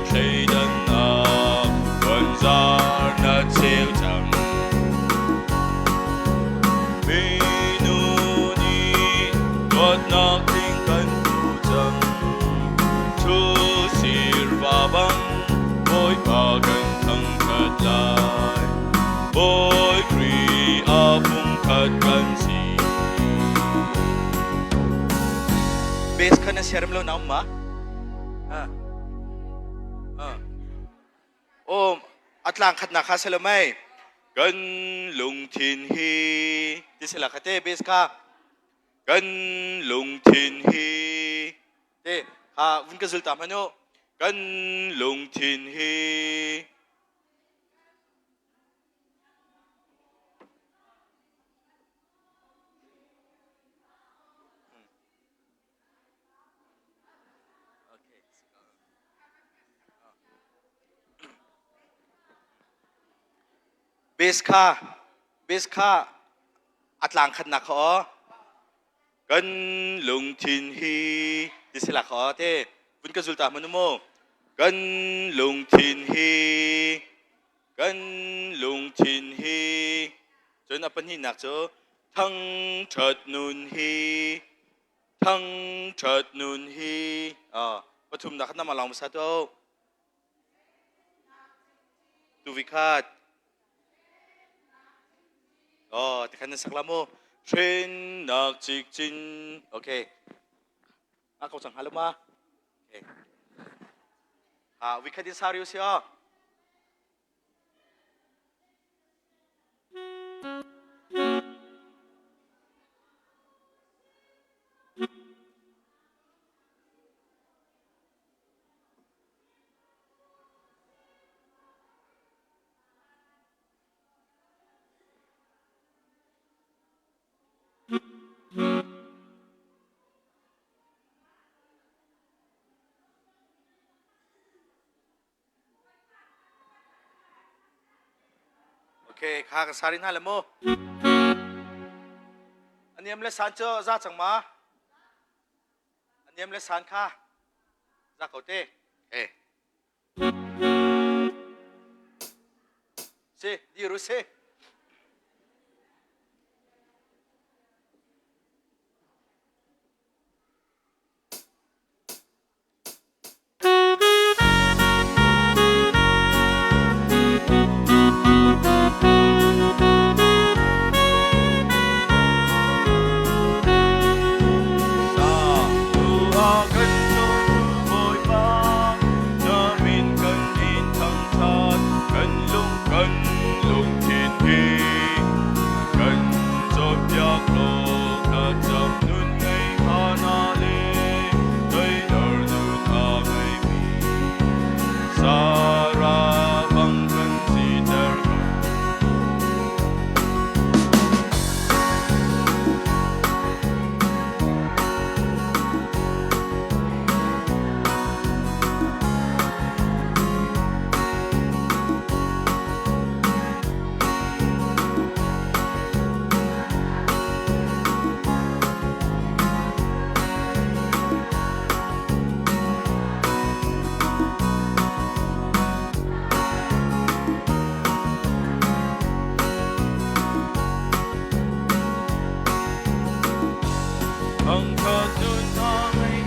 Thleidannak puanzar na cheu cang. Minu nih dawtnak tling kan hmu cang. Thu sirva bang Bawipa kan thangṭhat lai. Bawi Khrih a pumkhat kan si. Base kha na siarem lo na um ma? Aw, a tlang khatnak kha si lo mei. Kan lungthin hi ti si la kha te base kha. Kan lungthin hi te kha vun ka zul ta hmanh u. Kan lungthin hi Base kha base kha a tlang khatnak kha aw kan lungthin hi ti si la kha aw te vun ka zul ta hmanh u mu. Kan lungthin hi kan lungthin hi cun a pahnihnak cu thangṭhat nun hi thangṭhat nun hi pathumnak kha nama lang hmasa tu tu vi khat oh tikhan na sak la mu hrennak cikcin. Okay, a ko cang halu ma. Okay, ah vi khat in sariu si oh. Okay, kha ka sari hna le mu. Aniam le san cu za cang ma? Aniam le san kha za ko te. Okay. Si, diru si. Sa tu ah kan cawtu Bawipa, na min kan in thangṭhat, kan lung kan lungthin hi kan cawnpiak law thlacam nun ngei hna le toidor nun a ngeimi Sarah bang kan siter ko. Thangṭhat nun a ngei.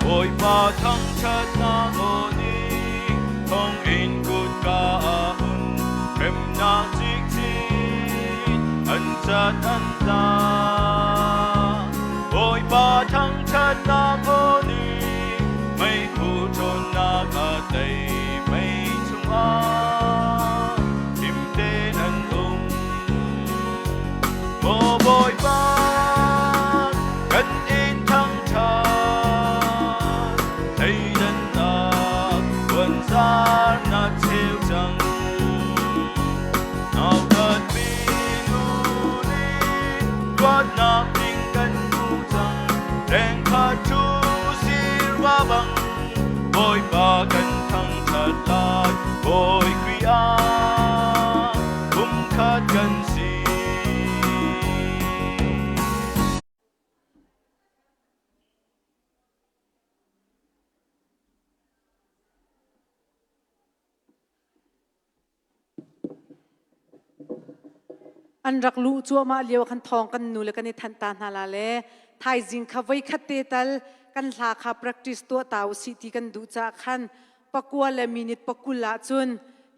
Bawipa thangṭhatnak aw nih thonginn kutka a hun, hremnak ci. Thangṭhat an la. Bawipa thangṭhatnak aw nih meiphu ṭhawnnak a tei mei chungah him tein an um. Maw Bawipa, kan in thangṭhat, thleidannak puanzar na cheu cang. Nautatmi nu nih luatnak ding kan hmu cang. Rengkhat cu sirva bang Bawipa kan thangṭhat lai. Bawi Khrih ah pumkhat kan si. An rak luh cuahmah lio khan thawng kan nu le kan i thanh ta hna la le thaizing kha voikhat te tal kan hla kha practice tuah ta usih ti kan duh caah khan pakua le minute pakul ah cun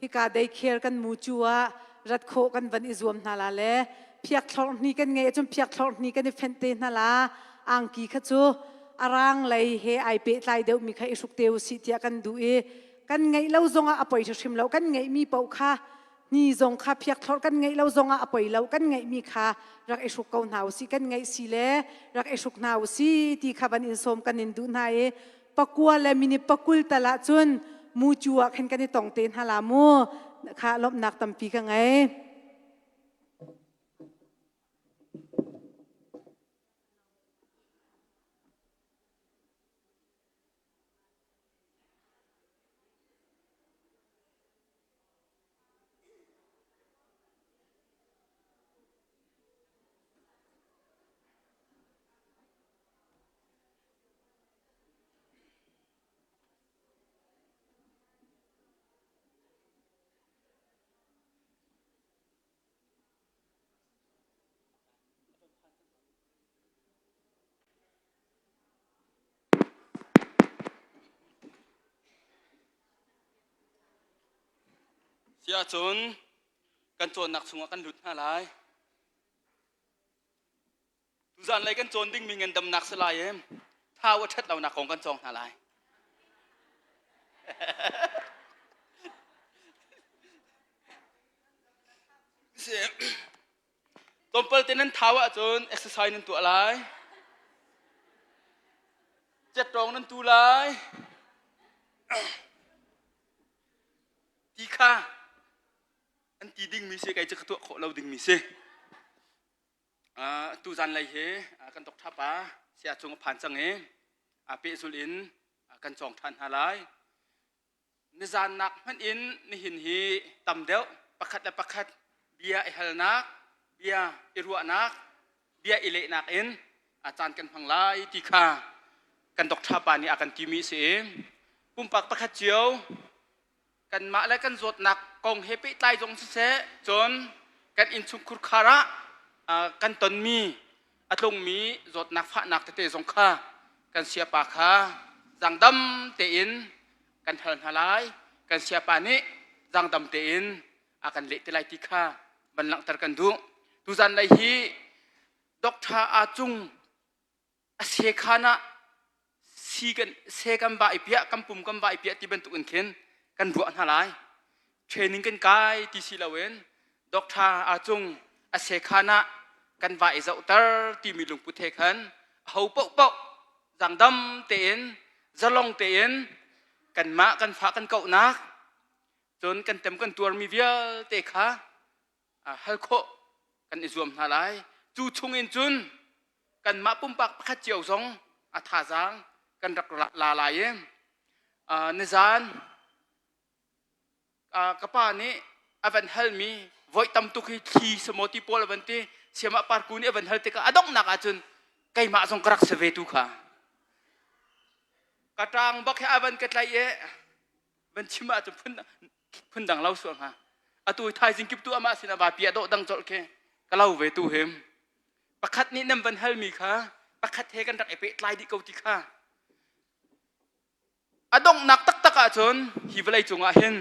hika daycare kan mu cu ah rat khawh kan van i zuam hna la le phiak thlorh hni kan ngeih ahcun phiak thlorh hni kan i fenh te hna la angki kha cu a rang lei he ai pehtlai deuhmi kha i hruk te usih tiah kan duh i Kan ngeih lo zongah a poi hrim lo. Kan ngeihmi paoh kha ni zong kha phiak thlorh kan ngeih lo zongah a poi lo. Kan ngeihmi kha rak i hruk ko hna usih. Kan ngeih si le rak i hruk hna usih ti kha van in sawm kan in duh hna i pakua le minute pakul tal ah cun mucu ah khin kan i tong te hna la mu kha lawmhnak tampi ka ngei. Si ahcun kan cawnnak chungah kan lut hna lai. Tuzan lei kan cawn dingmi ngandamnak si lai i thau a ṭhat lonak kong kan cawng hna lai. Tlawmpal te nan thau ahcun exercise nan tuah lai. Cettawng nan tu lai. Ti kha an ti dingmi si kei cu ka tuah khawh lo dingmi si. Uh, tu zan lei hi uh, kan doctor pa sia cung a phan cang i uh, pehzul in uh, kan cawng ṭhan hna lai. Nizan nak hmanh in nihin hi tam deuh pakhat le pakhat bia i halnak, bia i ruahnak, bia i lehnak in a caan kan hmang lai ti kha kan doctor pa nih a kan timi a si i pumpak pakhat cio kanmah le kan zawtnak kong he pehtlai zong siseh cun kan innchungkhur khar ah kan tonmi a tlungmi zawtnak fahnak tete zong kha kan siapa kha zaangdam tein kan hal hna lai kan siapa nih zaangdam tein a kan leh te lai ti kha van langhter kan duh tuzan lei hi Doctor A Cung a sekhan ah si kan se kan va i piah kan pum kan va i piah ti bantuk in khin kan ruah hna lai training kan kai ti si loin doctor a cung a sekhan ah kan va i zohter timi lungput he khan ho paohpaoh zangdam tein zalong tein kanmah kan fa kan kauhnak cun kan tem kan tuarmi vialte kha hal khawh kan i zuam hna lai. Cu chung in cun kanmah pumpak pakhat cio zong a thazaang kan rak la lai i nizan ka pa nih a van halmi voi tam tuk hi thli samaw ti pawl a van ti siamah parku nih a van hal tikah a donghnak ahcun keimah zong ka rak si ve tu kha ka ṭang bak he a van ka tlaih i van chim ahcun phun phundang lo sual hnga atu thaizing kip tu amah sinah va pia dawh dang colh khi ka lo ve tu him pakhat nih nan van halmi kha pakhat he kan rak i pehtlai dih ko ti kha a donghnak taktak ahcun hi vawlei cungah hin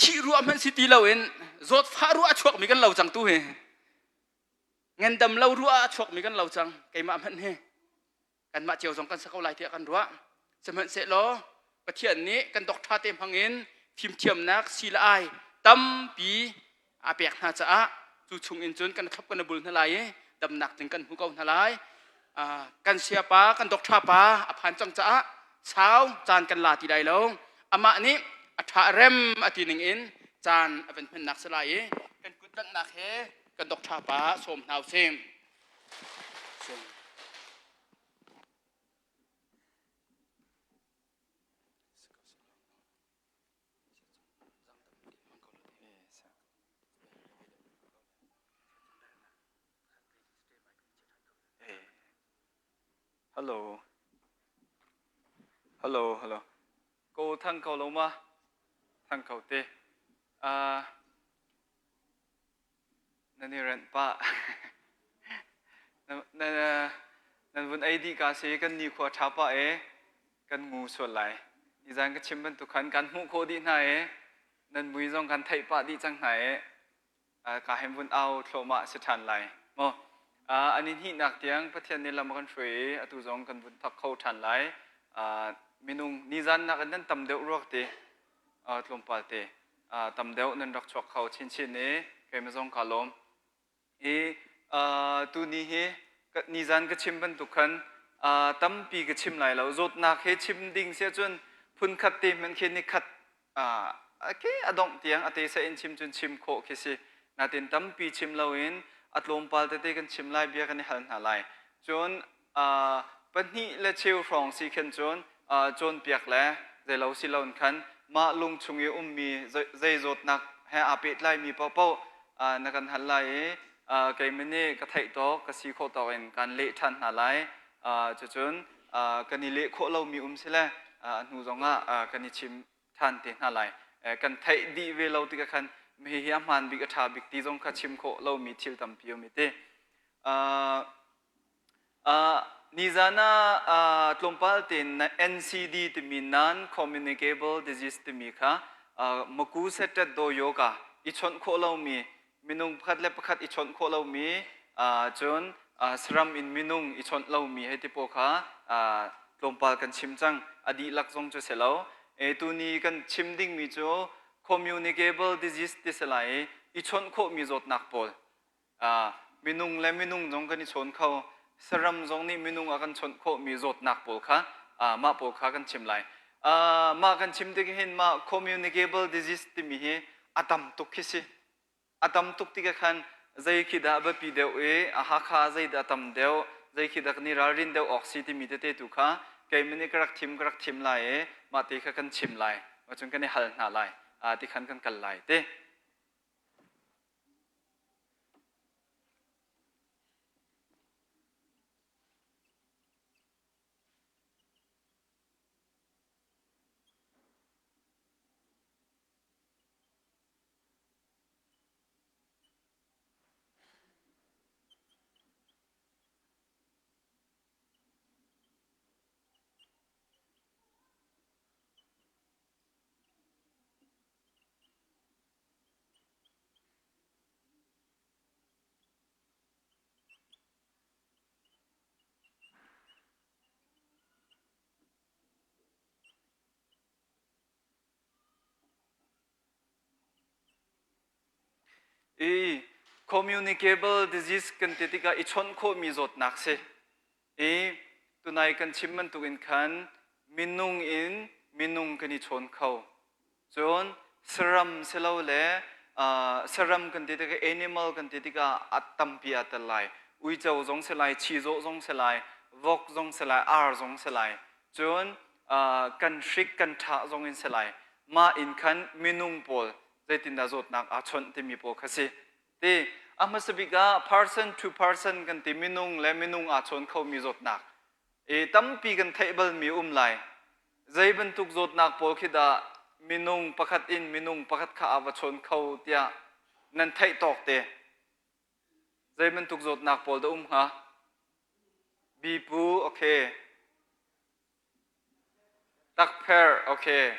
Thih ruah hmanh si ti loin zawtfah ruah a chuakmi kan lo cang tu hi. Ngandam lo ruah a chuakmi kan lo cang. Keimah hmanh hi kanmah cio zong kan sa ko lai tiah kan ruah. Sihmanhsehlaw Pathian nih kan doctor te hmangin fimthiamnak si le ai tampi a pek hna caah cu chung in cun kan thlop kan bul hna lai i damnak ding kan hmu ko hna lai. Kan siapa kan doctor pa a phan cang caah sau caan kan la ti lai lo. Amah nih a ṭha rem a ti ning in caan a van hmannak si lai i kan kut langhnak he kan doctor pa sawm hna usih. Hello. Hello, hello. Ko thang ko lo ma? Thang ko te. Uh, Nan i renh pah. Nan vun ei dih ka si kan nikhua ṭha pah i kan ngu sual lai. Nizan ka chim bantuk khan kan hmuh khawh dih hna i nan mui zong kan theih pah dih cang hna i ka hem vun au thluahmah si ṭhan lai. Maw an i hnihnak tiang Pathian nih lam a kan hruai i atu zong kan vun thawk kho ṭhan lai. Minung nizan nakin nan tam deuh ruak ti. tlawmpal te tam deuh nan rak chuak kho chinchin i keimah zong kaa lawm. I tuni hi nizan ka chim bantuk khan tampi ka chim lai lo. Zawtnak he chim ding si ahcun phunkhat te hmanh khi nikhat ke a dongh tiang a te sa in chim cun chim khawh khi si. Natin tampi chim loin a tlawmpal tete kan chim lai bia kan i hal hna lai. Cun pahnih le cheu hrawng si khin cun cawnpiak le zeilo si loin khan mah lung chung i ummi zei zawtnak he aa pehtlaimi paohpaoh na kan hal lai i keimah nih ka theih tawk ka si khawh tawk in kaan leh ṭhan hna lai. Cucun kan i leh khawh lomi um si le a hnu zongah kan i chim ṭhan te hna lai. Kan theih dih ve lo tikah khan hihi a hmaan bik a ṭha bik ti zong kha chim khawh lomi thil tampi um i ti. Nizan ah tlawmpal tein NCD timi Non-Communicable Disease timi kha maku setet do yoga i chawnh khawh lomi minung pakhat le pakhat i chawnh khawh lomi cun saram in minung i chawnh lomi hei ti pawl kha tlawmpal kan chim cang. A dihlak zong cu si lo. Tuni kan chim dingmi cu communicable disease ti si lai i i chawnh khawhmi zawtnak pawl. Minung le minung zong kan i chawn kho. Saram zong nih minung a kan chawnh khawhmi zawtnak pawl kha mah pawl kha kan chim lai. Mah kan chim tik hin mah communicable disease timi hi a tam tuk khi si. A tam tuk tikah khan zei khi dah biapi deuh i a Hakha zei dah tam deuh, zei khi dah kan i ralrin deuh awk si timi tete tu kha keimah nih ka rak thim ka rak thim lai i mah te kha kan chim lai. Cun kan i hal hna lai. Ti khan kan kal lai ti. I communicable disease kan ti tikah i chawnh khawhmi zawtnak si. I tunai kan chim bantukin khan minung in minung kan i chawn kho. Cun saram silole saram kan ti tikah animal kan ti tikah a tampi aa tel lai. Uico zong si lai, chizawh zong si lai, vok zong si lai, ar zong si lai. Cun kan hrik kan ṭhah zong in si lai. Mah in khan minung pawl zeitindah zawtnak aa chawnh timi pawl kha si. Ti a hmasa bik ah person to person kan ti minung le minung aa chawn khomi zawtnak. I tampi kan theih balmi um lai. Zei bantuk zawtnak pawl khi dah minung pakhat in minung pakhat kha aa va chawn kho tiah nan theih tawk te. Zei bantuk zawtnak pawl dah um hnga? Bipu, okay. Takpher, okay.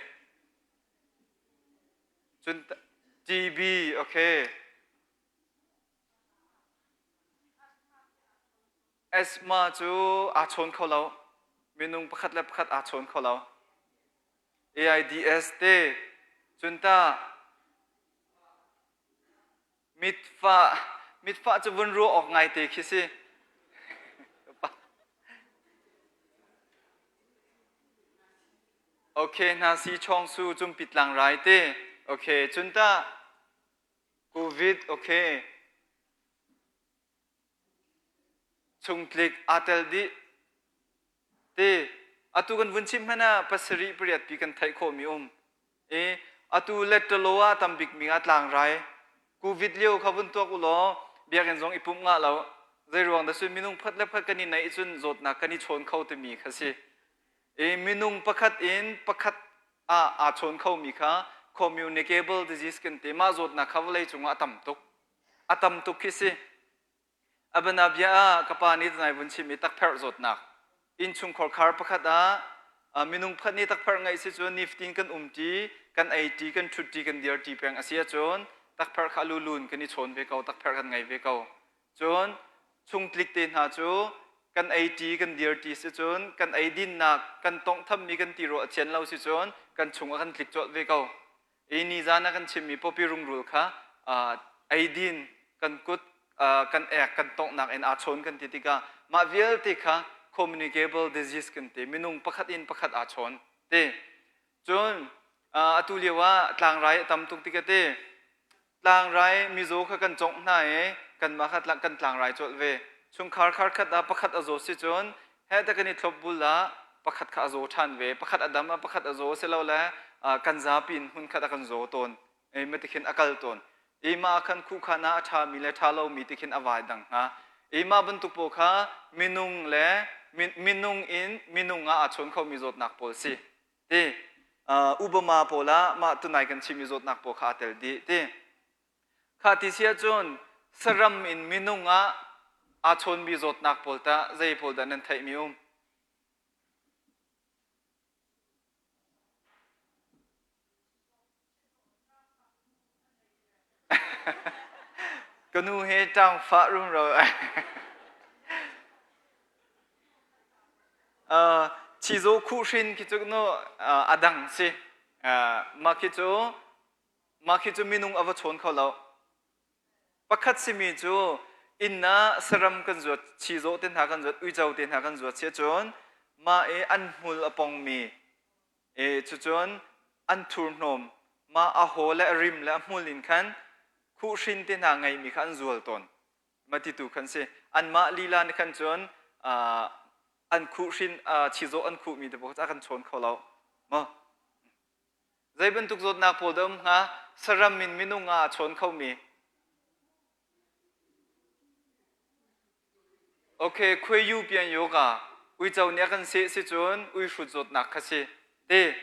Cun TB, okay. Asthma cu aa chawn kho lo. Minung pakhat le pakhat aa chawn kho lo. AIDS te, cun ta mitfah, mitfah cu vun ruah awk ngai te khi si. Okay, hna si chawng su cumpi tlang rai te. Okay, cun ta COVID, okay. Chungtlik aa tel dih. Te, atu kan vun chim hmanh ah pasarih pariat pi kan theih khawhmi um. E, atu lettalo ah tam bikmi ah tlangrai. Covid lio kha vun tuak u law biakinn zong i pumh ngah lo. Zei ruang dah cun minung phat le phat kan i naih cun zawtnak kan i chawn kho timi kha si. I minung pakhat in pakhat ah aa chawn khomi kha communicable disease kan ti. Mah zawtnak kha vawlei cungah a tam tuk. A tam tuk khi si. A bianabia ah ka pa nih nai vun chim i takpherh zawtnak. Innchungkhar khar pakhat ah minung pakhat nih takpherh ngeih si cun nifatin kan umṭi, kan eiṭi, kan ṭhutṭi, kan dirṭi peng a si ahcun takpherh kha lulun kan i chawn ve ko, takpherh kan ngei ve ko. Cun chungtlik te hna cu kan eiṭi, kan dirṭi si cun kan eidinnak, kan tawnghthammi kan tirawl a thian lo si cun kan chung a kan tlik colh ve ko. I nizan ah kan chimmi pawpi rungrul kha eidin kan kut kan ek kan tonghnak in aa chawn kan ti tikah mah vialte kha communicable disease kan ti minung pakhat in pakhat aa chawn ti cun atu lio ah tlangrai a tam tuk tikah ti tlangrai mizaw kha kan congh hna i kanmah kha kan tlangrai colh ve chungkhar khar khat ah pakhat a zaw si cun he ta kan i thlop bul ah pakhat kha a zaw ṭhan ve pakhat a dam ah pakhat a zaw si lo le kan zapi in hmun khat a kan zaw tawn ma tikhin a kal tawn i mah khan khuhkhan ah a ṭhami le ṭha lomi tikhin a vai dang hnga i mah bantuk pawl kha minung le minung in minung ah aa chawn khomi zawtnak pawl si ti Obama pawl ah mah tunai kan chimmi zawtnak pawl kha aa tel dih ti Kha ti si ahcun saram in minung ah aa chawnmi zawtnak pawl tah zei pawl dah nan theihmi um? Ka nu he ṭangfah rumro. Uh, chizaw khuhhrin khi cu no uh, a dang si. Uh, mah khi cu Mah khi cu minung a va chawn kho lo. Pakhat simi cu inn ah saram kan zuat, chizawh te hna kan zuat, uico te hna kan zuat si ahcun mah i an hmul a pongmi e cucun an thurhnawm mah a haw le a rim le a hmul in khan khuhhrin te hna ngeimi kha an zual tawn. Ma ti tu khan si. Anmah lila nih khan cun an khuhhrin chizawh an khuhmi te pawl kha a kan chawn kho lo. Maw? Zei bantuk zawtnak pawl dah um hnga? Saram in minung ah a chawn khomi. Okay, khuai pian yoga. Uico nih a kan seh si cun uihrut zawtnak kha si. Te,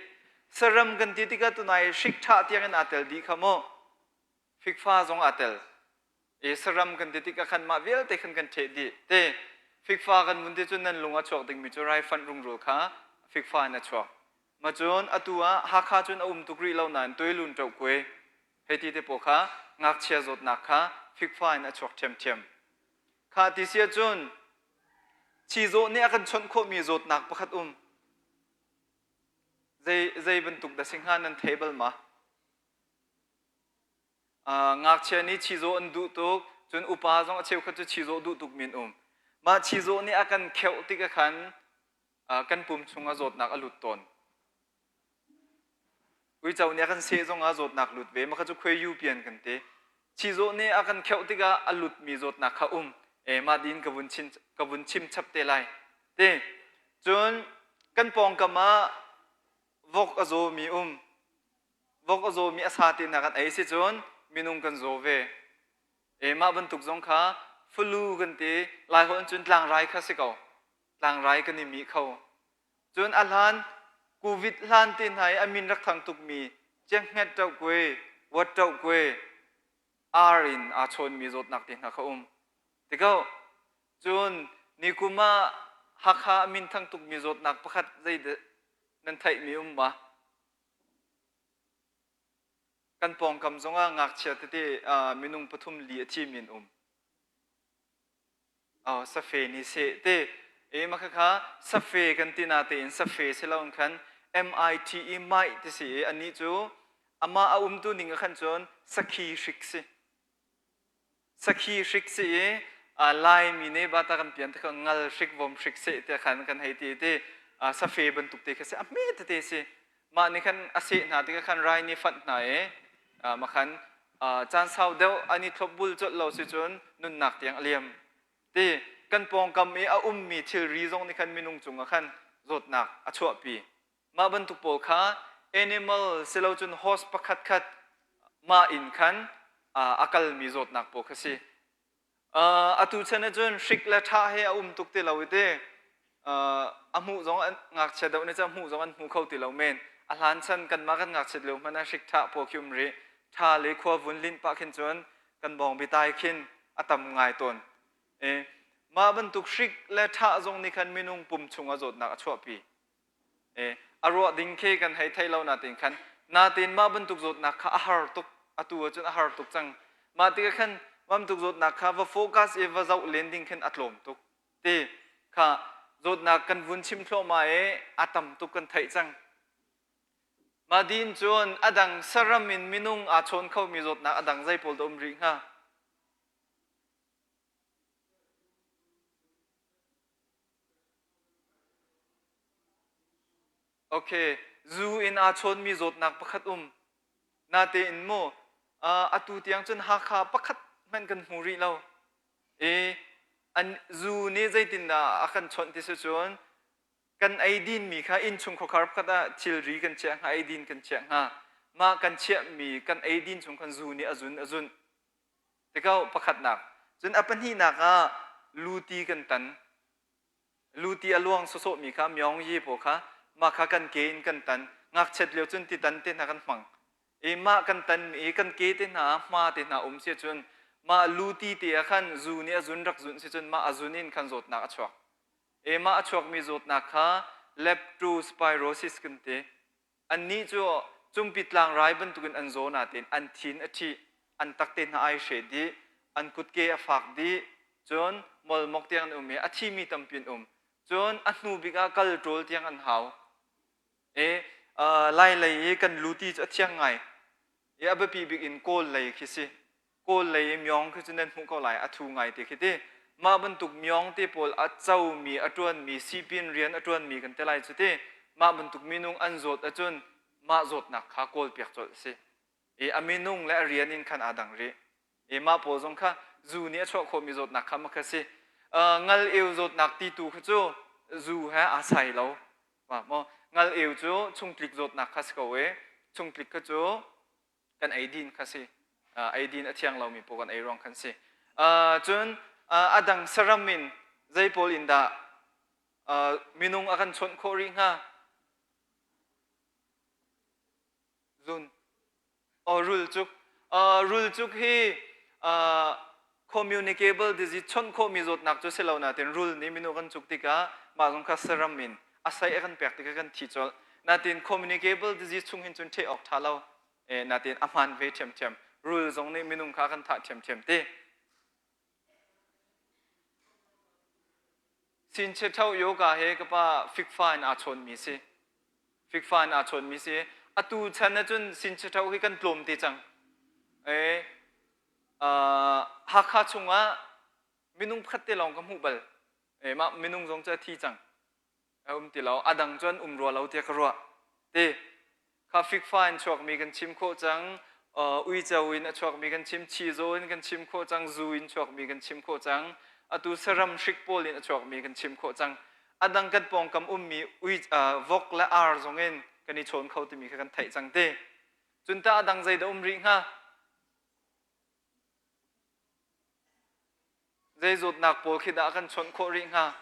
saram kan ti tikah tunai hrik ṭhah tiang in aa tel dih kha mu. Fikfa zong aa tel. E saram kan ti tikah khan mah vialte khan kan ṭheh dih. Te, fikfa kan vun ti cun nan lung a chuak dingmi cu raifanh rungrul kha fikfa in a chuak. Ma cun atu ah Hakha cun a um tuk rih lo nain tuilun ṭohkue hei ti te pawl kha ngakchia zawtnak kha fikfa in a chuak ṭhiamṭhiam. Kha ti si ahcun chizawh nih a kan chawnh khawhmi zawtnak pakhat um. Zei, zei bantuk dah si hnga nan thei bal ma? Uh, ngakchia nih chizawh an duh tuk, cun upa zong a cheukhat cu chizawh duh tuk min um. Mah chizawh nih a kan kheuh tik ah khan kan pum chungah zawtnak a lut tawn. Uico nih a kan seh zongah zawtnak lut ve. Mah cu khuai pian kan ti. Chizawh nih a kan kheuh tikah a lutmi zawtnak kha um. E mah din ka vun chim, ka vun chim chap te lai. Ti. Cun kan pawngkam ah vok a zawmi um. Vok a zawmi a sa te hna kan ei si cun minung kan zaw ve. E mah bantuk zong kha flu kan ti. Lai holh in cun tlangrai kha si ko. Tlangrai kan i mih kho. Cun a hlan Covid hlan te hna i a min rak thang tukmi Cianghnget ṭohkue, Wat ṭohkue, ar in aa chawnmi zawtnak te hna kha um. Tiko, cun nikum ah Hakha a min thang tukmi zawtnak pakhat zeidah nan theihmi um ma? Kan pawngkam zongah ngakchia tete minung pathum li a thimi an um. Oh, safe nih seh te. E mah khakha safe kan ti na tein safe si lo in khan M-I-T-E might ti si i anih cu amah a umtu ning ah khan cun sakhi hrik si. Sakhi hrik si i Laimi nih bata kan pian te kha ngal hrik vom hrik seh tiah khan kan hei ti ti safe bantuk te kha si a hme tete si. Mah nih khan a seh hna tikah khan rai nih fanh hna i mah khan caan sau deuh an i thlopbul colh lo si cun nunnak tiang a liam. Ti kan pawngkam i a ummi thilri zong nih khan minung cungah khan zawtnak a chuahpi. Mah bantuk pawl kha animal silocun host pakhat khat mah in khan a kalmi zawtnak pawl kha si. Atu chan ahcun hrik le ṭha he a um tuk ti lo i ti a hmuh zong an ngakchia deuh nih cun a hmuh zong an hmu kho ti lo men. A hlan chan kanmah kan ngakchiat lio hmanh ah hrik ṭha pawl khi um rih. Ṭha le khua vun linh pah khin cun kan bawng bitai khin a tam ngai tawn. E, mah bantuk hrik le ṭha zong nih khan minung pum chungah zawtnak a chuahpi. E, a ruah ding khi kan hei thei lo natin khan natin mah bantuk zawtnak kha a har tuk atu ahcun a har tuk cang mah tikah khan mah bantuk zawtnak kha va focus i va zoh len ding khin a tlawm tuk ti kha zawtnak kan vun chim thluahmah i a tam tuk kan theih cang mah din cun a dang saram in minung aa chawn khomi zawtnak a dang zei pawl dah um rih hnga Okay, zu in aa chawnmi zawtnak pakhat um. Natein mu, atu tiang cun Hakha pakhat hmanh kan hmu rih lo. E, an zu nih zeitindah a kan chawnh ti si cun kan eidin mi kha innchung khuakhar pakhat ah thilri kan chiah hnga, eidin kan chiah hnga. Mah kan chiahmi kan eidin chung khan zu nih a zun a zunh. Tikau pakhatnak. Cun a pahnihnak ah luti kan tan. Luti a luang sawsawhmi kha myong yi pawl kha mah kha kan ke in kan tan. Ngakchiat lio cun titan te hna kan hmang. I mah kan tan i kan ke te hna hma te hna um si cun mah luti te ah khan zu nih a zun rak zun si cun mah a zun in khan zawtnak a chuak. I mah a chuakmi zawtnak kha leptospirosis kan ti. Annih cu cumpi tlangrai bantukin an zaw nain an thin a ṭhih, an takte hna ai hre dih, an kutke a fak dih, cun molmok tiang an um i a thimi tampi an um. Cun a hnu bik ah kal ṭawl tiang an hau. E, Lai lei i kan luti cu a thiang ngai. I a biapi bik in Kawl lei khi si. Kawl lei i myong khi cu nan hmuh ko lai a thu ngai te khi ti mah bantuk myong te pawl a comi a ṭuanmi sipin rian a ṭuanmi kan te lai cu ti mah bantuk minung an zawt ahcun mah zawtnak kha kawl piak colh a si i a minung le a rian in khan aa dang rih i mah pawl zong kha zu nih a chuah khawhmi zawtnak kha mah kha si ngal eu zawtnak ti tu kha cu zu he aa sai lo maw ngal eu cu chungtlik zawtnak kha si ko i chungtlik kha cu kan eidin kha si eidin a thiang lomi pawl kan ei ruang khan si cun a dang saram in zei pawl in dah minung a kan chawnh khawh rih hnga zun oh rulcuk rulcuk hi communicable disease chawnh khawhmi zawtnak cu si lo nain rul nih minung kan cuk tikah mah zong kha saram in a sei a kan pek tikah kan thi colh natin communicable disease chung hin cun ṭheh awk ṭha lo e natin a hmaan ve ṭhiamṭhiam rul zong nih minung kha kan thah ṭhiamṭhiam ti Sinche tho yoga he ka pa fikfa in aa chawnmi si fikfa in aa chawnmi si atu chan ahcun sinche tho hi kan tlawm te cang e Hakha chungah minung pakhat te lawng ka hmuh bal e mah minung zong cu a thi cang a um ti lo a dang cu an um rua lo tiah ka ruah ti kha fikfa in chuakmi kan chim khawh cang uico in a chuakmi kan chim chizaw in kan chim khawh cang zu in chuakmi kan chim khawh cang atu saram hrik pawl in a chuakmi kan chim khawh cang a dang kan pawngkam ummi ui vok le ar zong in kan i chawn kho timi kha kan theih cang ti cun tah a dang zei dah um rih hnga Zei zawtnak pawl khi dah kan chawnh khawh rih hnga?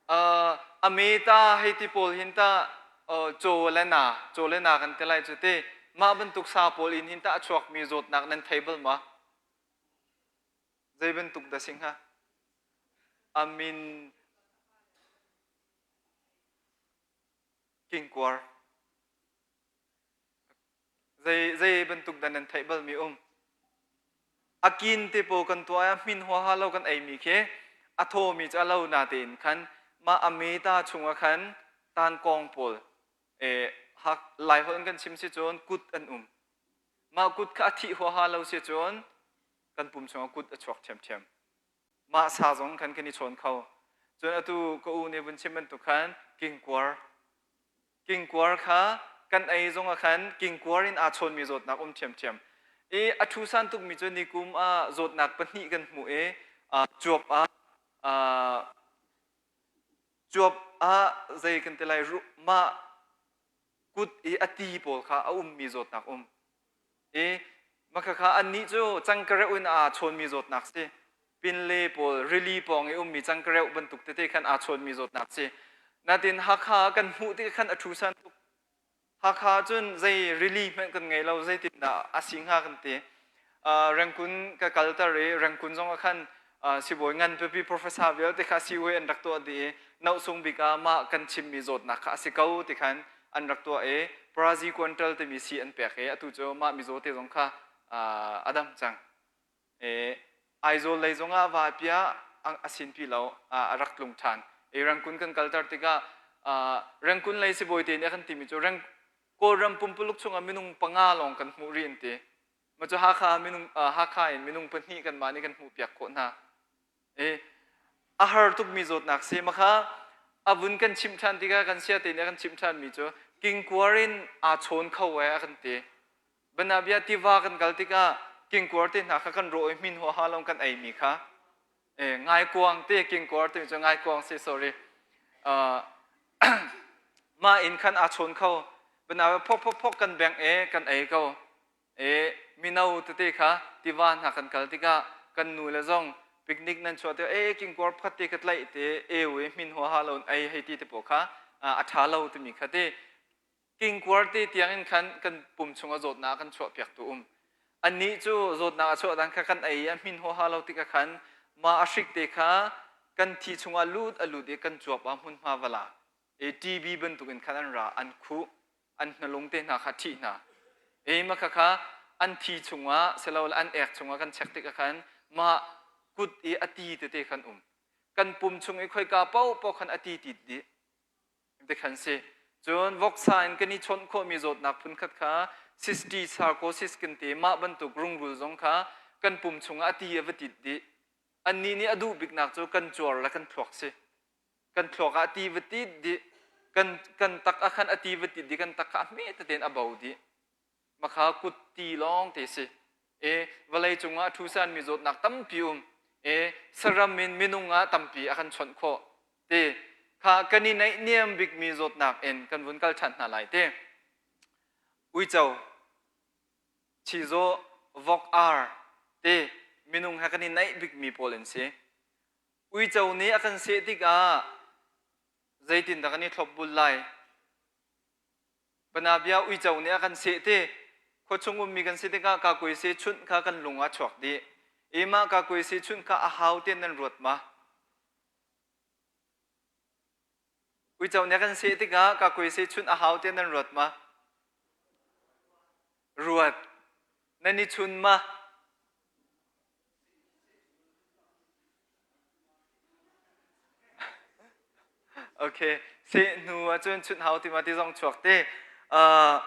Uh, a meta hei ti pawl hin ta uh, caw le na caw le na kan ti lai cu ti mah bantuk sa pawl in hin ta a chuakmi zawtnak nan thei bal ma? Zei bantuk dah si hnga? A min kingkuar. Zei zei bantuk dah nan theih balmi um? A kin te pawl kan tuah i a hmin huaha lo kan eimi khi a thawmi cu a lo natein khan mah a meta chungah khan tankawng pawl eh, hak Laiholh in kan chim si cun kut an um. Mah kut kha a thih huaha lo si cun kan pum chungah kut a chuak ṭhiamṭhiam. Mah sa zong khan kan i chawn kho. Cun atu ka u nih vun chim bantuk khan kingkuar Kingkuar kha kan ei zongah khan kingkuar in aa chawnmi zawtnak um ṭhiamṭhiam. I a ṭhusan tukmi cu nikum ah zawtnak pahnih kan hmuh i cuap ah cuap ah zei kan ti lai mah kut i a ti pawl kha a ummi zawtnak um. I makhakha annih cu cangkareuh in aa chawnmi zawtnak si. Pinle pawl rili pawng i ummi cangkareuh bantuk tete khan aa chawnmi zawtnak si. Natin Hakha kan hmuh tik khan a ṭhusan tuk. Hakha cun zei rili hmanh kan ngei lo zeitindah a si hnga kan ti. Rengkun ka kalter i Rengkun zong ah khan sibawi ngan pipi professor vialte kha sibawi an rak tuah dih i nohsung bik ah mah kan chimmi zawtnak kha a si ko ti khan an rak tuah i praziquantel timi sii an pek i atu cu mah mizaw te zong kha a dam cang. E, Aizawl lei zongah va piah a sinpi lo a rak tlung ṭhan. E, Rangkun kan kalter tikah Rangkun lei sibawi te nih a kan timi cu Kawlram pumpuluk chungah minung panga lawng kan hmuh rih an ti. Mah cu Hakha minung Hakha in minung pahnih kanmah nih kan hmuhpiak khawh hna. E, a har tukmi zawtnak si makha a vun kan chimh ṭhan tikah kan sia te nih a kan chimh ṭhanmi cu kingkuar in aa chawn kho e a kan ti. Banabia tiva kan kal tikah kingkuar te hna kha kan rawh i hmin huaha lo kan eimi kha e, ngaikuang te kingkuar te cu ngaikuang si sorry uh, mah in khan aa chawn kho banabia phok phok phok kan bengh e kan ei ko E mino tete kha tiva hna kan kal tikah kan nu le zong picnic nan chuah tikah e kingkuar pakhat te ka tlaih te eu i hmin huaha lo ei hei ti te pawl kha a ṭha lo timi kha ti kingkuar te tiang in khan kan pum chungah zawtnak kan chuah piak tu um annih cu zawtnak a chuah dan kha kan ei i a hmin huaha lo tikah khan mah a hrik te kha kan thi chungah lut a lut i kan cuap ah hmunhma vala e TB bantukin khan an ra an khuh an hnalung te hna kha ṭhih hna. E mah khakha an thi chungah silole an ek chungah kan check tikah khan mah kut i a ti tete khan um. Kan pum chung i khoika paohpaoh khan a ti tit dih. Ti khan si. Cun voksa in kan i chawnh khawhmi zawtnak phunkhat kha cysticercosis kan ti mah bantuk rungrul zong kha kan pum chungah a ti a va tit dih. Annih nih a duh biknak cu kan cuar le kan thluak si. Kan thluak ah a ti va tit dih kan kan tak ah khan a ti va tit dih kan tak kha a hme tein a bo dih makha kut ti lawng te si e vawlei cungah a ṭhusan mi zawtnak tampi um e saram in minung ah tampi a kan chawnh khawh te kha kan i naihniam bikmi zawtnak in kan vun kal ṭhan hna lai te uico chizaw vok ar te minung he kan i naih bikmi pawl an si Uico nih a kan seh tikah zeitindah kan i thlopbul lai? Banabia uico nih a kan seh ti khuachung ummi kan si tikah kakuaise chunh kha kan lung ah chuak dih. I mah kakuaise chunh kha a hau tiah nan ruat ma? Uico nih a kan seh tikah kakuaise chunh a hau tiah nan ruat ma? Ruat. Nan i chun ma? Okay, seh hnu ahcun chunh hau ti ma ti zong chuak te. Uh,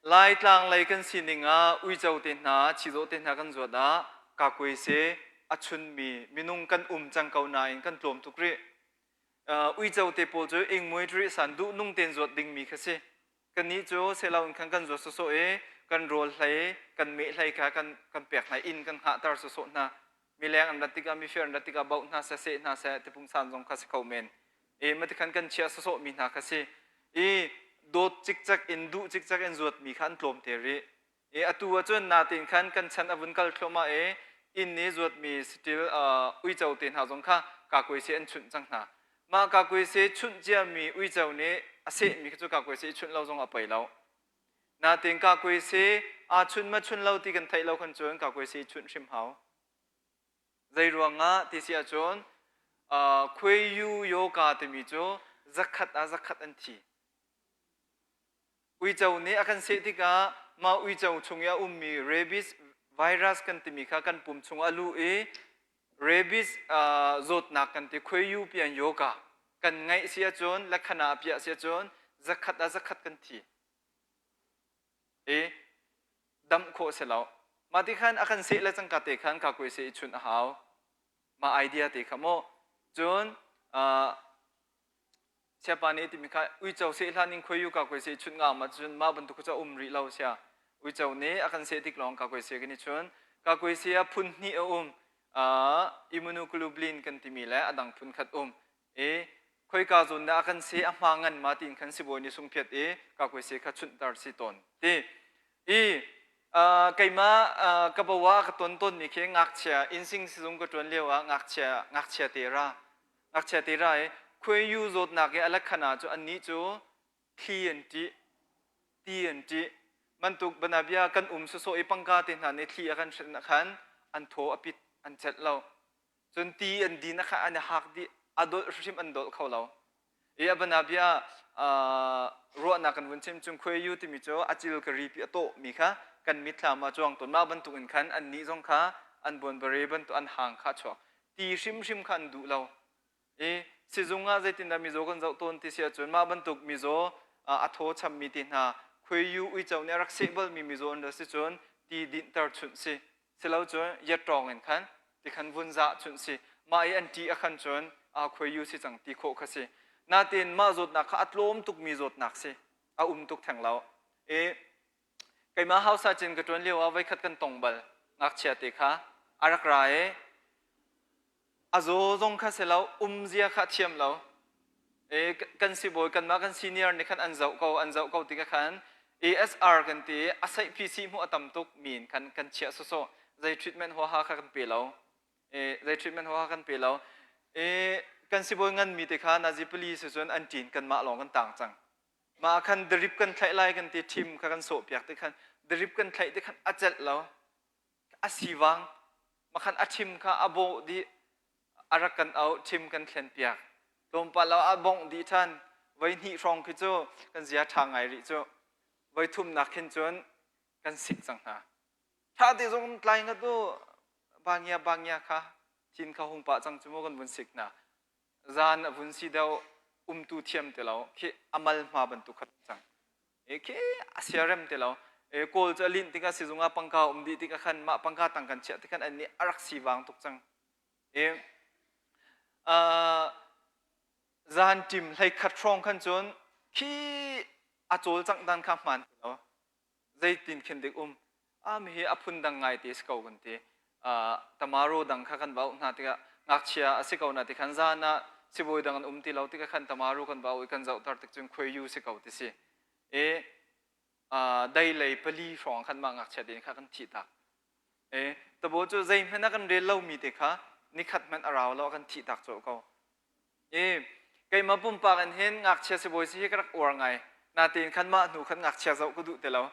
Laitlang lei kan sining ah uico te hna, chizawh te hna kan zuat ah kakui se a chunmi minung kan um cang ko nain kan tlawm tuk rih. Uh, uico te pawl cu ingmui rih san duh nung ten zuat dingmi kha si. Kannih cu selo in khan kan zuat sawsawh i kan rawl hlei, kan meh hlei kha kan, kan pek hna inn kan hngahter sawsawh hna. Mileng an rat tikah, mifir an rat tikah bauh hna seh, seh hna seh, tipungsan zong kha si kho men. E matikhan kan chiah sawsawh mi hna kha si. I dawt cikcek in duh cikcek in zuat mi kha an tlawm te rih. I atu ahcun natin khan kan chan a vun kal thluahmah i inn i zuatmi saṭil uico te hna zong kha kakuaise an chunh cang hna. Mah kakuaise chunh ciami uico nih a sehmi cu kakuaise i chunh lo zong a poi lo. Natin kakuaise aa chun ma chun lo ti kan theih lo khan cun kakuaise i chunh hrim hau. Zei ruangah ti si ahcun Khuaiyu Yoga timi cu zakhat ah zakhat an thi. Uico nih a kan seh tikah mah uico chung i a ummi rabies virus kan timi kha kan pum chungah a luh i rabies zawtnak kan ti Khuaiyu pian yoga kan ngaih si ahcun lekhana a piah si ahcun zakhat ah zakhat kan thi. I damh khawh si lo. Mah ti khan a kan seh le cangka te khan ka kuai seh i chunh a hau. Mah idea te kha mu. Cun siapa nih timi kha uico seh hlan in khuai yu ka kuai seh chunh nga ma cun mah bantuk cu um rih lo sia. Uico nih a kan seh tik lawng ka kuai seh kan i chun. Ka kuai seh ah phun hnih a um. Immunoglobulin kan timi le a dang phun khat um. I khoika zawn dah a kan seh a hma ngan ma tiin khan sibawi nih sungphiat i ka kuai seh kha chunhter si tawn. Ti i keimah ka bawa ka ton tawnmi khi ngakchia innsing sizung ka ṭuan lio ah ngakchia ngakchia te ra ngakchia te ra i khuaiyu zawtnak i a lekhana cu annih cu thli an ṭih ti an ṭih bantuk banabia kan um sawsawh i pangka te hna nih thli a kan hrenh ah khan an thaw a pit an celh lo cun ti an din ah khan an i hak dih a dolh hrim an dolh kho lo i a banabia ruahnak kan vun chim cung khuaiyu timi cu a cil ka ripi a tawh mi kha kan mitthlam ah cuang tawn mah bantuk in khan an nih zong kha an buanbare bantuk an hang kha chuak ti hrimhrim kha an duh lo i sizung ah zeitindah mizaw kan zoh tawn ti si ahcun mah bantuk mizaw a thaw chammi te hna khuaiyu uico nih a rak seh balmi mizaw an rak si cun ti dinhter chunh si silo cun yatawng in khan ti khan vun zah chunh si mah i an ṭih a khan cun a khuaiyu si cang ti khawh kha si natin mah zawtnak kha a tlawm tukmi zawtnak si a um tuk theng lo i keimah hausa cin ka ṭuan lio ah voikhat kan tong bal ngakchia te kha a rak ra i a zaw zong kha si lo umzia kha thiam lo e kan sibawi kanmah kan senior nih khan an zoh ko an zoh ko tikah khan ASR kan ti a saihpi si hmuh a tam tuk mi in khan kan chiah sawsawh zei treatment huaha kha kan pe lo e zei treatment huaha kan pe lo e kan sibawi ngan mi te kha nazi police cun an ṭin kanmah lawng kan tang cang mah khan drip kan thlaih lai kan ti ṭhim kha kan sawh piak te khan drip kan thlaih te khan a celh lo a sivang makhan a ṭhim kha a bawh dih a rak kan auh ṭhim kan thlen piak tlawmpal ah a bongh dih ṭhan voi hnih hrawng khi cu kan zia ṭha ngai rih cu voi thumnak khin cun kan sik cang hna ṭha te zong tlai ngat u bangia bangia kha thin kha hung pah cang cu mu kan vun sik hna zan a vun si deuh umtu thiam ti lo khi amal hma bantuk kha cang e khi a siarem ti lo e kawl cu a linh tikah sizung ah pangka um dih tikah khan mah pangka tang kan chiah tikhan an nih a rak sivang tuk cang e zan ṭim hlei khat hrawng khan cun khi a cawlcangh dan kha hmaan ti lo zeitin khin dik um a mi hi a phun dang ngai te si ko kan ti tamaro dang kha kan va auh hna tikah ngakchia a si ko na ti khan zan ah sibawi dang an um ti lo tikah khan tamaru kan va auh i kan zohter tik cun khuaiyu si ko ti si e dei lei pali hrawng khan mah ngakchia te kha kan thih tak e tabo cu zeihmanh a kan rel lomi te kha nikhat hmanh a rau lo kan thih tak cawh ko E keimah pumpak in hin ngakchia sibawi si hi ka rak uar ngai. Natein khan mah hnu khan ngakchia zoh ka duh ti lo.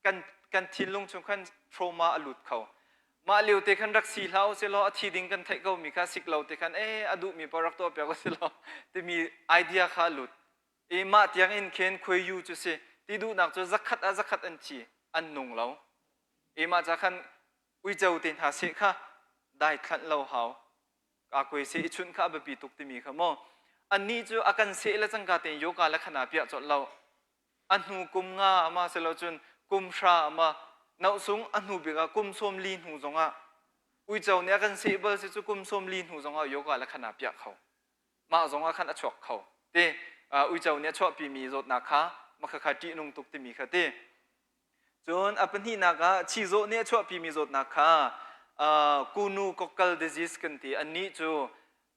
Kan kan thinlung chung khan trauma a lut kho. Mah lio te khan rak si hlah usih law a thi ding kan theih ko mi kha sik lo te khan e a duh mi pa rak tuah piak usih law timi idea kha a lut. E mah tiang in khin khuai yu cu si ti duhnak cu zakhat ah zakhat an thi an nung lo. E mah ca khan uico te hna seh kha dai thlanh lo hau. Kaa kuai seh i chunh kha a biapi tuk timi kha maw annih cu a kan seh le cangka tein yoga le khana piah colh lo a hnu kum nga ama silo cun kum hra ama nohsung a hnu bik ah kum 40 hnu zongah uico nih a kan seh bal si cu kum 40 hnu zongah yoga le khana piah kho mah zongah khan a chuak kho ti uico nih a chuahpimi zawtnak kha makhakha ṭihnung tuk timi kha ti Cun a pahnihnak ah chizawh nih a chuahpimi zawtnak kha kunu kokkal disease kan ti. Annih cu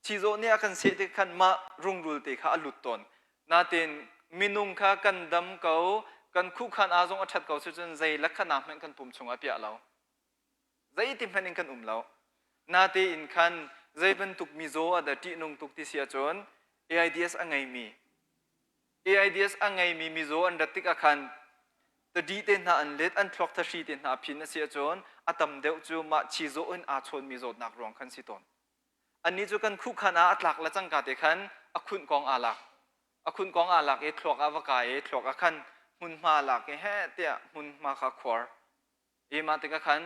chizawh nih a kan seh tik khan mah rungrul te kha a lut tawn. Natin minung kha kan dam ko, kan khuhkhan aa zong a ṭhat ko sicun zei lakhanak hmanh kan pum chungah a piah lo. Zeiti hmanh in kan um lo. Natein khan zei bantuk mizaw ah dah ṭihnung tuk ti si ahcun AIDS a ngeimi AIDS a ngeimi mizaw an rat tikah khan. Tadi te hna an let, an thluak thahri te hna a phin a si ahcun a tam deuh cu mah chizawh in aa chawnmi zawtnak ruang khan si tawn. Annih cu kan khuhkhan ah a tlak le cangka te khan a khunh kong aa lak. A khunh kong aa lak i thluak ah va kai i thluak ah khan hmunhma lak i heh tiah hmunhma kha khuar. I mah tikah khan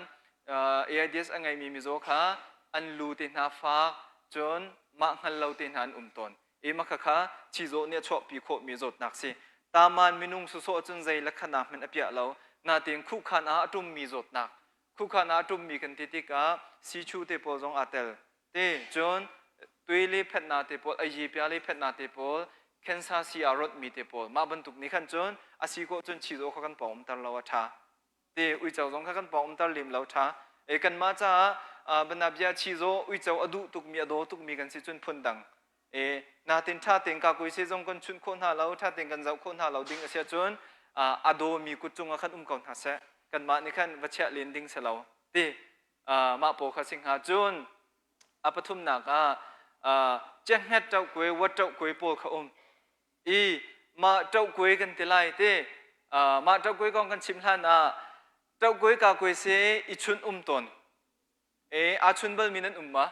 AIDS a ngeimi mizaw kha an lu te hna fak cun mah hngal lo te hna an um tawn. I mah khakha chizawh nih a chuahpi khawhmi zawtnak si. Taman minung sawsawh cun zei le khan ah hmanh a piah lo. Natein khuhkhan ah a ṭummi zawtnak Khukhan ah ṭummi kan ti tikah sichu te pawl zong aa tel. Te cun tui le phetna te pawl, ayi pia le phetna te pawl, cancer si aa ronhmi te pawl, mah bantuk nih khan cun a si khawh cun chizaw kha kan pawng umter lo a ṭha. Te uico zong kha kan pawng umter lem lo ṭha. E kanmah caah banabia chizaw uico a duh tukmi a daw tukmi kan si cun phun dang. E natin ṭha tein kakui se zong kan chunh khawh hna lo, ṭha tein kan zoh khawh hna lo ding a si ahcun a dawmi kut cungah khan um ko hna seh. Kanmah nih khan va chiah len ding si lo. Ti mah pawl kha si hnga. Cun a pathumnak ah cenghnget ṭohkuai, wat ṭohkuai pawl kha um. I mah ṭohkuai kan ti lai ti. Mah ṭohkuai kong kan chim hlan ah ṭohkuai kakuai se i chunh um tawn. E aa chun balmi nan um ma?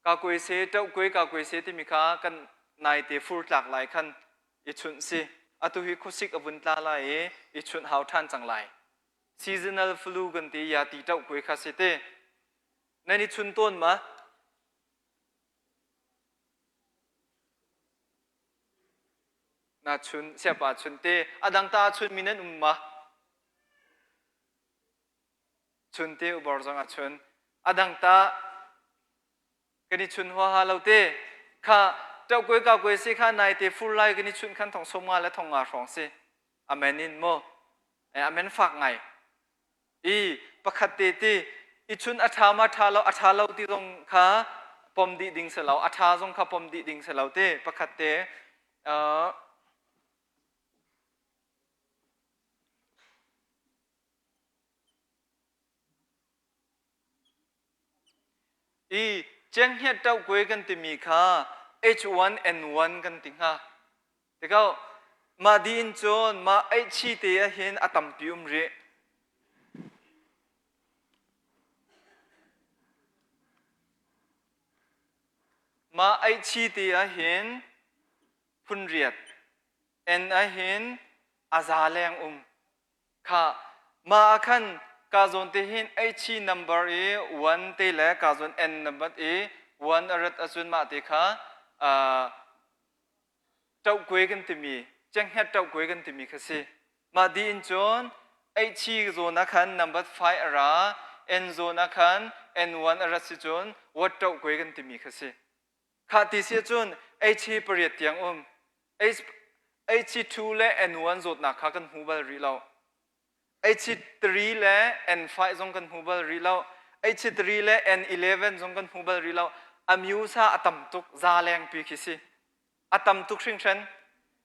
Kakuai se, ṭohkuai kakuai se timi kha kan naite fur tlak lai khan i chunh si. Atu hi khuasik a vun tla lai i i chunh hau ṭhan cang lai. Seasonal flu kan ti ya ti ṭohkuai kha si te. Nan i chun tawn ma? Na chun, siapa chun te. A dang ta chun mi nan um ma? Chun te ubor zong a chun. A dang ta kan i chun huaha lo te. Kha ṭohkuai kakuai si kha nai te fur lai kan i chunh khan thong som nga le thong nga hrawng si. Amen in mu. Amen fak ngai. I pakhat te ti i chun a ṭha ma ṭha lo a ṭha lo ti zong kha pom dih ding si lo a ṭha zong kha pom dih ding si lo te pakhat te uh, I cenghngia ṭohkuai kan timi kha H1N1 kan ti hnga. Tikah mah dih in cun mah eihchi te ah hin a tampi um rih. Mah eihchi te ah hin phun riat, N ah hin a za leng um. Kha mah ah khan ka zawn te hin H number i 1 te le ka zawn N number i 1 a rat ahcun mah te kha ṭohkuai kan timi cenghnget ṭohkuai kan timi kha si. Mah dih in cun H zawn ah khan number 5 a ra, N zawn ah khan N1 a rat si cun wat ṭohkuai kan timi kha si. Khah ti si ahcun H hi pariat tiang um. H, H2 le N1 zawtnak kha kan hmu bal rih lo. H3 le N5 zong kan hmu bal rih lo. H3 le N11 zong kan hmu bal rih lo. A muse a tam tuk, za lengpi khi si. A tam tuk hringhran.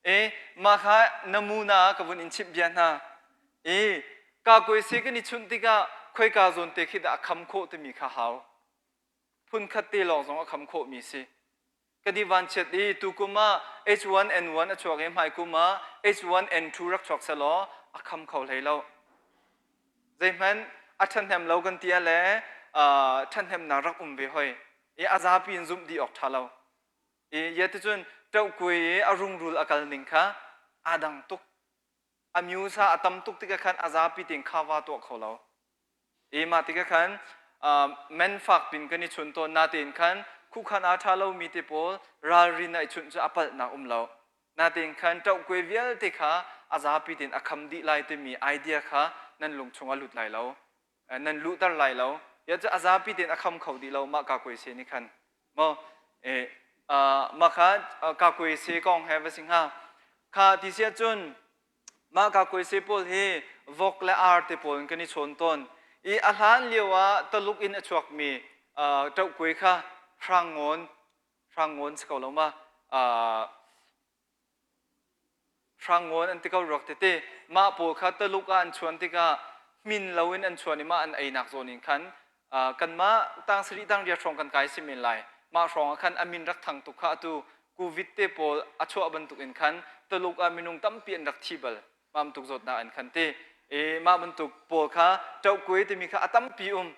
E, mah kha namuna ka vun in chimh bia hna. E, ka kuai kan i chunh tikah khoika zawn te khi dah a kham khawh timi kha hau. Phunkhat te lawng zong a kham khawhmi si. Kan i vanchiat i tukum ah H1N1 a chuak i hmaikum ah H1N2 rak chuak selaw a kham kho hlei lo. Zeihmanh a ṭhahnem lo kan ti ah le ṭhahnemnak rak um ve hoi. I a zapi in zumh dih awk ṭha lo. I ya ticun ṭohkuai i a rungrul a kal ning kha aa dang tuk. A muse a tam tuk tikah khan a zapi tein kha tuah kho lo. I mah tikah khan men fak pin kan i chun tawn natein khan khuhkhan aa ṭha lomi te pawl ralrin ah i chunh cu a palhnak um lo. Natein khan ṭohkuai vialte kha a zapi tein a kham dih lai timi idea kha nan lung chungah lut lai lo. Nan luhter lai lo. Ya cu a zapi tein a kham kho dih lo mah kakuai se nih khan. Maw eh mah kha kakuai se kong he va si hnga. Kha ti si ahcun Mah kakuaise pawl hi vok le ar te pawl in kan i chawn tawn. I a hlan lio ah Taluk in a chuakmi ṭohkuai kha hrangngawn, hrangngawn si ko lo ma, hrangngawn an ti ko ruak tete. Mah pawl kha Taluk ah an chuan tikah hmin loin an chuan i mah an einak zawn in khan kanmah tang sarih tang riat hrawng kan kai si men lai. Mah hrawng ah khan a min rak thang tuk kha atu COVID te pawl a chuah bantuk in khan Taluk ah minung tampi an rak thi bal. Mah bantuk zawtnak in khan ti. I mah bantuk pawl kha ṭohkuai timi kha a tampi um.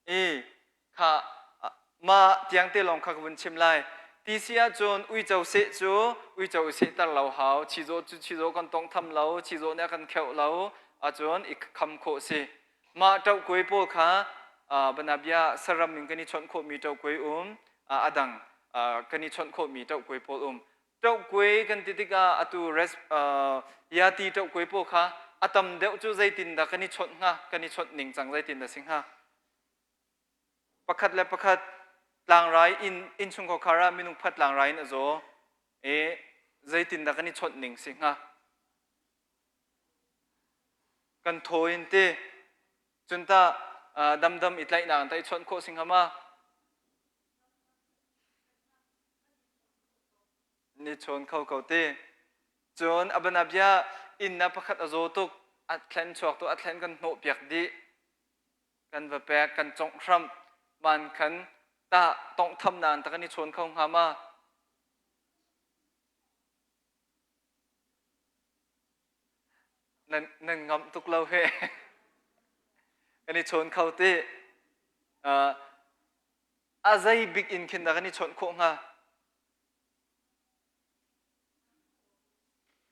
I kha mah tiang te lawng kha ka vun chim lai. Ti si ahcun uico seh cu uico i sehter lo hau, chizawh cu chizawh kan tawngtham lo, chizawh nih a kan kheuh lo ahcun i kham khawh si. Mah ṭohkuai pawl kha banabia saram in kan i chawnh khawhmi ṭohkuai um, a dang kan i chawnh khawhmi ṭohkuai pawl um. Ṭohkuai kan ti tikah atu res yati ṭohkuai pawl kha a tam deuh cu zeitindah kan i chawnh hnga, kan i chawnh ning cang zeitindah si hnga? Pakhat le pakhat tlangrai inn innchungkhar ah minung phat tlangrai in a zaw. E zeitindah kan i chawnh ning si hnga? Kan thaw in ti cun tah damdam i tlaihnak in tah i chawnh khawh si hnga ma? Ni chawn kho ko ti. Cun a banabia inn ah pakhat a zaw tuk, a thlen chuak tu a thlen kan hnawh piak dih. Kan va pek, kan congh hram. Man khan tah tonghtham nan ta kan i chawn kho hnga ma? Nan, nan ngamh tuk lo he. kan i chawn kho ti. Uh, a zei bik in khin dah kan i chawnh khawh hnga?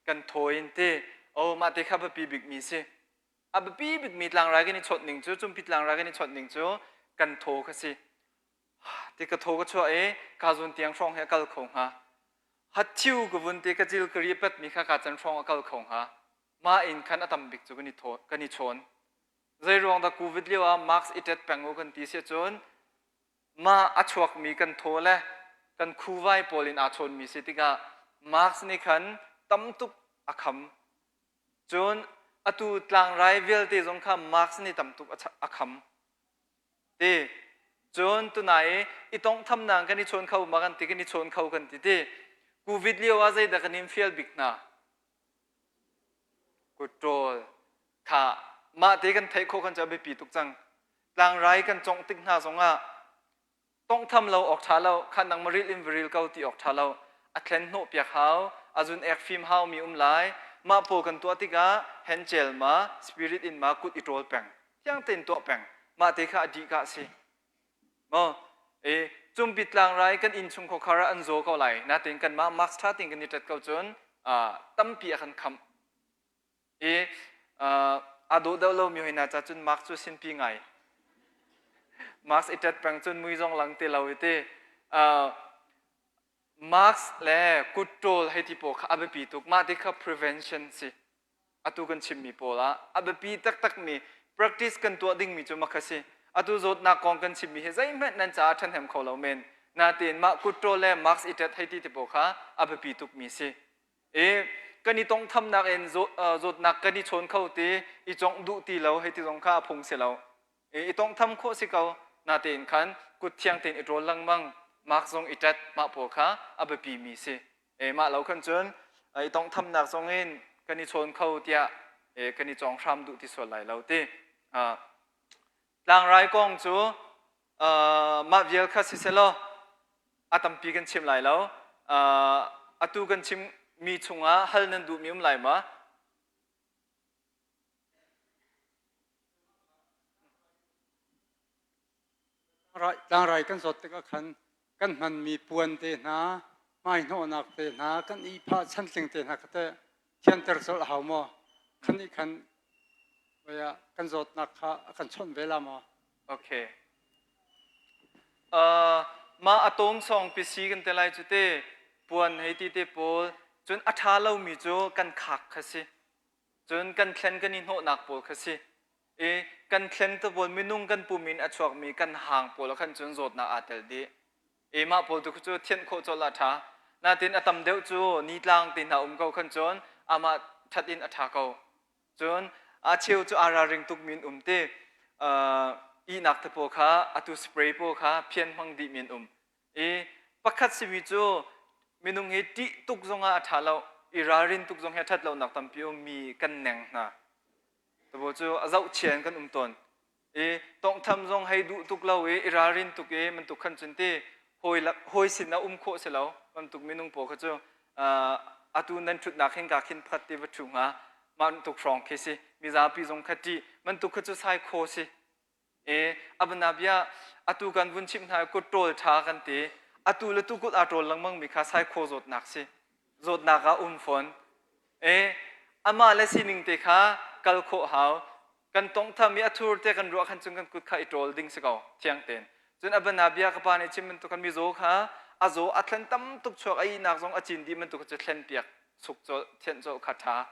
Kan thaw in ti. Oh, mah te kha biapi bikmi si. A biapi bikmi tlangrai kan i chawnh ning cu, cumpi tlangrai kan i chawnh ning cu kan thaw kha si. Ti ka thaw ka chuah i ka zun tiang hrawng hi a kal kho hnga. Hathiu ka vun ti ka cil ka ri patmi kha ka can hrawng a kal kho hnga. Mah in khan a tam bik cu kan i thaw, kan i chawn. Zei ruang dah COVID lio ah mask i tet peng u kan ti si ahcun mah a chuakmi kan thaw le kan khuvai pawl in aa chawnmi si tikah mask nih khan tam tuk a kham. Cun atu tlangrai vialte zong kha mask nih tam tuk a kham. Ti cun tunai i i tonghthamnak kan i chawn kho ma kan ti kan i chawn kho kan ti ti. COVID lio ah zeidah kan in fial bik hna? Kutṭawl kha mah te kan theih khawh kan cu a biapi tuk cang. Tlangrai kan congh tik hna zongah tonghtham lo awk ṭha lo, kha nang ril in va ril ko ti awk ṭha lo. A thlen hnawh piak hau, a zun ek fim hau mi um lai. Mah pawl kan tuah tikah hencel ma, spirit in ma kut i ṭawl peng. Thiang tein tuah peng. Mah te kha a dih ka si. Maw? E, cumpi tlangrai kan inn chung khuakhar ah an zaw ko lai. Natin kanmah mask ṭha tein kan i ṭet ko cun tampi a kan khamh. I aa dawh deuh lomi hoi hna ca cun mask cu sinpi ngai. Mask i ṭet peng cun mui zong lang ti lo i ti. Mask le kut ṭawl hei ti pawl kha a biapi tuk. Mah ti kha prevention si. Atu kan chimmi pawl ah a biapi taktakmi practice kan tuah dingmi cu makha si. Atu zawtnak kong kan chimmi hi zeihmanh nan caah ṭhahnem kho lo men. Natein mah kut ṭawl le mask i ṭet hei ti ti pawl kha a biapi tukmi si. I kan i tongthamnak in zawtnak kan i chawn kho ti, i congh duh ti lo hei ti zong kha a phung si lo. I tongtham khawh si ko. Natein khan kut thiang tein i ṭawl lengmang, mask zong i ṭet, mah pawl kha a biapimi si. E, mah lo khan cun i tongthamnak zong in kan i chawn kho tiah e, kan i cawng hram duh ti sual lai lo ti. Tlangrai kong cu mah vial kha si selaw a tampi kan chim lai lo. Atu kan chimmi chungah hal nan duhmi um lai ma? Tlangrai kan zawt tikah khan kan hmanmi puan te hna, hmaihnawhnak te hna, kan ihphah chantling te hna kha teh thianter colh a hau maw? Khan nih khan kan zawtnak kha a kan chawnh ve la maw? Okay. Mah a tawng song pisi kan te lai cu te puan hei ti te pawl cun a ṭha lomi cu kan khak kha si. Cun kan thlen kan i hnawhnak pawl kha si. I kan thlen te pawl minung kan pum in a chuakmi kan hang pawl khan cun zawtnak aa tel dih. I mah pawl tu cu thianh khawh colh a ṭha. Natin a tam deuh cu nitlang te hna um ko khan cun amah ṭhat in a ṭha ko. Cun a cheu cu aa ralring tukmi an um ti. Ihnak te pawl kha atu spray pawl kha phian hmang dihmi an um. I pakhat simi cu minung hi ṭih tuk zongah a ṭha lo, i ralrin tuk zong hi a ṭhat lonak tampi ummi kan neng hna. Tabo cu a zohchia in kan um tawn. I tonghtham zong hei duh tuk lo i i ralrin tuk i bantuk khan cun ti hawi hawi sin ah um khawh si lo bantuk minung pawl kha cu atu nan ṭhutnak hin ka khin phat ti va ṭhu hnga. Mah tuk hrawng khi si. Mizapi zong kha ṭih. Bantuk kha cu sai kho si. E abana bia atu kan vun chimh hna kut ṭawl ṭha kan ti. Atu le tu kut aa ṭawl lengmang mi kha sai kho zawtnak si. Zawtnak ah um fawn. E amah le sining te kha kal khawh hau. Kan tongtham i a thur te kan ruah khan cun kan kut kha i ṭawl ding si ko thiang tein. Cun abana bia ka pa nih chim bantuk kan mizaw kha a zaw a thlen tam tuk chuak a ihnak zong a cin dih bantuk cu thlen piak suk colh thianh colh kha ṭha.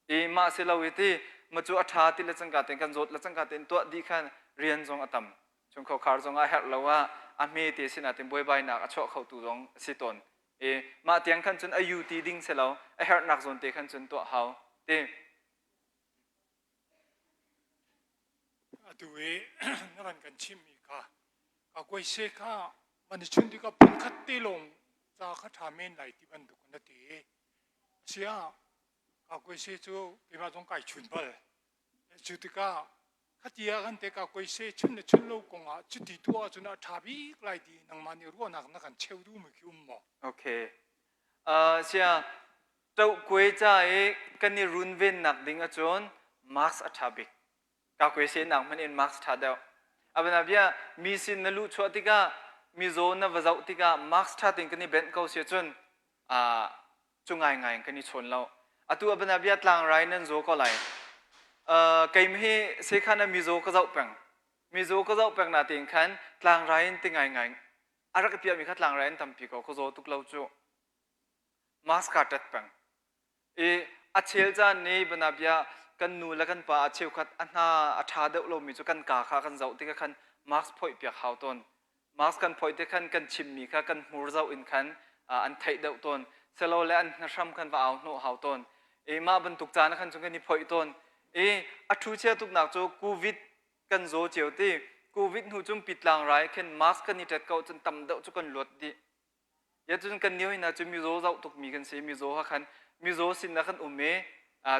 I mah si lo i ti ma cu a ṭha ti le cangka tein kan zawt le cangka tein tuah dih khan rian zong a tam. Chungkhar zong ah herh lo ah a hme te sinah tin buaibainak a chuah khotu zong a si tawn. I mah tiang khan cun a yu ti ding si lo a herhnak zawn te khan cun tuah hau ti. Atu i na van kan chimmi kha ka kuaise kha van i chun tikah phunkhat te lawng ca kha ṭha men lai ti bantuk na ti. Asiah ka kuaise cu keimah zong kai chun bal. Cu tikah khati ah kan te ka kuaise chun le chun lo kongah cuti tuah ahcun a ṭha bik lai ti nangmah nih ruahnak na kan cheu duhmi khi um maw? Okay. Sia Tohkuai ca i kan i runvennak ding ahcun mask a ṭha bik. Kakuai sehnak hmanh in mask ṭha deuh. A bia mi sin na luh chuah tikah mizaw na va zoh tikah mask ṭha tein kan i benh ko si ahcun cu ngaingai in kan i chawn lo. Atu a bia tlangrai nan zaw ko lai. Keimah hi sekhan ah mizaw ka zoh peng. Mizaw ka zoh peng natein khan tlangrai in ti ngaingai a rak i piahmi kha tlangrai in tampi ko ka zaw tuk lo cu. Mask kaa ṭat peng. I a chel caan nih banabia kan nu le kan pa a cheukhat a hna a ṭha deuh lomi cu kan kaa kha kan zoh tikah khan mask phoih piak hau tawn. Mask kan phoih tik khan kan chimmi kha kan hmur zoh in khan an theih deuh tawn. Silole an hnahram khan va au hnawh hau tawn. I mah bantuk caan ah khan cun kan i phoih tawn. I a ṭhu chia tuknak cu COVID kan zaw cio ti. COVID hnu cun pitlang rai khin mask kan i ṭet ko cun tam deuh cu kan luat dih. Ya cun kan nih hna cu mizaw zoh tukmi kan si. Mizaw ha khan mizaw sin ah kan um i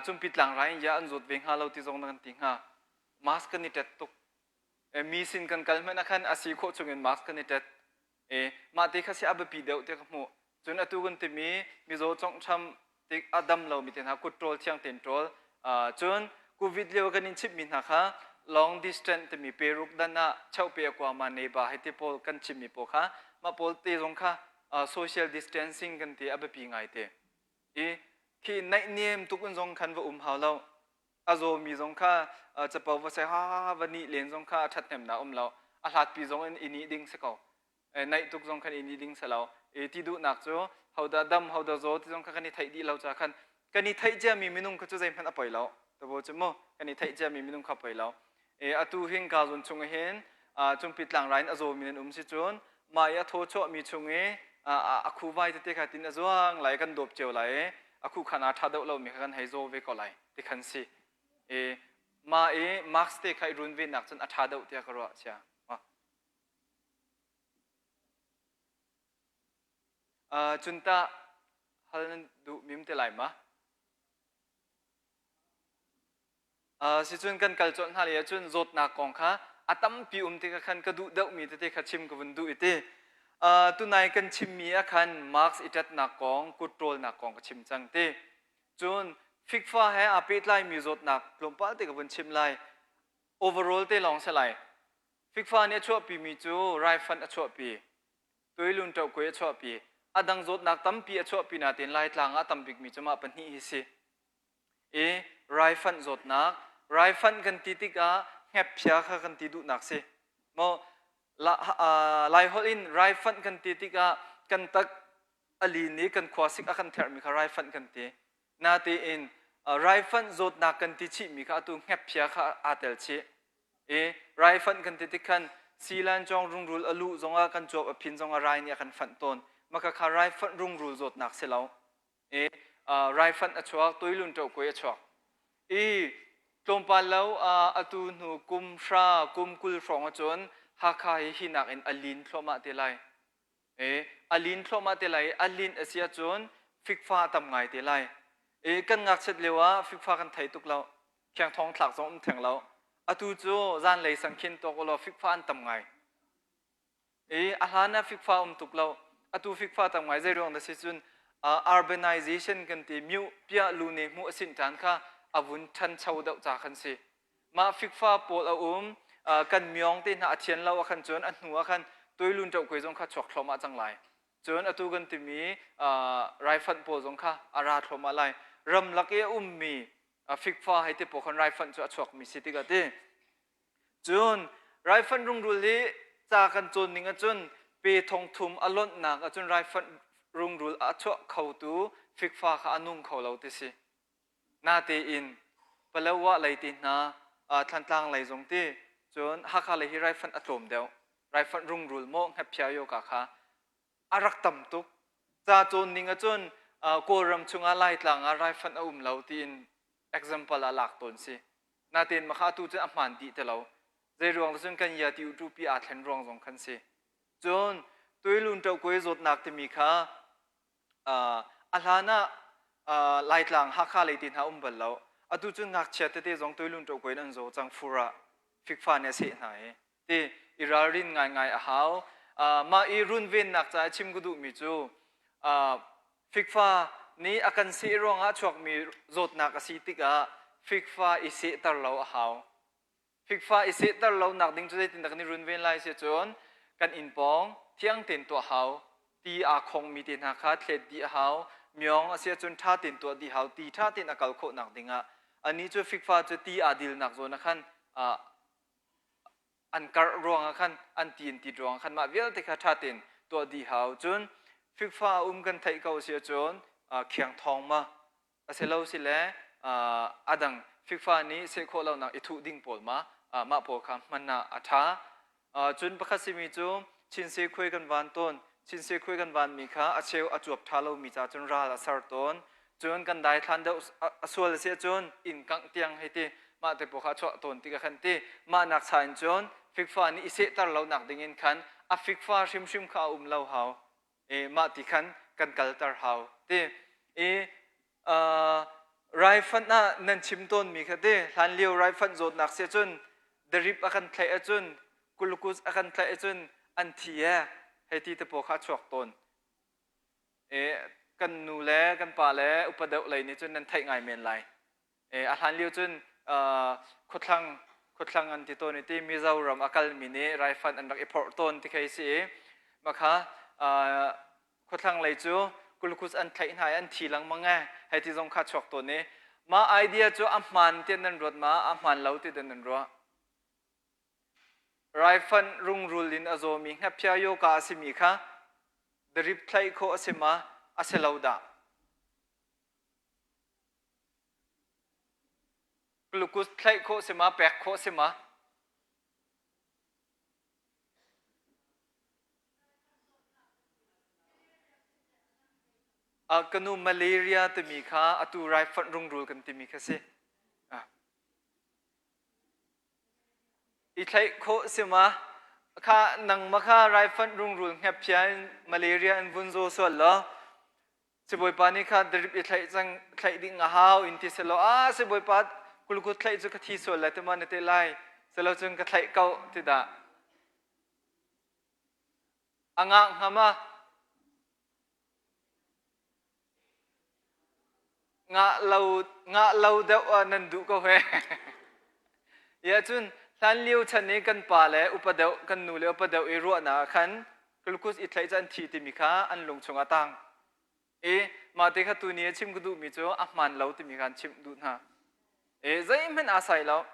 cumpi tlangrai in ya an zawt ve hnga lo ti zong na kan ti hnga. Mask kan i tet tuk. Mi sin kan kal hmanh ah khan a si khawh chungin mask kan i tet. Mah te kha si a biapi deuh ti ka hmuh. Cun atu kan timi mizaw conghtham tik a dam lomi te hna kut ṭawl thiang tein ṭawl. Cun COVID lio kan in chimhmi hna kha long distance timi peruk dan ah cheuhpe a kuama neiba hei ti pawl kan chimmi pawl kha mah pawl te zong kha social distancing kan ti a biapi ngai te. I khi naihniam tuk in zong khan va um hau lo. A zawmi zong kha capo va sai ha va nih len zong kha a ṭhathnemnak um lo. A hlatpi zong in i nih ding si ko. Naih tuk zong khan i nih ding si lo. Ti duhnak cu hodah dam hodah zaw ti zong kha kan i theih dih lo ca khan kan i theih ciami minung kha cu zeihmanh a poi lo. Tabo cu mu kan i theih ciami minung kha poi lo. Atu hin ka zawn chung hin cungpi tlangrai in a zawmi nan um si cun mah i a thaw chuahmi chung i a khuvai tete kha tin a zuang lai kan dawp cio lai i a khu khan aa ṭha deuh lomi kha kan hei zaw ve ko lai ti khan si. Mah i mask te kha i runvennak cun a ṭha deuh tiah ka ruah chia. Cun tah hal nan duh mim te lai ma? Sicun kan kal colh hna lei ahcun zawtnak kong kha a tampi um tikah khan ka duh deuhmi tete kha chim ka vun duh i ti. Tunai kan chimmi ah khan mask i ṭatnak kong, kut ṭawlnak kong ka chim cang ti. Cun fikfa he aa pehtlaimi zawtnak tlawmpal te ka vun chim lai. Overall te lawng si lai. Fikfa nih a chuahpimi cu raifanh a chuahpi, tuilun ṭohkuai a chuahpi, a dang zawtnak tampi a chuahpi natein Laitlang ah a tam bikmi cu mah pahnih hi si. I raifanh zawtnak, raifanh kan ti tikah hngephia kha kan ti duhnak si. Maw Laiholh in raifanh kan ti tikah kan tak a lin i kan khuasik a kan therhmi kha raifanh kan ti. Natein raifanh zawtnak kan ti chihmi kha atu hngephia kha aa tel chih. I raifanh kan ti tik khan silan cawng rungrul a luh zongah kan cuap a phin zongah rai nih a kan fanh tawn. Maka kha raifanh rungrul zawtnak si lo. I raifanh a chuak, tuilun ṭohkuai a chuak. I tlawmpal lo atu hnu kum hra, kum 20 hrawng ahcun Hakha hi hinak in a lin thluahmah te lai. I a lin thluahmah te lai i a linh a si ahcun fikfa a tam ngai te lai. I kan ngakchiat lio ah fikfa kan thei tuk lo. Khiangthawng thlak zong um theng lo. Atu cu zanlei sang khin tuak ulaw fikfa an tam ngai. I a hlan ah fikfa um tuk lo. Atu fikfa tam ngai zei ruang dah si cun urbanization kan ti miu piah lu ne hmuh a sinh ṭhan kha. a vun ṭhancho deuh ca khan si. Mah fikfa pawl a um, kan myong te hna a thian lo ah khan cun a hnu ah khan tuilun ṭohkuai zong kha chuak thluahmah cang lai. Cun atu kan timi raifanh pawl zong kha a ra thluahmah lai. Ramlak i a ummi fikfa hei ti pawl khan raifanh cu a chuakmi si tikah ti. Cun raifanh rungrul hi ca kan cawn ning ahcun pe thong thum a lonhnak ahcun raifanh rungrul a chuah khotu fikfa kha a nung kho lo ti si. Natein Palawa lei te hna, Thlantlang lei zong ti, cun Hakha lei hi raifanh a tlawm deuh. Raifanh rungrul maw hngephia yoka kha a rak tam tuk. Ca cawn ning ahcun Kawlram chungah Laitlang ah raifanh a um lo tiin example ah lak tawn si. Natein makha atu cun a hmaan dih ti lo. Zei ruang cun kan ia ti uṭupi aa thlen ruang zong khan si. Cun tuilun ṭohkuai zawtnak timi kha a hlan ah Laitlang Hakha lei te hna um bal lo. Atu cun ngakchia tete zong tuilun ṭohkuai in an zaw cang fur ah fikfa nih a seh hna i ti i ralrin ngaingai a hau. Mah i runvennak caah chim ka duhmi cu fikfa nih a kan seh ruangah a chuakmi zawtnak a si tikah fikfa i sehter lo a hau. Fikfa i sehter lonak ding cu zeitindah kan i runven lai si cun kan inn pawng thiang tein tuah hau. Ti aa khongmi te hna kha thlet dih a hau. Myong a si ahcun ṭha tein tuah dih hau. Ti ṭha tein a kal khawhnak dingah. Anih cu fikfa cu ti aa dilnak zawn ah khan an karh ruangah khan an ti an tit ruangah khan mah vialte kha ṭha tein tuah dih hau. Cun fikfa a um kan theih ko si ahcun khiang thawng ma a si lo si le a dang fikfa nih seh khawh lonak i thuh ding pawl ma mah pawl kha hman ah a ṭha. Cun pakhat simi cu chinse khuai kan van tawn. Chinse khuai kan vanmi kha a cheu a cuap ṭha lomi ca cun ral a ser tawn. Cun kan daithlan deuh a sual a si ahcun inn kangh tiang hei ti mah te pawl kha a chuah tawn ti ka khan ti. Mah nak cha in cun fikfa nih i sehter lonak ding in khan a fikfa hrimhrim kha a um lo hau. I mah ti khan kan kalter hau ti. I raifanh ah nan chim tawnmi kha ti hlanlio raifanh zawtnak si ahcun darip a kan thlaih ahcun glucose a kan tlaih ahcun an thi e hei ti te pawl kha a chuak tawn. E, kan nu le kan pa le upa deuh lei nih cun nan theih ngai men lai. E, a hlan lio cun khuathlang khuathlang an ti tawn i ti Mizoram a kalmi nih raifanh an rak i phorh tawn ti khi si i makha khuathlang lei cu glucose an thlaih hna i an thi lengmang e hei ti zong kha chuak tawn i mah idea cu a hmaan tiah nan ruat ma a hmaan lo ti nan ruah Raifanh rungrul in a zawmi hngaphia yoga a simi kha darip thlaih khawh a si ma a si lo dah? Glucose thlaih khawh si ma pek khawh si ma? Uh, ka nu malaria timi kha atu raifanh rungrul kan timi kha si. Uh. I thlaih khawh si ma? Kha nangmah kha raifanh rungrul hngephia in malaria in vun zaw sual law sibawipa nih kha drip i thlaih cang thlaih ding a hau in ti selaw ah sibawipa kulkut thlaih cu ka thi sual lai ti ma na ti lai selo cun ka thlaih ko ti dah a ngah hnga ma Ngah lo ngah lo deuh ah nan duh ko he. Ya cun hlan lio chan i kan pa le upa deuh kan nu le upa deuh i ruahnak ah khan glucose i thlaih cu an thi timi kha an lung chung ah tang. I mah te kha tuni a chim ka duhmi cu a hmaan lo timi kha an chimh duh hna. E zeihmanh aa sai lo.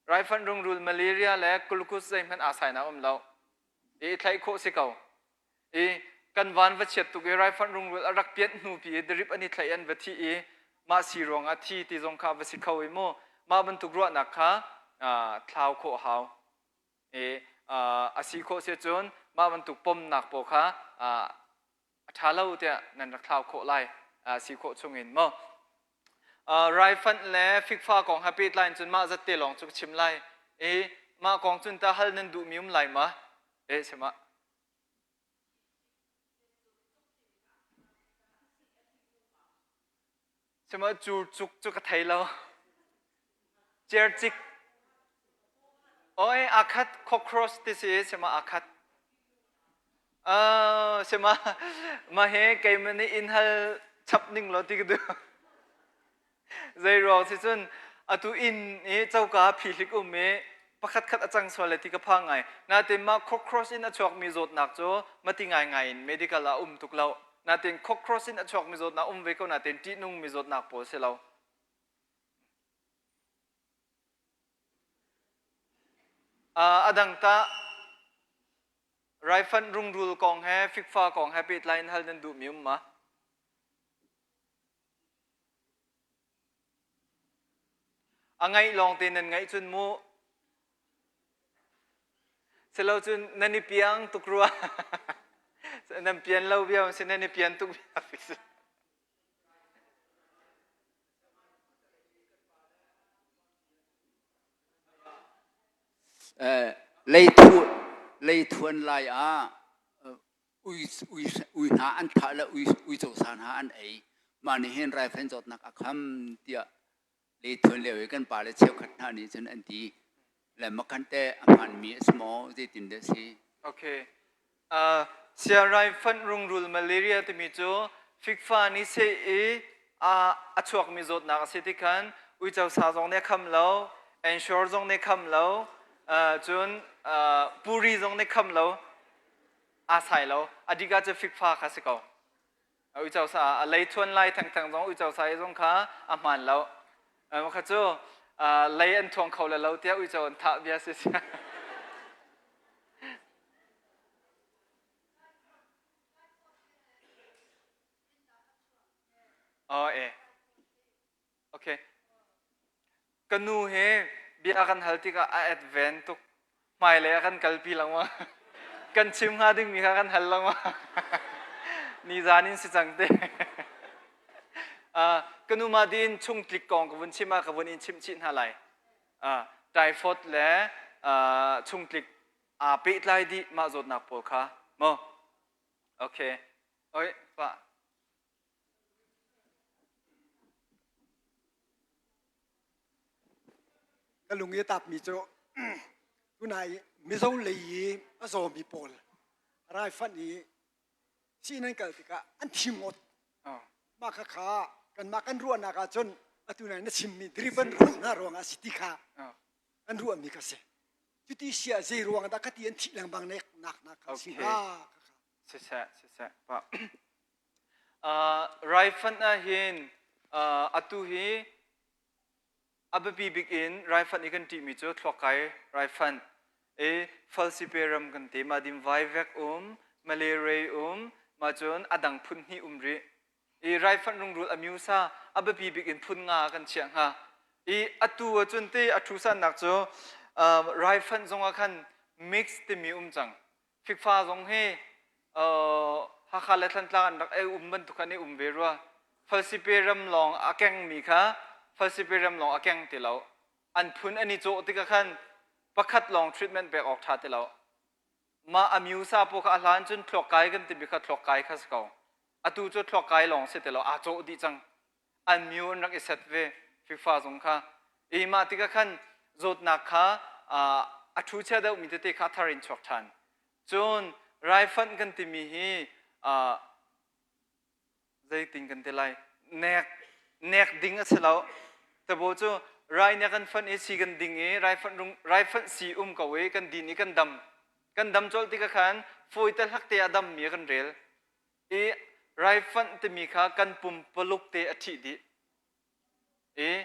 Raifanh rungrul malaria le glucose zeihmanh aa sainak um lo. I thlaih khawh si ko. I kan van va chiat tuk i raifanh rungrul a rak pianh hnu pi i drip an i thlaih an va thi i mah si ruangah thi ti zong kha va si kho i mu mah bantuk ruahnak kha thlau khawh hau i a si khawh si cun mah bantuk pomnak pawl kha a ṭha lo tiah nan rak thlau khawh lai si khawh chungin mu raifanh le fikfa kong ha pehtlai in cun mah zat te lawng cu ka chim lai i mah kong cun ta hal nan duhmi um lai ma eh sima Sima cu cuk cu ka thei lo. Cercik. Oi akhat cockroach ti si sima akhat. Uh, sima ma he keimah nih in hal chap ning lo ti ka duh. Zei ruang si cun atu inn i coka phihlik um i pakhat khat a cang sual le ti ka phang ngai. Natin mah cockroach in a chuakmi zawtnak cu mati ngaingai in medical ah um tuk lo. Natin cockroach in a chuakmi zawtnak um ve ko natin ṭihnungmi zawtnak pawl si lo. A dang tah raifanh rungrul kong he fikfa kong he pehtlai in hal nan duhmi um ma? A ngaih lawng te nan ngaih cun mu. Silo cun nan i piang tuk rua. Nan pian lo bia si nan i pian tuk bia. Leithuan lai ah ui hna an thah le uico sa hna an ei. Mah nih hin raifanh zawtnak a kham tiah leithuan lio i kan pale cheukhat hna nih cun an ti. Le makhan teh a hmaanmi a si maw? Zeitin dah a si? Okay. Sialraifanh rungrul malaria timi cu fikfa nih seh i a chuakmi zawtnak a si ti khan uico sa zong nih a kham lo, ensure zong nih kham lo, cun puri zong nih kham lo, aa sai lo. A dik ah cu fikfa kha si ko. Uico sa a lei thuan lai thengtheng zong uico sa i zong kha a hmaan lo. Kha cu lei an thuang kho le lo tiah uico an thah bia si. Oh eh. Okay. Ka nu he bia kan hal tikah a advent tuk. Hmailei a kan kalpi lengmang. Kan chim hnga dingmi kha kan hal lengmang. Nizan in si cang te. Uh, ka nu ma din chung tlik kong ka vun chim ah ka vun in chimh chih hna lai. Uh, typhoid le uh, chungtlik aa pehtlai dih mah zawtnak pawl kha maw okay oi pa Ka lung i tapmi cu tunai Mizo lei i a zawmi pawl raifanh i sii nan kal tikah an thi ngawt. Mah kha kha kanmah kan ruahnak ahcun atu nai na chimmi driven ruh hna ruangah si ti kha an ruahmi kha si. Cuti sia zei ruang dah ka ti an thih lengmang nek nak nak kha si hnga. Siseh, siseh, pa. Raifanh ah hin atu hi a biapi bik in raifanh i kan ṭihmi cu thluakkai raifanh i falciparum kan ti mah dim vaivek um malaria um mah cun a dang phun hnih um rih i raifanh rungrul a myusa a biapi bik in phun nga kan chiah hnga i atu ahcun te a ṭhusannak cu raifanh zongah khan mix timi um cang Fikfa zong hi Hakha le Thantlang an rak ei um bantuk khan i um ve rua. Falsipe ram lawng a kengmi kha falsipe ram lawng a keng ti lo. An phun an i cawh tikah khan pakhat lawng treatment pek awk ṭha ti lo. Mah a myusa pawl kha a hlan cun thluak kai kan timi kha thluak kai kha si ko. Atu cu thluak kai lawng si ti lo, aa cawh dih cang. An myu an rak i set ve fikfa zong kha. I mah tikah khan zawtnak kha a ṭhu chia deuhmi tete kha thar in chuak ṭhan. Cun raifanh kan timi hi zeitin kan ti lai nek nek ding a si lo. Tabo cu rai nek kan fanh i si kan ding i raifanh rung raifanh si um ko i kan din i kan dam. Kan dam colh tikah khan fawi te hlak te a dammi a kan rel. I raifanh timi kha kan pumpaluk te a ṭhih dih. I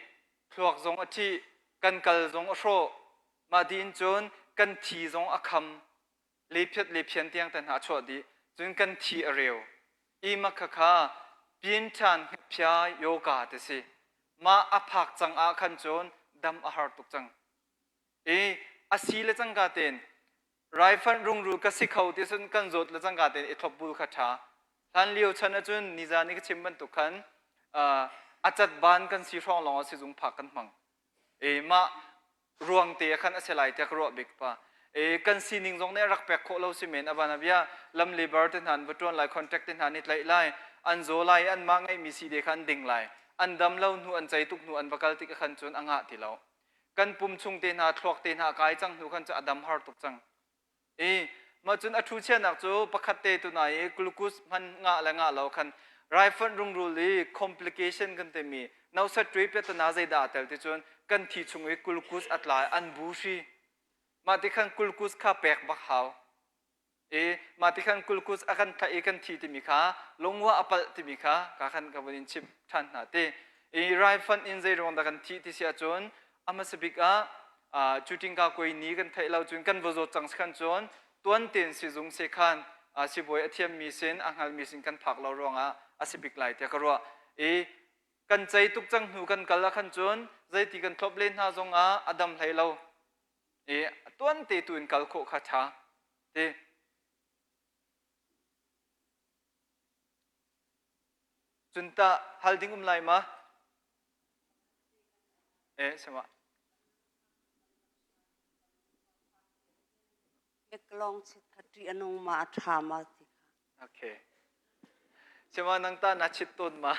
thluak zong a ṭhih, kan kal zong a hrawh. Mah dih in cun kan thi zong a kham. Lephiat lephian tiang te hna a chuah dih. Cun kan thi a reu. I mah khakha pian ṭhan phia yoga ti si. Mah a phak cang ah khan cun dam a har tuk cang. I a si le cangka tein raifanh rungrul ka si kho ti cun kan zawt le cangka tein i thlopbul kha ṭha. Hlan lio chan ahcun nizan i ka chim bantuk khan a cat ban kan si hrawng lawng ah sizung phak kan hmang. E mah ruang te khan a si lai tiah ka ruah bik pa. E kan sining zong nih a rak pek khawh lo si men avan abia lam labor te hna an va ṭuan lai contract te hna ni tlaih lai an zaw lai an mah ngeihmi si de kha an ding lai an dam lo hnu an cei tuk hnu an va kal tik khan cun a ngah ti lo. Kan pum chung te hna thluak te hna a kai cang hnu khan cu a dam har tuk cang. I mah cun a ṭhu chianak cu pakhat te tu nai i glucose hman ngah le ngah lo khan. Raifanh rungrul i complication kan timi nosat ṭui piatana zeidah aa tel ti cun kan thi chung i kulkus a tla i an bu hri. Mah ti khan kulkus kha pek bak hau. I mah ti khan kulkus a kan thlaih i kan thi timi kha lungwa a palh timi kha ka khan ka vun in chimh ṭhan hna ti. I raifanh in zei ruang dah kan thih ti si ahcun a hmasa bik ah cutingka koi ni kan theih lo cun kan va zawt cang si khan cun tuan tein sizung sekhan sibawi a thiammi sin a hngalmi sin kan phak lo ruangah a si bik lai tiah ka ruah. I kan cei tuk cang hnu kan kal ah khan cun zeiti kan thlop len hna zongah a dam hlei lo. I tuan te tu in kal khawh kha ṭha ti. Cun tah hal ding um lai ma? Eh, sama. Long chit kha ṭih a nung ma a ṭha ma ti kha. Okay. Sima nang ta na chit tawn ma?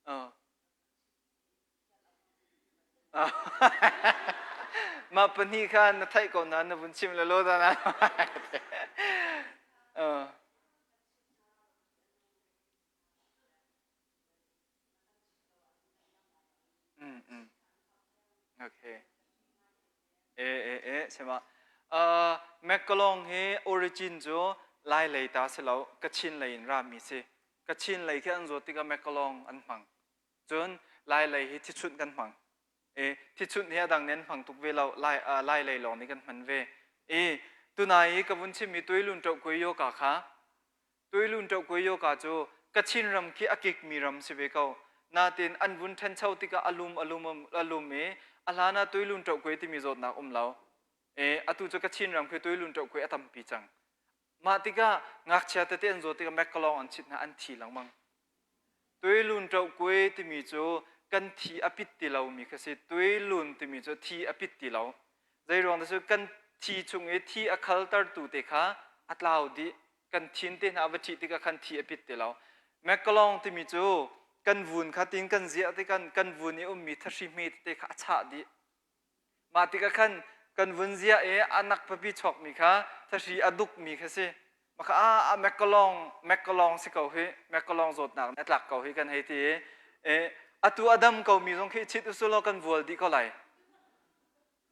Oh. Mah pahnih kha na theih ko na na vun chim le lo da na. Uh. Mm, mm. Okay. E e e sema. Uh, Mekalong hi origin cu Lai lei ta si lo, Kachin lei in rami si. Kachin lei khi an zawt tikah Mekalong an hmang. Cun Lai lei hi thichunh kan hmang. E, thichunh hi a dang nih an hmang tuk ve lo, Lai, uh, Lai lei lawng nih kan hman ve. E, tunai i ka vun chimmi tuilun ṭohkui yoga kha, tuilun ṭohkui yoga cu Kachin ram khi a kikmi ram si ve ko. Natin an vun ṭhencho tikah a lum a lum a lum i a hlan ah tuilun ṭohkui timi zawtnak um lo. E, atu cu Kachin ram khi tuilun ṭohkui a tampi cang. Mah tikah ngakchia tete an zawt tikah mekkalawng an chit hna an thi lengmang. Tuilun ṭohkui timi cu kan thi a pit ti lomi kha si. Tuilun timi cu thi a pit ti lo. Zeiruang dah cu kan thi chung i thi a khaltertu te kha a tlau dih. Kan thin te hna a va ṭhih tikah khan thi a pit ti lo. Mekkalawng timi cu kan vun kha tin kan ziah tikah kan vun i ummi thahri hme tete kha a chah dih. Mah tikah khan kan vun ziah i a nak pipi chuakmi kha thahri a dukmi kha si. Maka a mekkalong mekkalong si ko hi mekkalong zawtnak nih a tlak ko hi kan hei ti i e, atu a dam ko mi zong khi chit usulaw kan vual dih ko lai.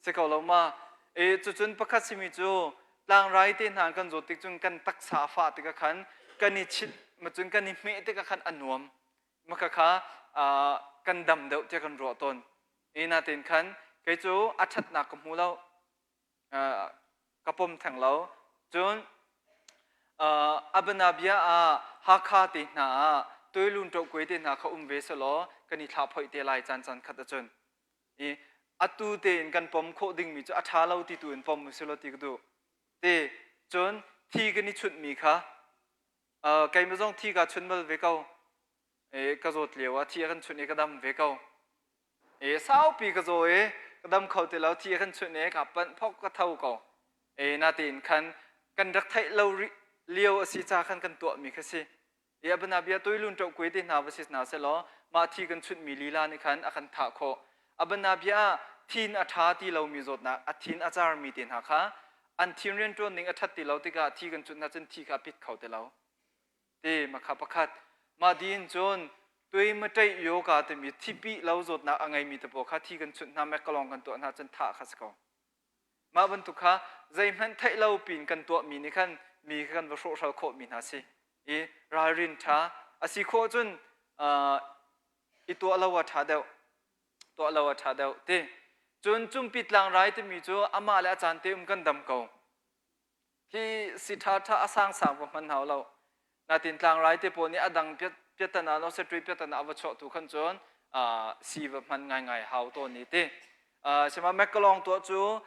Si ko lo ma? E, cucun pakhat simi cu tlangrai te hna kan zawt tik cun kan taksa a fah tikah khan kan i chit macun kan i hmeh tikah khan a nuam. Maka kha kan dam deuh tiah kan ruah tawn. E natein khan kei cu a ṭhatnak ka hmu lo. Ka pom theng lo. Cun Abanabia ah Hakha te hna ah Tuilun ṭohkuai te hna kha um ve selaw kan i thlah phoih te lai caan caan khat ahcun. I atu tein kan pom khawh dingmi cu a ṭha lo ti tu in pom usih ti ka duh. Ti cun thi kan i chunhmi kha keimah zong thi kaa chun bal ve ko. E, ka zawt lio ah thi a kan chunh i ka dam ve ko. E, saupi ka zaw i ka dam kho ti lo thi a kan chunh i ka panh phok ka tho ko. E, natein khan kan rak theih lo rih lio a si ca khan kan tuahmi kha si. E, abana bia tuilun ṭoh kuai te hna va si hna selaw mah thi kan chunhmi lila nih khan a kan thah khawh. Abana bia ah thin a ṭha ti lomi zawtnak a thin a carmi te hna kha an thin rianṭuan ning a ṭhat ti lo tikah thi kan chunh hna cun thi kha a pit kho ti lo. Ti makha pakhat. Mah din cun tui maṭeih yoga timi thipi lo zawtnak a ngeimi te pawl kha thi kan chunh hna mekkalong kan tuah hna cun thah kha si ko. Mah bantuk kha zeihmanh theih lo pin kan tuahmi nih khan mi kha kan va hrawhhral khawhmi hna si. I ralrin ṭha a si khawh cun uh, i tuah lo a ṭha deuh. Tuah lo a ṭha deuh ti. Cun cumpi tlangrai timi cu amah le a caan te um kan dam ko. Hi si ṭha ṭha a sangsang va hman hau lo. Natin tlangrai te pawl nih a dang piatana no setri piatana a va chuah tu khan cun si va hman ngaingai hau tawn ni ti. Sima mekkalong tuah cu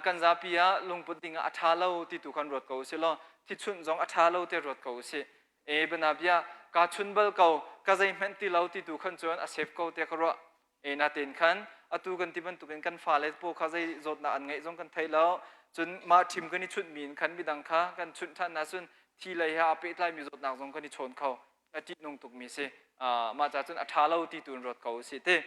kan zapi ah lungput ding ah a ṭha lo ti tu khan ruat ko usih law thichunh zong a ṭha lo te ruat ko usih. E bana bia ka chun bal ko ka zeihmanh ti lo ti tu khan cun a save ko te ka ruah. E natein khan atu kan ti bantukin kan fale paw kha zei zawtnak an ngeih zong kan thei lo. Cun mah ṭhim kan i chunhmi in khan midang kha kan chunh ṭhan hna cun thi lei he aa pehtlaimi zawtnak zong kan i chawn kho. A ṭihnung tukmi si. Mah ca cun a ṭha lo ti tu in ruat ko usih ti.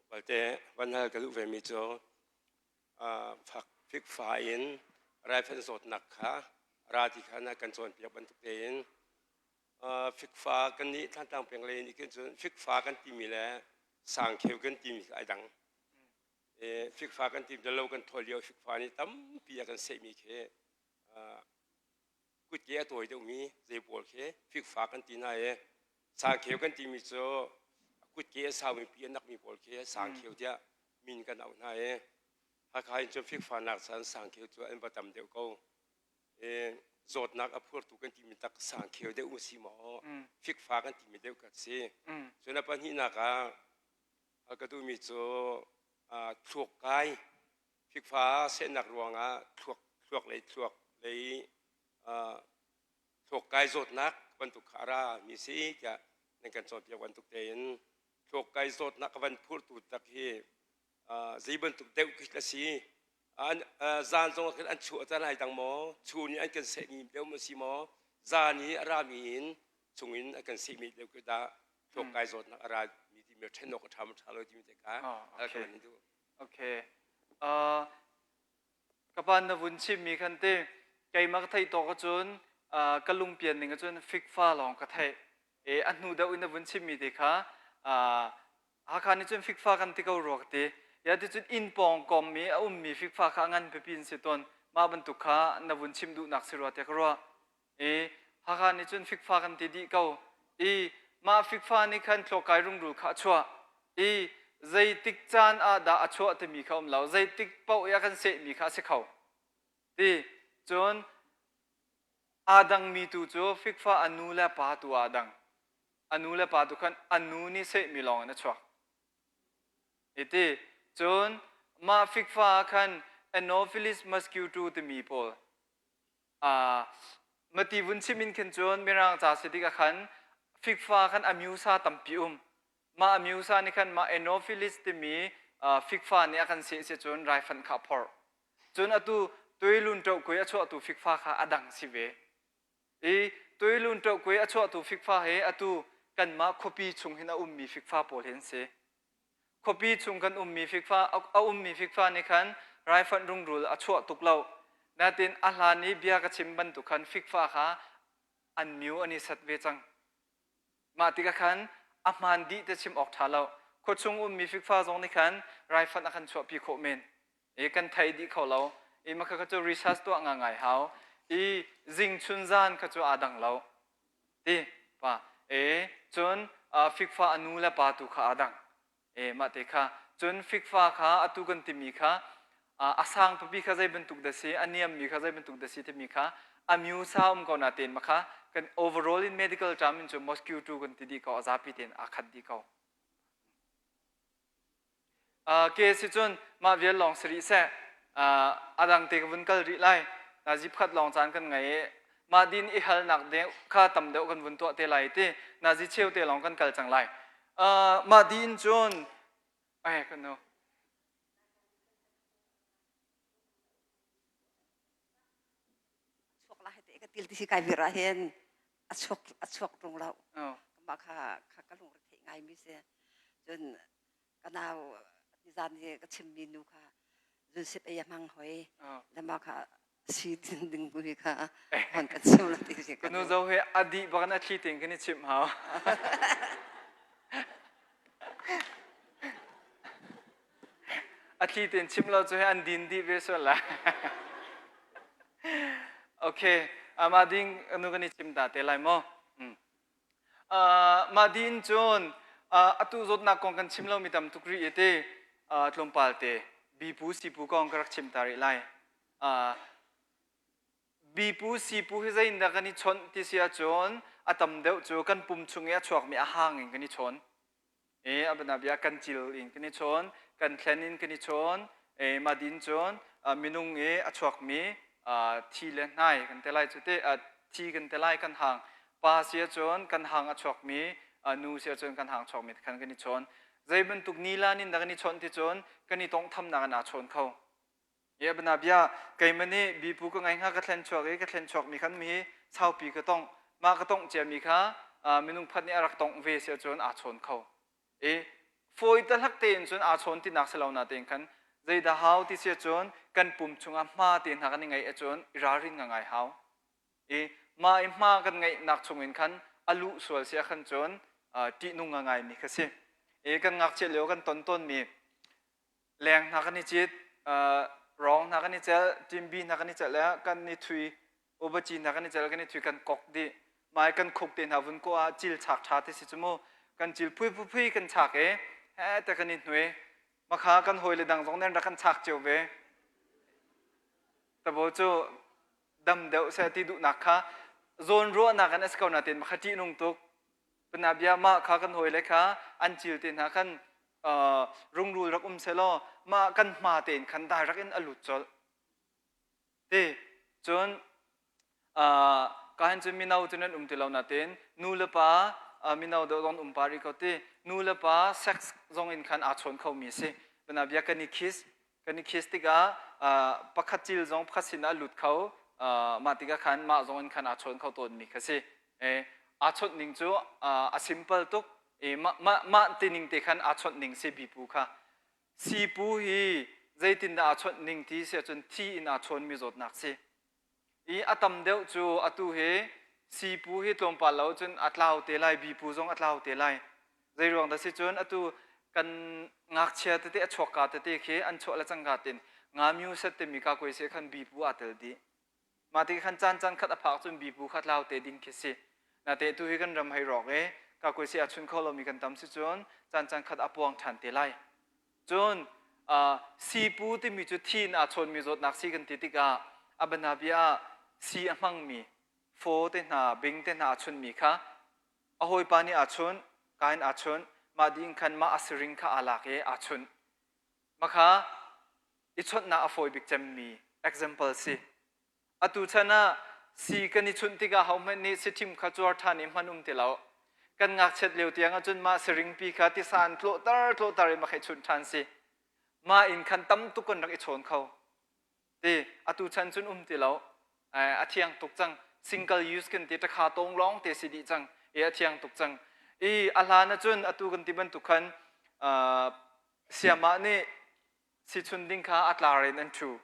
Balte van hal ka duh vemi cu. Fak fikfa in raifanh zawtnak kha ra ti kha na kan cawnpiak bantuk tein fikfa kan nih Thlantlang peng lei nih khin cun fikfa kan timi le sangkheu kan timi ai dang. Fikfa kan tim lo kan thawl lio fikfa nih tampi a kan sehmi khi kutke a tawi deuhmi zei pawl khi fikfa kan ti hna i sangkheu kan timi cu kutke a saumi pi a nakmi pawl khi sangkheu tiah min kan auh hna i Hakha in cun fikfa nak chan sangkheu cu an va tam deuh ko. I zawtnak a phurtu kan timi tak sangkheu deuh mu si maw fikfa kan timi deuh ka si. Cun a pahnihnak ah a ka duhmi cu thluak kai fikfa sehnak ruangah thluak thluak lei thluak lei thluak kai zawtnak bantuk kha a ra mi si tiah nan kan cawnpiak bantuk tein thluak kai zawtnak a van phurtu tak hi zei bantuk deuh khi a si an zan zong khin an chuah caan ai dang maw chu nih an kan sehmi deuh ma si maw zan i a rami in chungin a kan sehmi deuh khi dah thluak kai zawtnak a ra mi timi ṭhen awk a ṭha ma ṭha lo timi te kha okay okay ka pa na vun chimmi khan te keimah ka theih tawk ahcun ka lungpian ning ahcun fikfa lawng ka theih e a hnu deuh in na vun chimmi te kha Hakha nih cun fikfa kan ti ko rua ka ti. Ya ti cun inn pawng kom i a ummi fikfa kha a ngan pipi in si tawn. Mah bantuk kha na vun chim duhnak si rua tiah ka ruah. I Hakha nih cun fikfa kan ti dih ko. I mah fikfa nih khan thluakai rungrul kha a chuah. I zeitik caan ah dah a chuah timi kha um lo. Zeitik paoh i a kan sehmi kha a si kho. Ti cun aa dangmi tu cu fikfa a nu le pa tu aa dang. A nu le pa tu khan a nu nih sehmi lawng in a chuak. Iti cun mah fikfa ah khan Anopheles mosquito timi pawl uh, mati vun chim in khin cun mirang ca si tikah khan fikfa khan a musa tampi um mah a musa nih khan mah Anopheles timi uh, fikfa nih a kan seh si cun raifanh kha a phorh cun atu tuilun ṭohkui a chuahtu fikfa kha a dang si ve I tuilun ṭohkui a chuahtu fikfa hi atu kanmah khuapi chung hin a ummi fikfa pawl hi an si. Khuapi chung kan ummi fikfa a ummi fikfa nih khan raifanh rungrul a chuah tuk lo. Natin a hlan i bia ka chim bantuk khan fikfa kha an miu an i sat ve cang. Mah tikah khan a hmaan dih te chim awk ṭha lo. Khuachung ummi fikfa zong nih khan raifanh a kan chuahpi khawh men. I kan thei dih kho lo. I mah kha cu research tuah ngai hau. I zing chun zan kha cu aa dang lo. Ti pa e cun fikfa a nu le pa tu kha aa dang. E mah te kha cun fikfa kha atu kan timi kha a sang pipi kha zei bantuk dah si a niammi kha zei bantuk dah si timi kha a musa um ko na tein ma kha kan overall in medical term in cu mosquito kan ti dih ko a zapi tein aa khat dih ko. Ke si cun mah vial lawng si rih seh. A dang te ka vun kal rih lai. Nazi pakhat lawng caan kan ngei i mah din i halnak deuh kha tam deuh kan vun tuah te lai ti nazi cheu te lawng kan kal cang lai. Mah din cun ai kan nu. Chuak la hete ka til ti si kai vir ah hin a chuak a chuak tung lo. Mah kha kha ka lungre theih ngai mi si. Cun ka nau nizan i ka chimmi nu kha zunsip ei a hmang hoi le mah kha si ding ding bu hi kha hon kan chim lo ti si ka nu zo he a dih bak in a thli tein kan i chimh hau a thli tein chim lo cu he an din dih ve sual lai okay ama ding nu kan i chim ta te lai maw Mah dih in cun atu zawtnak kong kan chim lomi tam tuk rih i ti tlawmpal te bipu sipu kong ka rak chim ta rih lai. Bipu sipu hi zeiindah kan i chawnh ti si ahcun a tam deuh cu kan pum chung i a chuakmi a hang in kan i chawn. E a bia kan cil in kan i chawn, kan thlen in kan i chawn, e mah din cun minung i a chuakmi thi le hnai kan te lai cu te thi kan te lai kan hang pa si ahcun kan hang a chuakmi nu si ahcun kan hang chuakmi khan kan i chawn zei bantuk nilan in dah kan i chawnh ti cun kan i tawnghthamnak in aa chawn kho Ye bana bia keimah nih bipu ka ngai hnga ka thlen chuak i ka thlen chuakmi khan mi saupi ka tongh mah ka tongh ciami kha minung phat nih a rak tongh ve si ahcun aa chawn kho i fawi tahlak tein cun aa chawn tinak si lo na tein khan. Zeidah hau ti si ahcun kan pum chungah hma te hna kan i ngeih ahcun i ralrin ngai hau. I mah i hma kan ngeihnak chungin khan a luh sual si ahkhan cun ṭihnung ngaimi kha si. I kan ngakchia lio kan ton tawnmi leng hna kan i cit, rawng hna kan i celh, ṭimbi hna kan i celh le kan i thui, ubaci hna kan i celh, kan i thui, kan kok dih. Mai kan khuk te hna vun kawh ah cil chak ṭha te si cu mu. Kan cil phui phui phui kan chak i he te kan i hnui. Makha kan hawile dang zong nih an rak kan chak cio ve. Tabo cu dam deuh seh ti duhnak kha zawn ruahnak in a si ko nain makha ṭihnung tuk. Pana bia mah kha kan hawile kha an cil te hna khan rungrul rak um selaw mah kan hma tein khan direct in a lut colh. Ti cun ka hin cun mino cu nan um ti lo nain nu le pa mino deuh zong um pa rih ko ti nu le pa sex zong in khan aa chawn khomi a si. Pana bia kan i kiss kan i kiss tikah pakhat cil zong pakhat sinah a lut kho mah tikah khan mah zong in khan aa chawn kho tawnmi kha si. Aa chawnh ning cu a simple tuk i mah mah ti ning te khan aa chawnh ning si bipu kha. Sipu hi zeitindah aa chawnh ning ti si ahcun thi in aa chawnmi zawtnak si. I a tam deuh cu atu hi sipu hi tlawmpal lo cun a tlau te lai, bipu zong a tlau te lai. Zei ruang dah si cun atu kan ngakchia tete a chuakka tete khi an chuah le cangka tin ngamyu set timi ka kuai se khan bipu aa tel dih. Mah ti khan caan caan khat a phak cun bipu kha tlau te ding khi si. Nate tu hi kan ram hei rawk i ka kuai si a chun kho lomi kan tam si cun caan caan khat a puang ṭhan te lai. Cun uh, sipu timi cu thi in aa chawnmi zawtnak si kan ti tikah a banabia ah si a hmangmi faw te hna bing te hna a chunmi kha a hawipa nih aa chunh ka in aa chunh mah ding khan mah a siring kha aa lak i aa chunh Makha i chawnhnak a fawi bik cemmi example si. Atu chan ah si kan i chunh tikah hohmanh nih siṭhim kha cuar ṭhan i hman um ti lo. Kan ngakchiat lio tiang ahcun mah siringpi kha tisa in tlawhter tlawhter in makha i chunh ṭhan si. Mah in khan tam tuk kan rak i chawn kho. Ti atu chan cun um ti lo. A thiang tuk cang. Single use kan ti ṭakha tawng lawng te si dih cang. I a thiang tuk cang. I a hlan ahcun atu kan ti bantuk khan Siamah nih sichun ding kha a tlar in an ṭhu.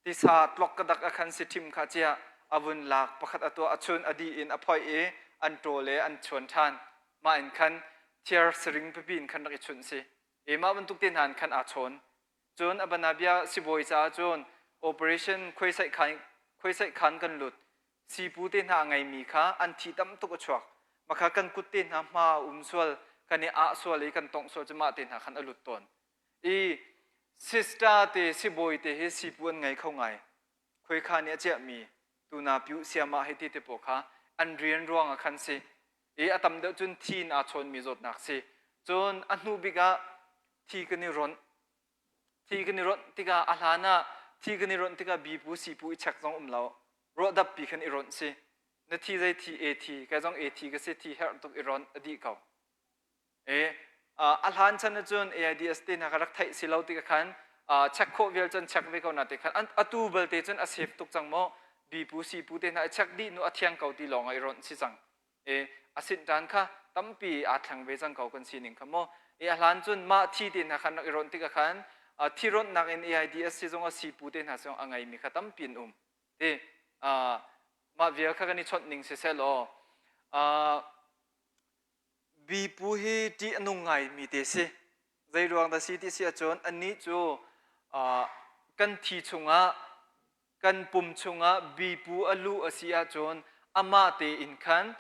Tisa tlok ka dak a khan siṭhim kha ciah a vun lak pakhat a tuah a chun a dih in a phoih i an ṭawl i an chuan ṭhan. Mah in khan thiar siring pipi in khan rak i chunh si. I mah bantuk te hna in khan aa chawn. Cun a banabia sibawi caah cun operation khuaisaih khan khuaisaih khan kan lut. Sipu te hna a ngeimi kha an thi tam tuk a chuak. Makha kan kut te hna hma a um sual, kan i ah sual i kan tongh sual cu mah te hna khan a lut tawn. I sister te sibawi te hi sipu an ngei kho ngai. Khuaikha nih a ciahmi tuna piu siamah hei ti te pawl kha an rian ruang ah khan si. I a tam deuh cun thi in aa chawnmi zawtnak si. Cun a hnu bik ah thi kan i ronh. Thi kan i ronh tikah a hlan ah thi kan i ronh tikah bipu sipu i check zong um lo. Ruahdap pi khan i ronh si. Na thi zei thi A thi, kai zong A thi ka si thi herh tuk i ronh a dih ko. E a hlan chan ahcun AIDS te hna kha rak theih si lo tikah khan check khawh vial cun check ve ko na te khan atu belte cun a safe tuk cang maw bipu sipu te hna i check dih nu a thiang ko ti lawng ah i ronh si cang. E a sinh ṭan kha tampi aa thleng ve cang ko kan sining kha maw e a hlan cun mah thi te hna khan rak i ronh tikah khan thi ronhnak in AIDS si zong a sipu te hna zong a ngeimi kha tampi an um ti mah vial kha kan i chawnh ning siseh law bipu hi ṭih a nung ngaimi te si zei ruang dah si ti si ahcun annih cu kan thi chungah kan pum chungah bipu a luh a si ahcun amah tein khan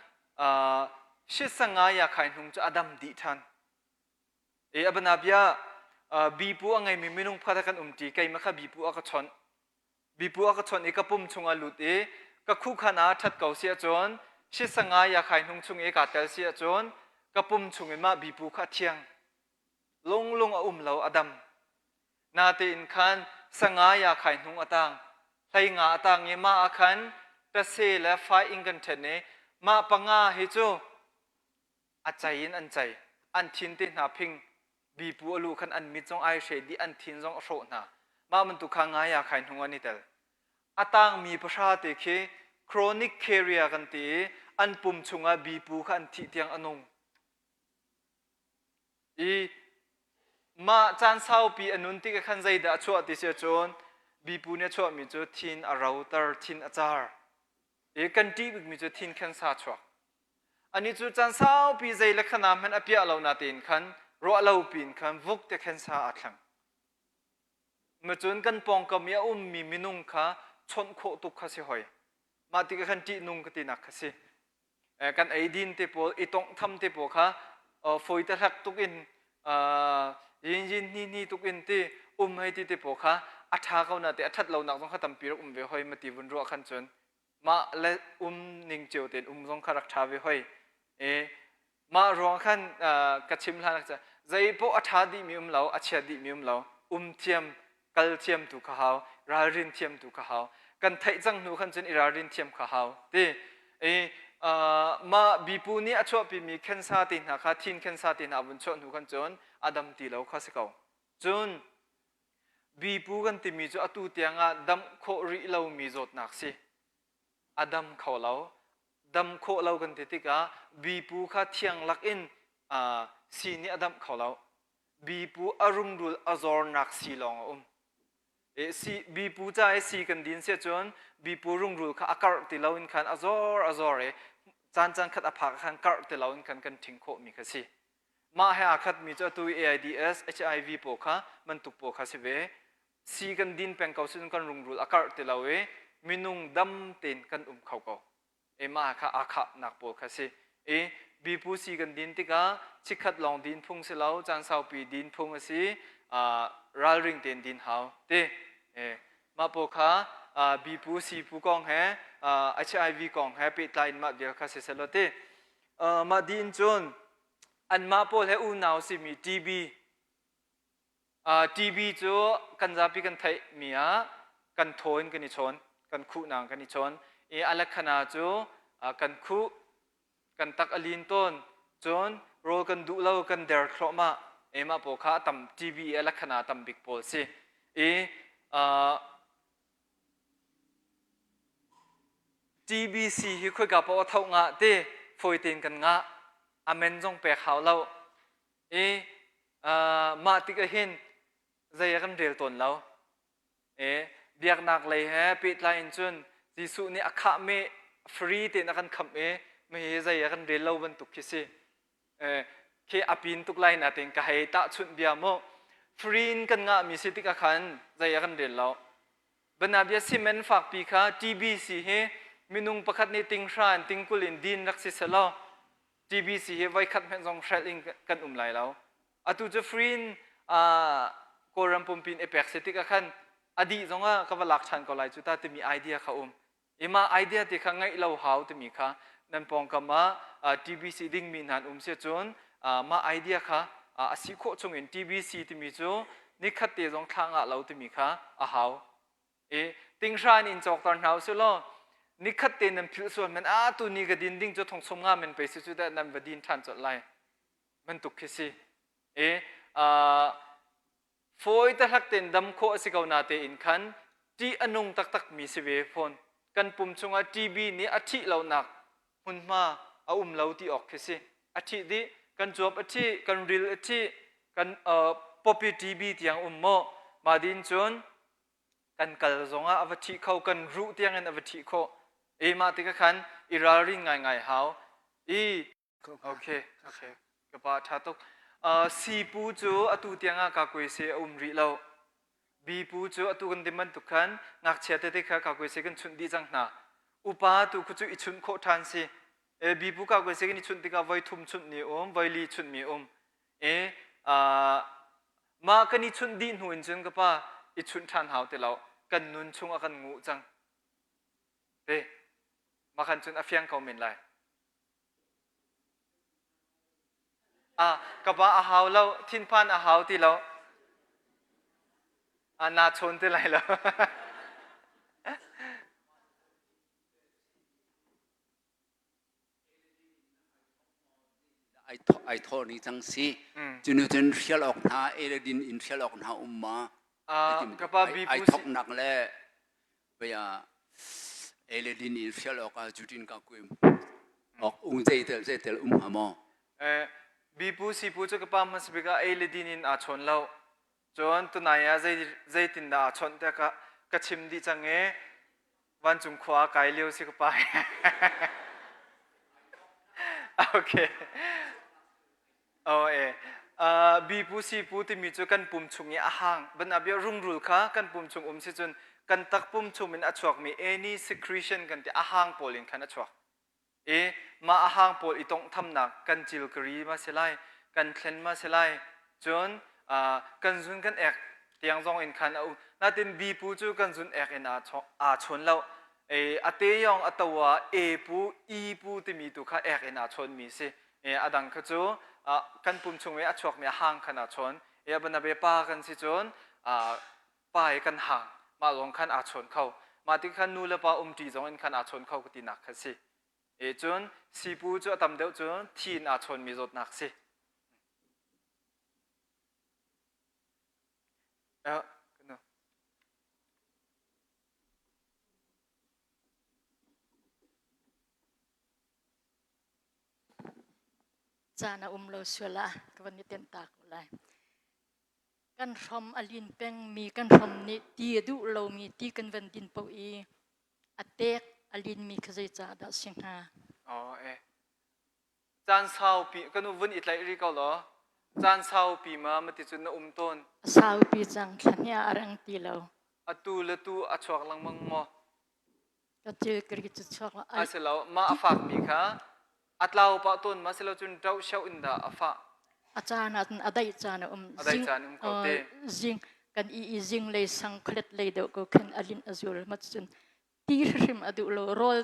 sisanga ya khai hnung cu a dam dih ṭhan. E a bia bipu a ngeimi minung pakhat kan um ṭi keimah kha bipu a ka chawnh. Bipu a ka chawnh i ka pum chungah lut i ka khuhkhan ah ṭhat ko si ahcun sisanga ya khai hnung chung i kaa tel si ahcun ka pum chung in mah bipu kha a thiang. Lunglung a um lo a dam. Natein khan sanga ya khai hnung a tang. Hlei nga a tang i mah ah khan tase le fai in kan ṭhen i mah panga hi cu a cei in an cei. An thin te hna phing bipu a lu khan an mit zong ai hre dih an thin zong a hrawh hna. Mah bantuk kha nga ya khai hnung an i tel. A tangmi pahra te khi chronic carrier kan ti i an pum chungah bipu kha an thih tiang a nung. I Mah caan saupi a nun tik ah khan zeidah a chuah ti si ahcun bipu nih a chuahmi cu thin a roter, thin a car. I kan ṭih bikmi cu thin khensa chuak. Anih cu caan saupi zei le khana hmanh a piah lo natein khan ruah lo piin khan vuk te khensa aa thleng. Macun kan pawngkam i a ummi minung kha chawnh khawh tuk kha si hoi. Mah tikah khan ṭihnung ka tinak kha si. Kan eidin te pawl, i tonghtham te pawl kha fawi te hlak tuk in yin yin hni hni tuk in ti um hei ti te pawl kha a ṭha ko na te a ṭhat lonak zong kha tampi rak um ve hoi ma ti vun ruah khan cun mah le um ning cio tein um zong kha rak ṭha ve hoi. E, mah ruang khan ka chim hlan ah zei poh a ṭha dihmi um lo, a chia dihmi um lo, um thiam, kal thiam tu kha hau, ralrin thiam tu kha hau. Kan theih cang hnu khan cun i ralrin thiam kha hau. Ti i mah bipu nih a chuahpimi khensa te hna kha thin khensa te hna vun chuah hnu khan cun a dam ti lo kha si ko. Cun bipu kan timi cu atu tiangah damh khawh rih lomi zawtnak si. A dam kho lo. Dam khawh lo kan ti tikah bipu kha thiang lakin uh, sii nih a damh kho lo. Bipu a rungrul a zornak sii lawng a um. E, si, bipu ca i sii kan din si ahcun bipu rungrul kha a karh ti lo in khan a zor a zor i caan caan khat a phak khan karh ti lo in khan kan ṭhing khawhmi kha si. Mah he aa khatmi cu atu i AIDS, HIV pawl kha bantuk pawl kha si ve. Sii kan din peng ko sicun kan rungrul a karh ti lo i minung dam tein kan um kho ko. E mah kha aa khahnak pawl kha si. I bipu sii kan din tikah chikkhat lawng din phung si lo, caan saupi din phung a si, uh, ralring tein din hau ti. E, mah pawl kha uh, bipu siipu kong he uh, HIV kong he pehtlai in mah vial kha si selaw ti. Uh, mah din cun anmah pawl he unau simi TB uh, TB cu kan zapi kan theihmi ah kan thaw in kan i chawn kan khuhnak kan i chawn i alakhana cu uh, kan khuh kan tak a lin tawn cun rawl kan duh lo kan der thluahmah e mah pawl kha a tam TB i alakhana tam bik pawl si i uh, TBC hi khoika paoh a tho ngah ti fawi tein kan ngah. Amen zong pek hau lo. I uh, mah tik ahhin zei a kan rel tawn lo. E, biaknak lei he pehtlai in cun Jesuh nih a khah me free tein a kan khamh i mi zei a kan rel lo bantuk khi si. E, khi a pin tuk lai na tein ka hei tahchunh bia mu. Free in kan ngah mi si tik ah khan zei a kan rel lo. Banabia cement fakpi kha TBC hi minung pakhat nih tinghra in tingkul in din rak si selaw TBC hi voikhat hmanh zong hrelh in kan um lai lo. Atu cu free in uh, Kawlram pumpi in i pek si tik ah khan a dih zong ah ka va lak ṭhan ko lai cu ta timi idea kha um. I mah idea ti kha ngeih lo hau timi kha nan pawngkam ah uh, TBC dingmi hna an um si cun uh, mah idea kha uh, a si khawh chung in TBC timi cu nikhat te zong thla ngah lo timi kha a hau. I tinghra in in cawkter hna usih law nikhat te nan philh sual men a tu ni ka din ding cu thong sum nga men pe si cu dah nan va din ṭhan colh lai bantuk khi si. I uh, Fawi tahlak tein dam khawh a si ko natein khan ṭih a nung taktakmi si ve fawn. Kan pum chungah TB nih a ṭhih lonak hmunhma a um lo ti awk khi si. A ṭhih dih, kan cuap a ṭhih, kan ril a ṭhih, kan uh, popi TB tiang um maw? Mah din cun kan kal zongah a va ṭhih kho, kan ruh tiangin a va ṭhih khawh. E mah tikah khan i ralrin ngaingai hau. I Okay, okay. Ka pa ṭha tuk. Uh, sipu cu atu tiangah kakuaise a um rih lo. Bipu cu atu kan dim bantuk khan ngakchia tete kha kakuaise kan chunh dih cang hna. Upa tu khu cu i chunh khawh ṭhan si. E, bipu kakuaise kan i chunh tikah voi thum chunh ni um, voi li chunh mi um. E, uh, mah kan i chunh dih hnu in cun ka pa i chunh ṭhan hau ti lo. Kan nun chung a kan nguh cang. Te, mah khan cun a fiang ko men lai. Ah, ka ba a hau lo, thinphan a hau ti lo. Ah, naa chawn ti lai lo. Ai thawh ni cang si. Cunu cun hrial awk hna, eledin in hrial awk hna um ma. Ka pa bi Ai thawknak le Baya eledin in hrial awk ah jutin ka kuim ok ung zeitel zeitel um ha maw? Eh. Bipu sipu cu ka pa hmasa bik ah ei le din in aa chawn lo. Cun tunai ah zei zeitindah aa chawnh tiah ka ka chim dih cang i vancung khua ah kai lio si ka pa. Okay. Oh e. Uh, bipu sipu timi cu kan pum chung i a hang. Ban abia rungrul kha kan pum chung um si cun kan takpum chung in a chuakmi any secretion kan ti a hang pawl in khan a chuak. I mah a hang pawl i tonghthamnak kan cilkari ma si lai, kan thlen ma si lai, cun uh, kan zun kan ek tiang zong in khan a um. Natin bipu cu kan zun ek in aa chawn lo. E, a te yong a to ah e pu, i pu timi tu kha ek in aa chawnmi si. E, a dang kha cu uh, kan pum chung i a chuakmi a hang khan aa chawn. E, a pa kan si cun uh, pa i kan hang mah lawng khan aa chawn kho mah ti khan nu le pa umṭi zong in khan aa chawn kho ka tinak kha si e cun sipu cu a tam deuh cu thi in aa chawnmi zawtnak si uh, Caan a um lo sual ah ka van i tenh ta ko lai. Kan hrom a lin pengmi kan hrom nih ti a duh lomi ti kan van din paoh i a tek a linmi kha zeicah dah si hnga? Oh, eh. Caan saupi kan u vun i tlaih rih ko law caan saupi ma mati cun na um tawn. A saupi cang thla hnih a reng ti lo. Atu le tu a chuak lengmang maw? Ka thil ka ri cu chuak lo. A si lo, mah a fakmi kha a tlau pah tawn ma si lo cun ṭoh sho in dah a fah. A caan ah cun a daih caan a um. A daih caan um ko te. Zing kan i i zing lei sang khulet lei deuh ko khin a lin a zul ma cun ti hrim a duh lo rawl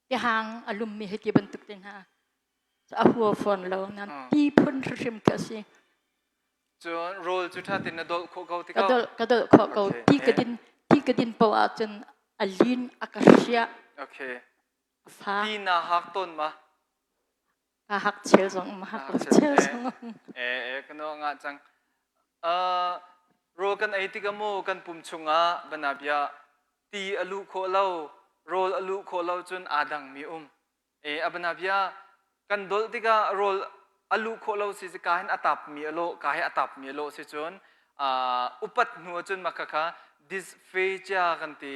tihang a lummi hi ti bantuk te hna a hua fawn lo nan ti phun hrim kha si. Cun rawl cu ṭha tein na dolh khawh ko ti Ka ko. dolh ka dolh khawh ko. Okay. Ti ka din ti ka din paoh ahcun a lin a ka hriah. Okay. A fa. Ti na hak tawn ma? Ka hak chel zong um hak lo chel zong um. Eh eh ka no nga cang. Uh, rawl kan ei tikah mu kan pum chungah banabia ti a luh khawh lo rawl a luh khawh lo cun aa dangmi um. E a bia kan dolh tikah rawl a luh khawh lo si ka hin a tapmi a lawh ka hi a tapmi a lawh si cun upat hnu ahcun mah khakha dysphagia kan ti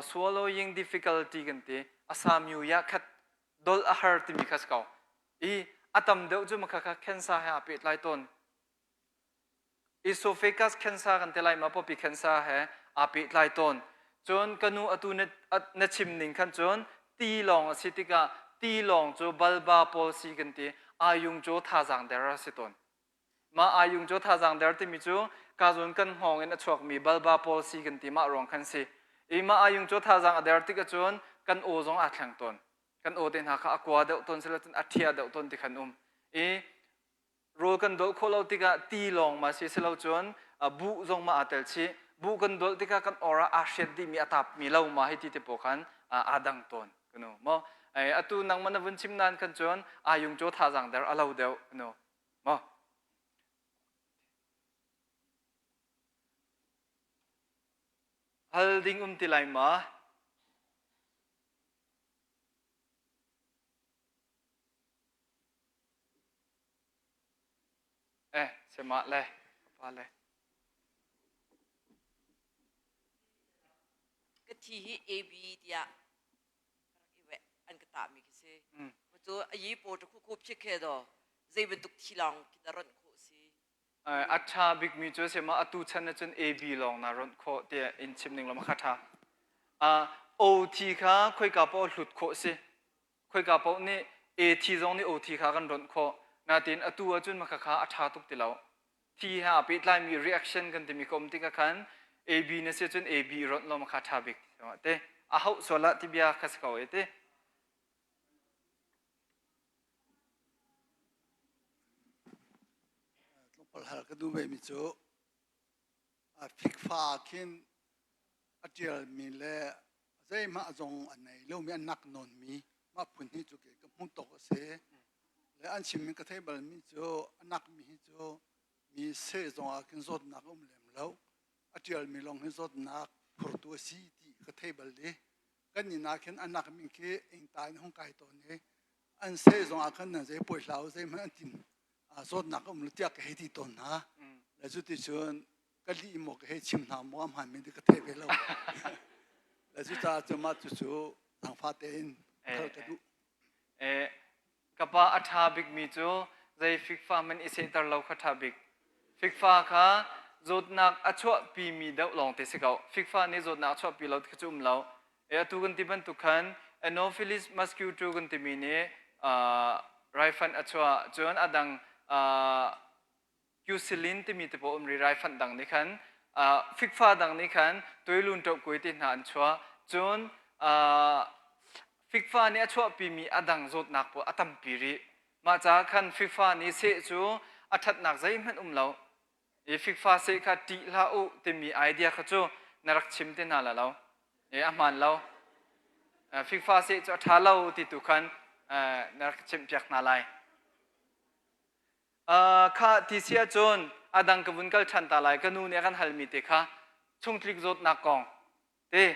swallowing difficulty kan ti asamyu ya khat dolh a har timi kha si ko i a tam deuh cu mah khakha cancer he aa pehtlai tawn Esophagus cancer kan ti lai ma pawpi cancer he aa pehtlai tawn. Cun ka nu atu na, na chim ning khan cun ti lawng a si tikah ti lawng cu balba palsy kan ti ayung cu thazaang der a si tawn. Mah ayung cu thazaang der timi cu ka zawn kan hngawng in a chuakmi balba palsy kan ti mah ruang khan si. I mah ayung cu thazaang a der tik ahcun kan aw zong aa thleng tawn. Kan aw te hna kha a kua deuh tawn silo cun a ṭhia deuh tawn ti khan um. I rawl kan dolh khawh lo tikah ti lawng ma si si lo cun buh zong ma aa tel chih buh kan dolh tikah kan or ah aa hriat dihmi a tapmi lo ma hei ti te pawl khan aa dang tawn kanu mo atu nangmah na vun chim nan kan cun ayung cho thazaang der a lo deuh kanu mo hal ding um ti lai ma Eh, sema le, pa le. Ka thi hi AB tiah ka rak i an ka tah mi khi si. Cu a yi paw ta khu khu phit khe do zei bantuk thi lawng khi ta ronh khawh si. A ṭha bikmi cu sema atu chan ah cun AB lawng na ronh khawh tiah in chim ning lawng kha ṭha. O thi kha khoika paoh hlut khawh si. Khoika paoh nih A thi zong nih O thi kha kan ronh khawh. Natin atu ahcun maka kha a ṭha tuk ti lo. Thi he aa pehtlaimi reaction kan timi ka um tikah khan AB na si cun AB ronh law maka ṭha bik ti a hauh sual ah ti bia kha si ko e ti. Tlawmpal hal ka duh ve mi cu a fikfa khin a ṭialmi le zeihmah zong a nei lomi a nak nawnmi mah phun hi cu kei ka hmuh tawk a si. Le an chimmi ka theih balmi cu a nakmi hi cu mi seh zong ah khin zawtnak a um lem lo. A ṭialmi lawng hi zawtnak phurtu a si ti ka thei bal i kan inn ah khin a nakmi khi ingta in hung kai tawn i an seh zong ah khan nan zei puai hlah u zeihmanh an tin. Zawtnak a um lo tiah ka hei ti tawn hna. Le cuticun ka lih maw ka hei chim hna maw a hmaan men ti ka thei ve lo. Le cucaah cu mah cucu zaangfah tein hal ka duh. Eh, ka pa a ṭha bikmi cu zei fikfa hmanh i sehter lo kha ṭha bik. Fikfa kha zawtnak a chuahpimi deuh lawng te si ko. Fikfa nih zawtnak a chuahpi lo ti kha cu um lo. E atu kan ti bantuk khan Anopheles mosquito kan timi nih uh, raifanh a chuah. Cun a dang uh, Cucilin timi te pawl um ri raifanh dang nih khan uh, fikfa dang nih khan tuilun ṭohkui ti hna an chuah. Cun uh, fikfa nih a chuahpimi a dang zawtnak pawl a tampi rih. Mah caah khan fikfa nih seh cu a ṭhatnak zeihmanh um lo. I fikfa seh kha ṭih hlah u timi idea kha cu na rak chim te hna la lo. E a hmaan lo. Fikfa seh cu a ṭha lo ti tu khan na rak chimhpiak hna lai. Uh, kha ti si ahcun a dang ka vun kal ṭhan ta lai ka nu nih a kan halmi te kha chungtlik zawtnak kong te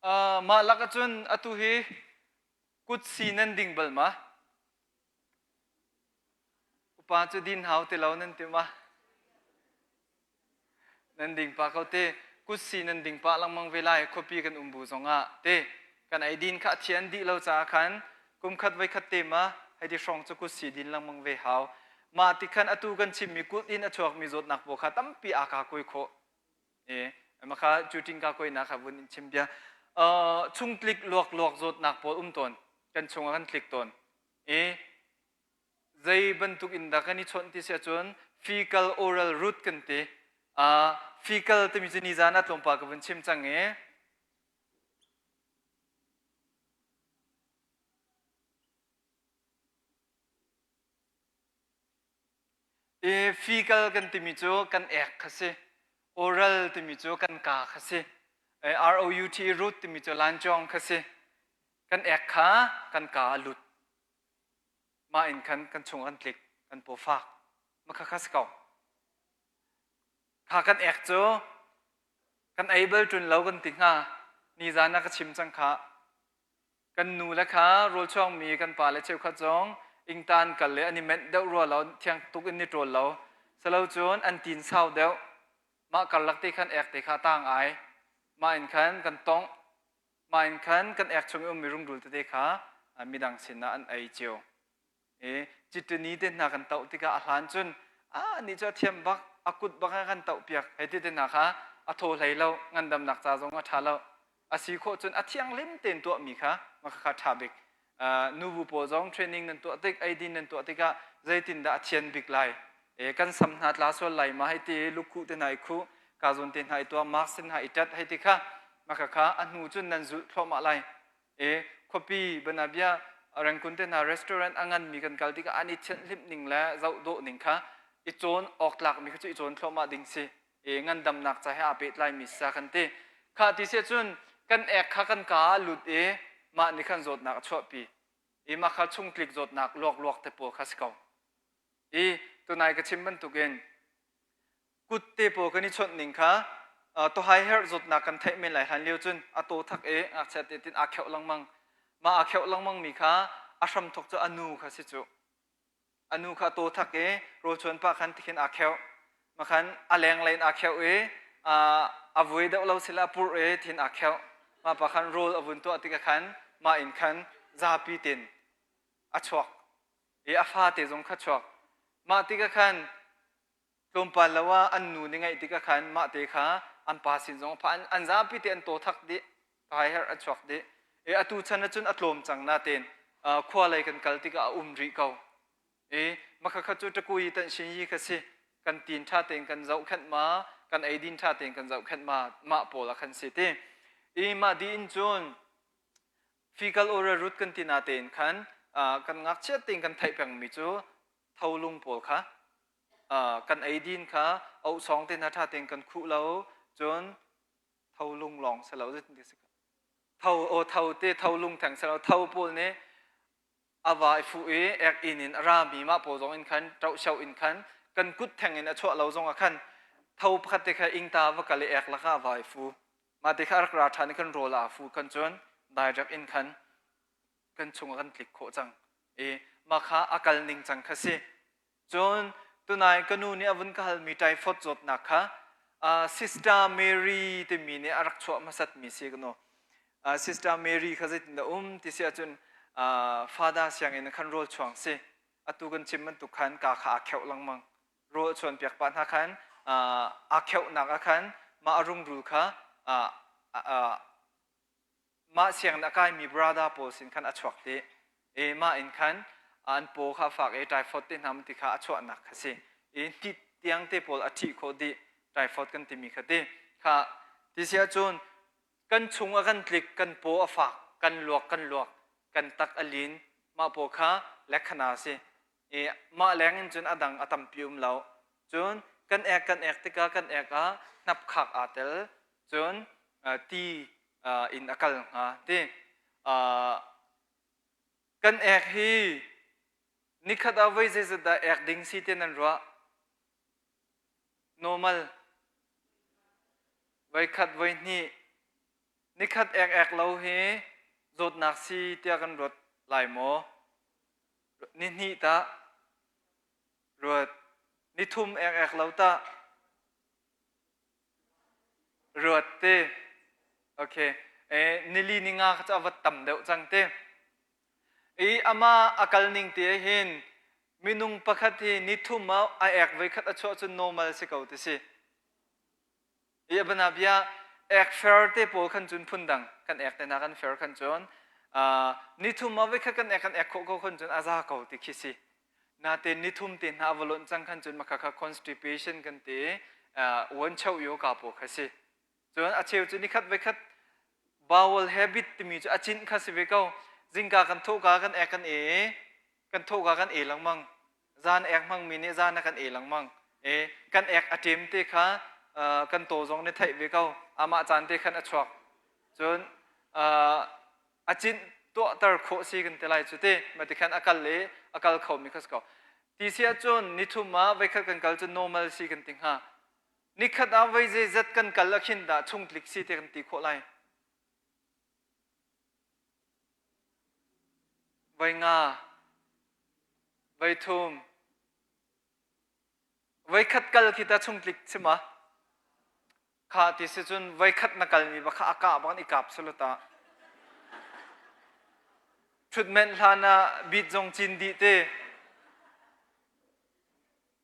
Uh, mah lak ahcun atu hi kut si nan ding bal ma? Upa cu din hau ti lo nan ti ma? Nan ding pah ko te. Kutsi nan ding pah lengmang ve lai khuapi kan um bu zongah te. Kan eidin kha a thian dih lo caah khan kum khat voi khat te ma hei ti hrawng cu kutsi din lengmang ve hau. Mah ti khan atu kan chimmi kut in a chuakmi zawtnak pawl kha tampi aa ka kuai khawh. E, ma kha cuting ka kuainak kha vun in chim bia. Uh, chungtlik luak luak zawtnak pawl um tawn. Kan chungah kan tlik tawn. E, zei bantuk in dah kan i chawnh ti si ahcun fecal oral route kan ti. Uh, fecal timi cu nizan ah tlawmpal ka vun chim cang i I fecal kan timi cu kan ek kha si. Oral timi cu kan ka kha si. R-O-U-T root timi cu lancawng kha si. Kan ek kha kan ka a lut. Mah in khan kan chung kan tlik, kan paw fak. Ma kha kha si ko. Kha kan ek cu kan ei bal ṭun lo kan ti hnga. Nizan ah ka chim cang kha. Kan nu le kha rawl chuangmi kan pa le cheukhat zong ingtan kal le an i menh deuh rua lo, thiang tuk in ni ṭawl lo. Salo cun an tin sau deuh. Mah karlak te khan ek te kha tang ai. Mah in khan kan tongh. Mah in khan kan ek chung i ummi rungrul tete kha midang sinah an ei cio. I citini te hna kan toh tikah a hlan cun a nih cu a thiam bak a kut bak a kan toh piak hei ti te hna kha a thaw hlei lo ngandamnak ca zong a ṭha lo a si khawh cun a thianghlim tein tuahmi kha mah kha ṭha bik nubu pawl zong training nan tuah tik eidin nan tuah tikah zeitindah a thian bik lai e kan sam hna tla sual lai ma hei ti lukhuh te hna i khuh ka zawn te hna i tuah mask te hna i ṭat hei ti kha mah kha kha a hnu cun nan zulh thluahmah lai E khuapi banabia Rangoon te hna restaurant a nganmi kan kal tikah an i thianhhlimh ning le zoh dawh ning kha i cawn awk tlakmi kha cu i cawn thluahmah ding si. E ngandamnak ca he aa pehtlaimi sa kan ti. Kha ti si cun kan ek kha kan ka ah lut i mah nih khan zawtnak a chuahpi. I mah kha chungtlik zawtnak luak-luak te pawl kha si ko. I tunai ka chim bantukin kut te pawl kan i chawnh ning kha tawhai herh zawtnak kan theih men lai hlan lio cun a taw thak i ngakchia te tin aa kheuh lengmang mah aa kheuh lengmang mi kha a hramthok cu a nu kha si cu a nu kha taw thak i rawlchuan pa khan tikhin aa kheuh makhan a leng lein aa kheuh i a vui deuh lo sila a purh i thin aa kheuh mah pa khan rawl a vun tuah tikah khan mah in khan zapi tin a chuak i a fate zong kha chuak mah tikah khan tlawmpal lo ah an nu nih ngaih tikah khan mah te kha an pa sin zong a pha an, an zapi te an taw thak dih kai herh a chuak dih e atu chan ahcun a tlawm cang natein khua lei kan kal tikah a um rih ko e makhakha cu takui tan shin yi kha si kan tin tha tein kan zohkhenh ma kan eidin tha tein kan zohkhenh ma mah pawl a khan si ti i mah di in cun fecal oral route kan ti natein khan kan ngakchiat tein kan theih pengmi cu tholung pawl kha kan eidin kha ohsawng te hna ṭha tein kan khuh lo cun tholung lawng si lo tho o tho te tholung theng si lo tho pawl nih a va i fuh i ek inn in a rami mah pawl zong in khan ṭohsio in khan kan kut theng in a chuah lo zong ah khan. Tho pakhat te kha ingta va kal i ek lakah vai fu. Mah te kha a rak ra ṭhan i kan rawl aa fu kan cun direct in khan kan chung ah kan tlik khawh cang. I mah kha a kal ning cang kha si. Cun tunai ka nu nih a vun ka halmi typhoid zawtnak kha uh, Sister Mary timi nih a rak chuah hmasatmi si ka nu. Uh, Sister Mary kha zeitindah um ti si ahcun uh, Father sianginn khan rawl chuang si. Atu kan chim bantuk khan ka kha aa kheuh lengmang. Rawl a chuan piak pah hna khan uh, aa kheuhnak ah khan mah a rungrul kha uh, uh, mah sianginn a kaimi brother pawl sin khan a chuak dih i mah in khan an paw kha fak i typhoid te hna ti kha a chuahnak kha si i tit tiang te pawl a ṭhih khawh dih typhoid kan timi kha ti kha ti si ahcun kan chung a kan tlik kan paw a fak kan luak kan luak kan tak a lin mah paw kha lekhana si i mah leng in cun a dang a tampi um lo cun kan ek kan ek tikah kan ek ah hnapkhak aa tel cun ti in a kal hnga ti kan ek hi nikhat ah voi zeizat dah ek ding si ti nan ruah normal voi khat voi hnih nikhat ek ek lo hi zawtnak si tiah kan ruat lai maw ni hnih tah ruat nithum ek ek lo tah Ruat te. Okay. Eh, nili ni nga kha cu a va tam deuh cang te. I ama a kal ning te hin minung pakhat hi ni thum ah a ek voi khat a chuah cun normal si ko ti si. I abana bia ek fair te pawl khan cun phun dang kan ek te na kan fair khan cun uh, ni thum ah voi khat kan ek kan ek khawh ko khan cun a za ko ti khi si. Natein nithum te hna va lonh cang khan cun makha kha constipation kan ti uan cheu yo ka po kha si. Cun a cheu cu nikhat ve khat bowel habit timi cu a cinh kha si ve ko. Zingka kan thawhka kan ek kan e kan thawhka kan e lengmang. Zan ek hmang mi nih zan kan e lengmang. E kan ek a ṭem te kha kan taw zong nih theih ve ko. Amah caan te khan a chuak. Cun a cinh tuahter khawh si kan ti lai cu ti ma ti khan a kal i a kal khomi kha si ko ti si ahcun nithum ah voikhat kan kal cu normal si kan ti hnga nikhat ah voi zeizat kan kal ah khin dah chungtlik si te kan ti khawh lai voi nga voi thum Voikhat kal khi ta chungtlik chim ah kha ti si cun voikhat na kalmi va kha a kah bang i kap sulu ta. Treatment hlan ah bit zong cin dih te.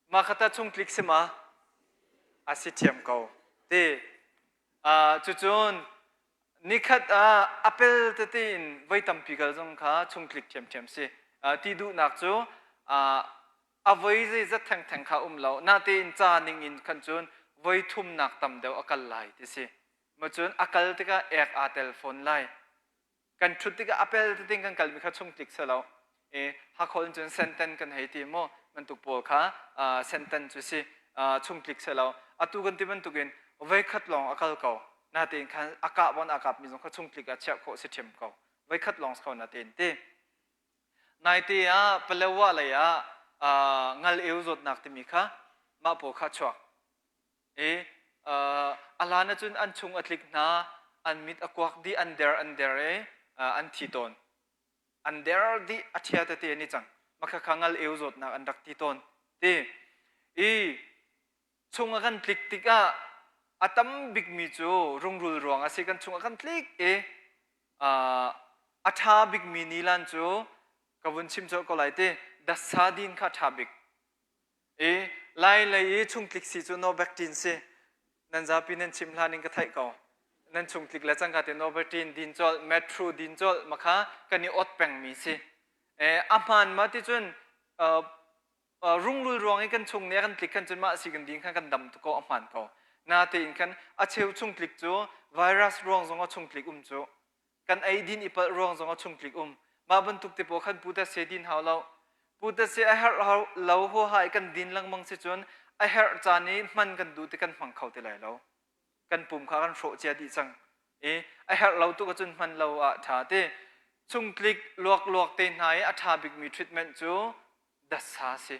Mah kha ta chungtlik si ma? A si thiam ko. Ti. Uh, cucun nikhat ah apel tete in voi tampi kal zong kha chungtlik ṭhiamṭhiam si. Uh, ti duhnak cu uh, a voi zeizat thengtheng kha um lo natein ca ning in khan cun voi thumnak tam deuh a kal lai ti si ma cun a kal tikah ek aa tel fawn lai kan ṭhut tikah a pel tetin kan kalmi kha chungtlik si lo e hakhol in cun senten kan hei ti mu bantuk pawl kha senten cu si chungtlik si lo atu kan ti bantukin voi khat lawng a kal ko natein khan a kah bon a kap mi zong kha chungtlik ah chiah khawh si ṭhiam ko voi khat lawng si ko natein ti Naite ah Palawa lei ah ngal eu zawtnak timi kha mah pawl kha chuak. I a hlan ahcun an chung a tlik hna, an mit a kuak dih, an der an der i an thi tawn. An der dih a ṭhia tete an i cang. Mah kha ngal eu zawtnak an rak ti tawn. Ti i chung a kan tlik tikah a tam bikmi cu rungrul ruang a si kan chung a kan tlik i a ṭha bikmi nilan cu ka vun chim colh ko lai ti dasa din kha ṭha bik i lai lei i chungtlik si cu Nobactin si nan zapi nan chim hlan in ka theih ko nan chungtlik le cangka te Nobactin din colh Metro din colh makha kan i ot pengmi si a hmaan ma ti cun rungrul ruang i kan chung nih a kan tlik khan cun mah si kan din khan kan dam ko a hmaan ko natein khan a cheu chung tlik cu virus ruang zong a chung tlik um cu kan ei din i palh ruang zong a chung tlik um mah bantuk te pawl khan putase din hau lo putase a herh lo huaha i kan din lengmang si cun a herh caan i hman kan duh ti kan hmang kho ti lai lo kan pum kha kan hrawh cia dih cang i a herh lo tuk ahcun hman lo ah ṭha ti chungtlik luak luak te hna i a ṭha bikmi treatment cu dasa si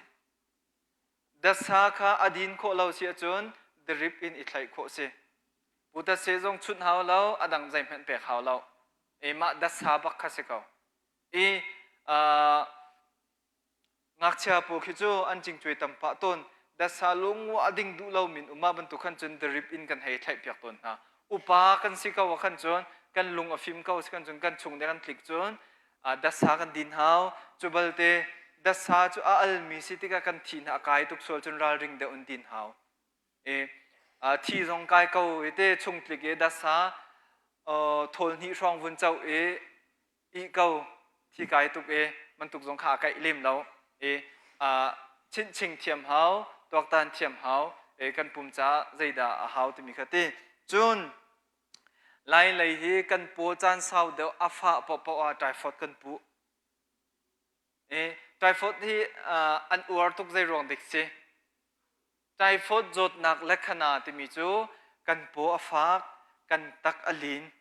dasa kha a din khawh lo si ahcun drip in i thlaih khawh si. Putase zong chunh hau lo, a dang zeihmanh pek hau lo. E mah datsa bak kha si ko. I uh, Ngakchia pawl khi cu an cingcuai tam pah tawn. Datsa lungua a ding duh lo min um ah bantuk khan cun drip in kan hei thlaih piak tawn hna. Upa kan si ko ah khan cun kan lung a fim ko si kan cun kan chung nih kan tlik cun datsa kan din hau. Cu balte datsa cu a almi si tikah kan thi hna a kai tuk sual cun ralring deuh in din hau. E, thi zong kai ko i te chung tlik i datsa thawl hnih hrawng vun coh i ih ko thi kai tuk i bantuk zong kha a kaih lem lo i chinhching thiam hau tuaktan thiam hau i kan pum caah zeidah a hau timi kha ti cun lai lei hi kan paw caan sau deuh a fah paohpaoh ah typhoid kan puh i typhoid hi an uar tuk zei ruang dik si typhoid zawtnak le khana timi cu kan paw a fak kan tak a lin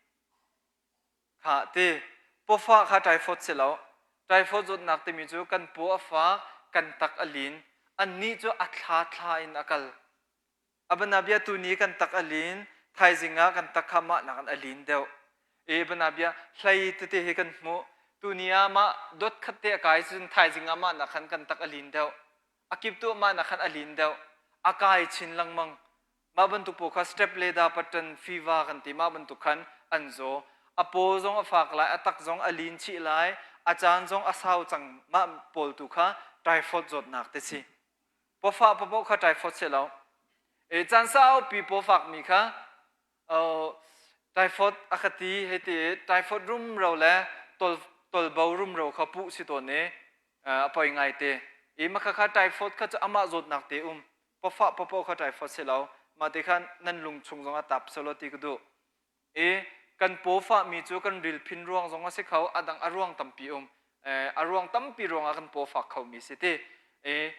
Kha ti. Pawfah kha typhoid si lo. Typhoid zawtnak timi cu kan paw a fak, kan tak a lin. Annih cu a thla thla in a kal. Abanabia tuni kan tak a lin, thaizing ah kan tak kha mah nakin a lin deuh. E banabia hlei tete hi kan hmuh. Tuni ah mah dot khat te a kai cun thaizing ah mah nak khan kan tak a lin deuh. A kip tu mah nak khan a lin deuh. A kai chin lengmang. Mah bantuk pawl kha step leda pattern fever kan ti mah bantuk khan an zaw. A paw zong a fak lai, a tak zong a lin chih lai, a caan zong a sau cang mah pawl tu kha typhoid zawtnak te si. Pawfah papoh kha typhoid si lo. E caan saupi pawfak mi kha typhoid a ka ti hei ti typhoid rumro le tol tolbo rumro kha puh si tawn i a poi ngai te. I makha kha typhoid kha cu amah zawtnak te um. Pawfah papoh kha typhoid si lo. Mah ti khan nan lung chung zong ah tap selaw ti ka duh. I kan paw fahmi cu kan rilphin ruang zong a si kho, a dang a ruang tampi um. A ruang tampi ruangah kan paw fak khomi si ti. I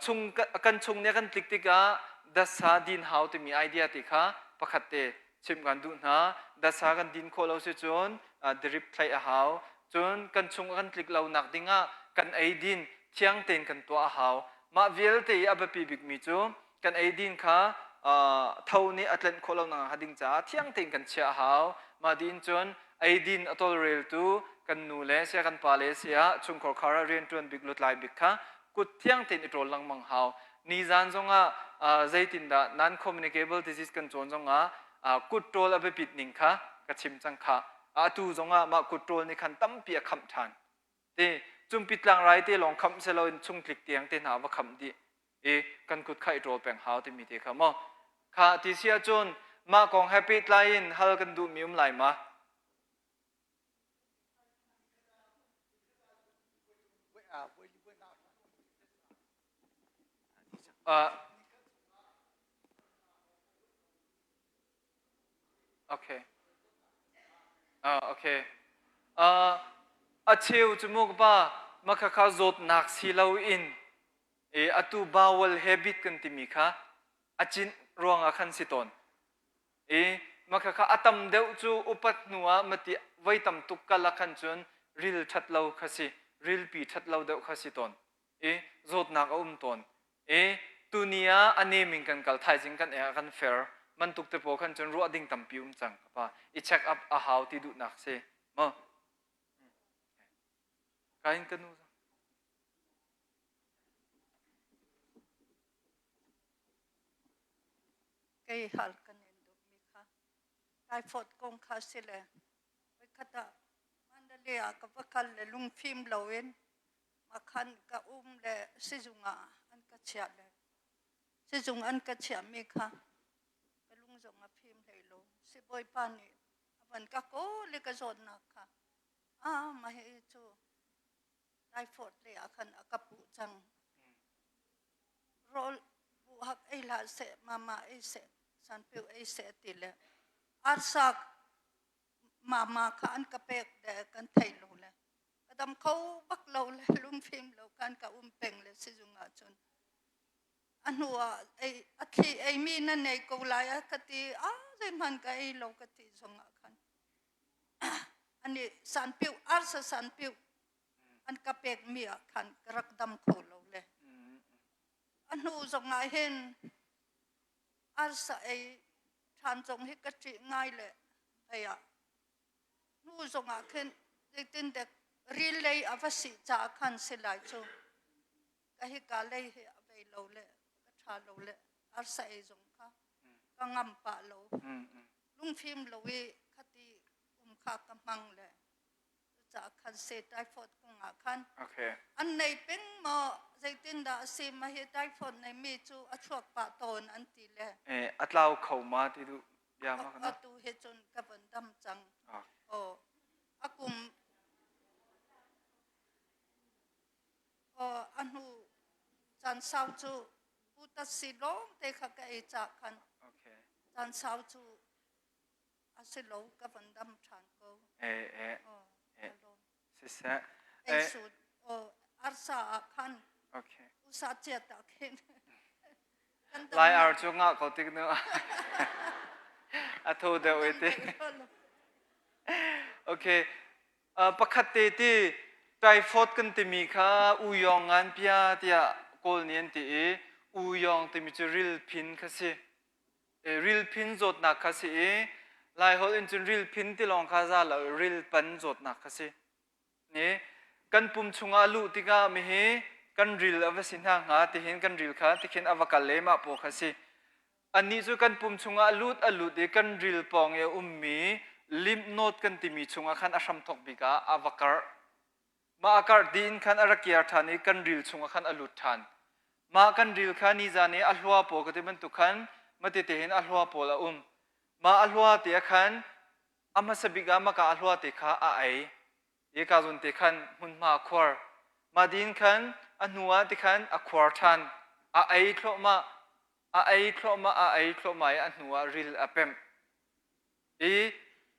chung kan chung nih kan tlik tikah dasa din hau timi idea ti kha pakhat te chim kan duh hna. Dasa kan din khawh lo si cun drip thlaih a hau. Cun kan chung kan tlik lo nak dingah kan eidin thiang tein kan tuah a hau. Mah vialte i a biapi bikmi cu kan eidin kha tho nih a tlenh khawh lo nak ding caah thiang tein kan chiah a hau. Mah din cun eidin a tawlreltu kan nu le sia kan pa le sia chungkhar khar ah rianṭuan bik lutlai bik kha kut thiang tein i ṭawl lengmang hau. Nizan zongah zeitindah non-communicable disease kan cawn zongah kut ṭawl a biapit ning kha ka chim cang khah. Atu zongah mah kut ṭawl nih khan tampi a khamh ṭhan. Ti cumpi tlangrai te lawng khamh siloin chungtlik tiang te hna va khamh dih i kan kut kha i ṭawl peng hau timi te kha maw kha ti si ahcun mah kong he pehtlai in hal kan duhmi um lai ma? Uh, Okay. Uh, okay. Uh, a cheu cu mu pa makhakha zawtnak si loin e atu bowel habit kan timi kha a cin ruangah khan si tawn. E makhakha a tam deuh cu upat hnu ah mati voi tam tuk kal ah khan cun ril ṭhat lo kha si, rilpi ṭhat lo deuh kha si tawn. I zawtnak a um tawn. I tuni ah a nem in kan kal thaizing kan ek ah kan fer bantuk te pawl khan cun ruah ding tampi um cang ka pa i check up a hau ti duhnak si maw kain ka nu Kei hal kan in duhmi kha typhoid kong kha si le voikhat ah Mandalay ah ka va kal le lungfim loin Makhan ka um le sizung ah an ka chiah le sizung an ka chiahmi kha ka lung zong a fim hlei lo. Sibawipa nih a van ka kawl i ka zawtnak kha ah mah hi cu typhoid lei ah khan a ka puh cang. Rawl buhak ei hlah seh, mama ei seh, sanpiu ei seh ti le arsa mama kha an ka pek le kan thei lo le ka dam kho bak lo le lungfim lo khan ka um peng le sizung ah cun a hnu ah ei a thli ei mi na nei ko lai a ka ti a zeihmanh ka ei lo ka ti zong ah khan ani sanpiu arsa sanpiu an ka pek mi ah khan ka rak dam kho lo le a hnu zong ah hin. Arsa ei ṭhan zong hi ka ṭih ngai le hei ah hnu zongah khin zeitindek ril lei a va si caah khan si lai cu ka hika lei hi a vei lo le ka ṭha lo le arsa ei zong kha ka ngam pah lo. Lungfim lo i khati um kha ka hmang le cucaah khan se typhoid kong ah khan okay. an nei peng maw zeitindah a si ma hi typhoid nei mi cu a chuak pah tawn an ti le eh a tlau kho ma ti du bia ma kana atu he cun ka von dam cang oh a kum oh a hnu caan sau cu putat si lawng te kha ka ei ca khan okay. caan sau cu a si lo ka van dam ṭhan ko. Eh eh. Oh, eh. Siseh. Ei sut oh arsa ah khan. Okay. Usa chiat ah khin. Lai ar cu ngah ko tik nu. A tho deuh e ti. Okay. Uh, pakhat te ti typhoid kan timi kha uyong ngan pia tiah kawl nih an ti i uyong timi cu rilphin kha si. Rilphin zawtnak kha si i Laiholh in cun rilphin ti lawng kha za lo rilpan zawtnak kha si. Ni kan pum chungah luh tikah mihi kan ril a va si hna hnga tihin kan ril kha tikhin a va kal le mah paw kha si. Annih cu kan pum chungah lut a lut i kan ril pawng i a ummi lymph node kan timi chungah khan a hramthawk bik ah a va karh. Mah a karh dih in khan a rak kiar ṭhan i kan ril chungah khan a lut ṭhan. Mah kan ril kha nizan i a hlua pawl ka ti bantuk khan matete hin a hlua pawl a um. Mah a hlua te ah khan a hmasa bik ah maka a hlua te kha a ei. I ka zawn te khan hmunhma a khuar. Mah din khan a hnu ah ti khan a khuar ṭhan. A ei thluahmah, a ei thluahmah, a ei thluahmah i a hnu ah ril a pemh. I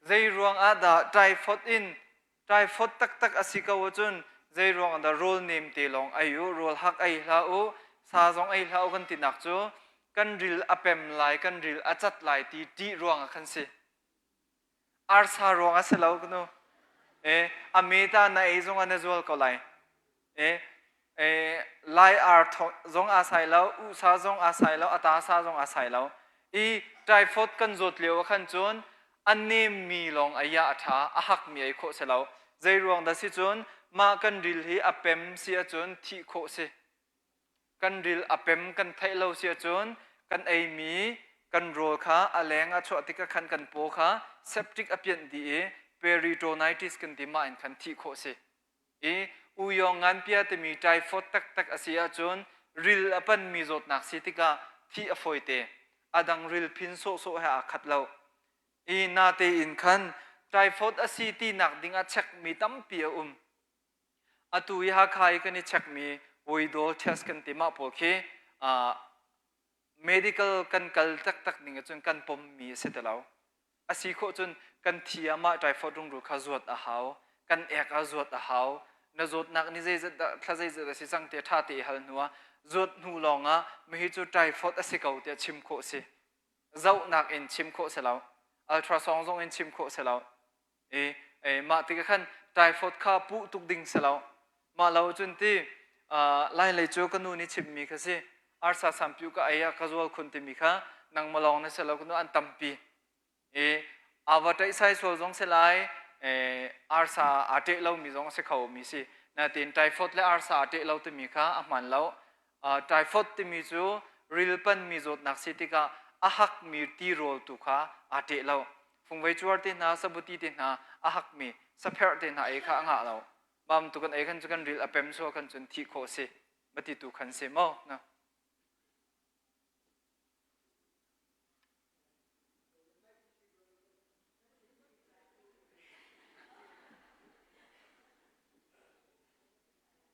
zei ruang ah dah typhoid in typhoid taktak a si ko ahcun zei ruang ah dah rawl nem te lawng ei u, rawl hak ei hlah u, sa zong ei hlah u kan tinak cu kan ril a pem lai, kan ril a cat lai ti ṭih ruang ah khan si. Arsa ruang ah si lo kanu. E, a meta na ei zong ah na zual ko lai. E, e, lai ar zong aa sai lo, usa zong aa sai lo, ata sa zong aa sai lo. I typhoid kan zawt lio ah khan cun a nemmi lawng ei ah a ṭha, a hakmi ei khawh si lo. Zei ruang dah si cun mah kan ril hi a pem si ahcun thih khawh si. Kan ril a pem kan theih lo si ahcun kan eimi kan rawl kha a leng ah chuah tikah khan kan paw kha septic a pianh dih i peritonitis kan ti mah in khan thih khawh si. I uyong nganpia timi typhoid taktak a si ahcun ril a panmi zawtnak si tikah thih a fawite. A dang ril phin sawhsawh he aa khat lo. I natein khan typhoid a si tinak ding ah chekmi tampi a um. Atu i Hakha i kan i chekmi Widol test kan ti mah pawl khi medical kan kal taktak ning ahcun kan pommi a si ti lo. A si khawh cun kan thi ah mah typhoid rungrul kha zuat a hau, kan ek ah zuat a hau. Na zawtnak ni zeizat dah thla zeizat a si cang tiah ṭha te i hal hnu ah zuat hnu lawng ah mihi cu typhoid a si ko tiah chim khawh si. Zohnak in chim khawh si lo. Ultrasound zong in chim khawh si lo. I, e, mah tikah khan typhoid kha puh tuk ding si lo. Mah lo cun ti uh, lai lei cu ka nu nih chimmi kha si. Arsa sampiu ka ei ah ka zual khun timi kha nangmah lawng na si lo ka nu an tampi. I ava ṭaih sai sual zong si lai, e, arsa aa ṭeh lomi zong a si kho mi si. Natin typhoid le arsa aa ṭeh lo timi kha a hmaan lo. Uh, typhoid timi cu ril panmi zawtnak si tikah a hakmi tirawl tu kha aa ṭeh lo. Fungvei cuar te hna, sabuti te hna a hakmi sapherh te hna ei kha a ngah lo. Mam tu kan ei khan cu kan ril a pem sual khan cun thih khawh si. Mati tu khan si maw? Na.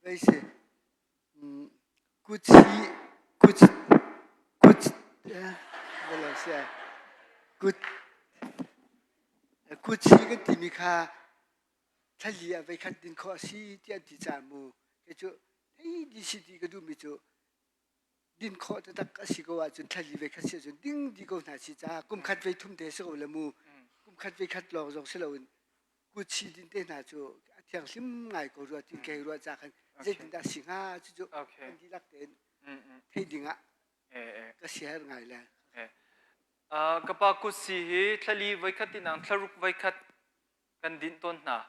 Zei si? Kuchi, kuch, kuch, kut, kuchi kan timi kha thlali ah voikhat din khawh a si tiah an ti caah mu kei cu hei di si ti ka duhmi cu din khawh taktak a si ko ahcun thlali voikhat si ahcun ding di ko hna si caah kum khat voi thum te si ko le mu kum khat voi khat lawng zong si loin kutsi din te hna cu a thianghlim ngai ko rua ti kei ruah ca khan zeitindah si hnga cucu kan dihlak tein theih ding ah ka siaherh ngai le. Ka pa kutsi hi thlali voikhat tinang thlaruk voikhat kan dinh tawn hna.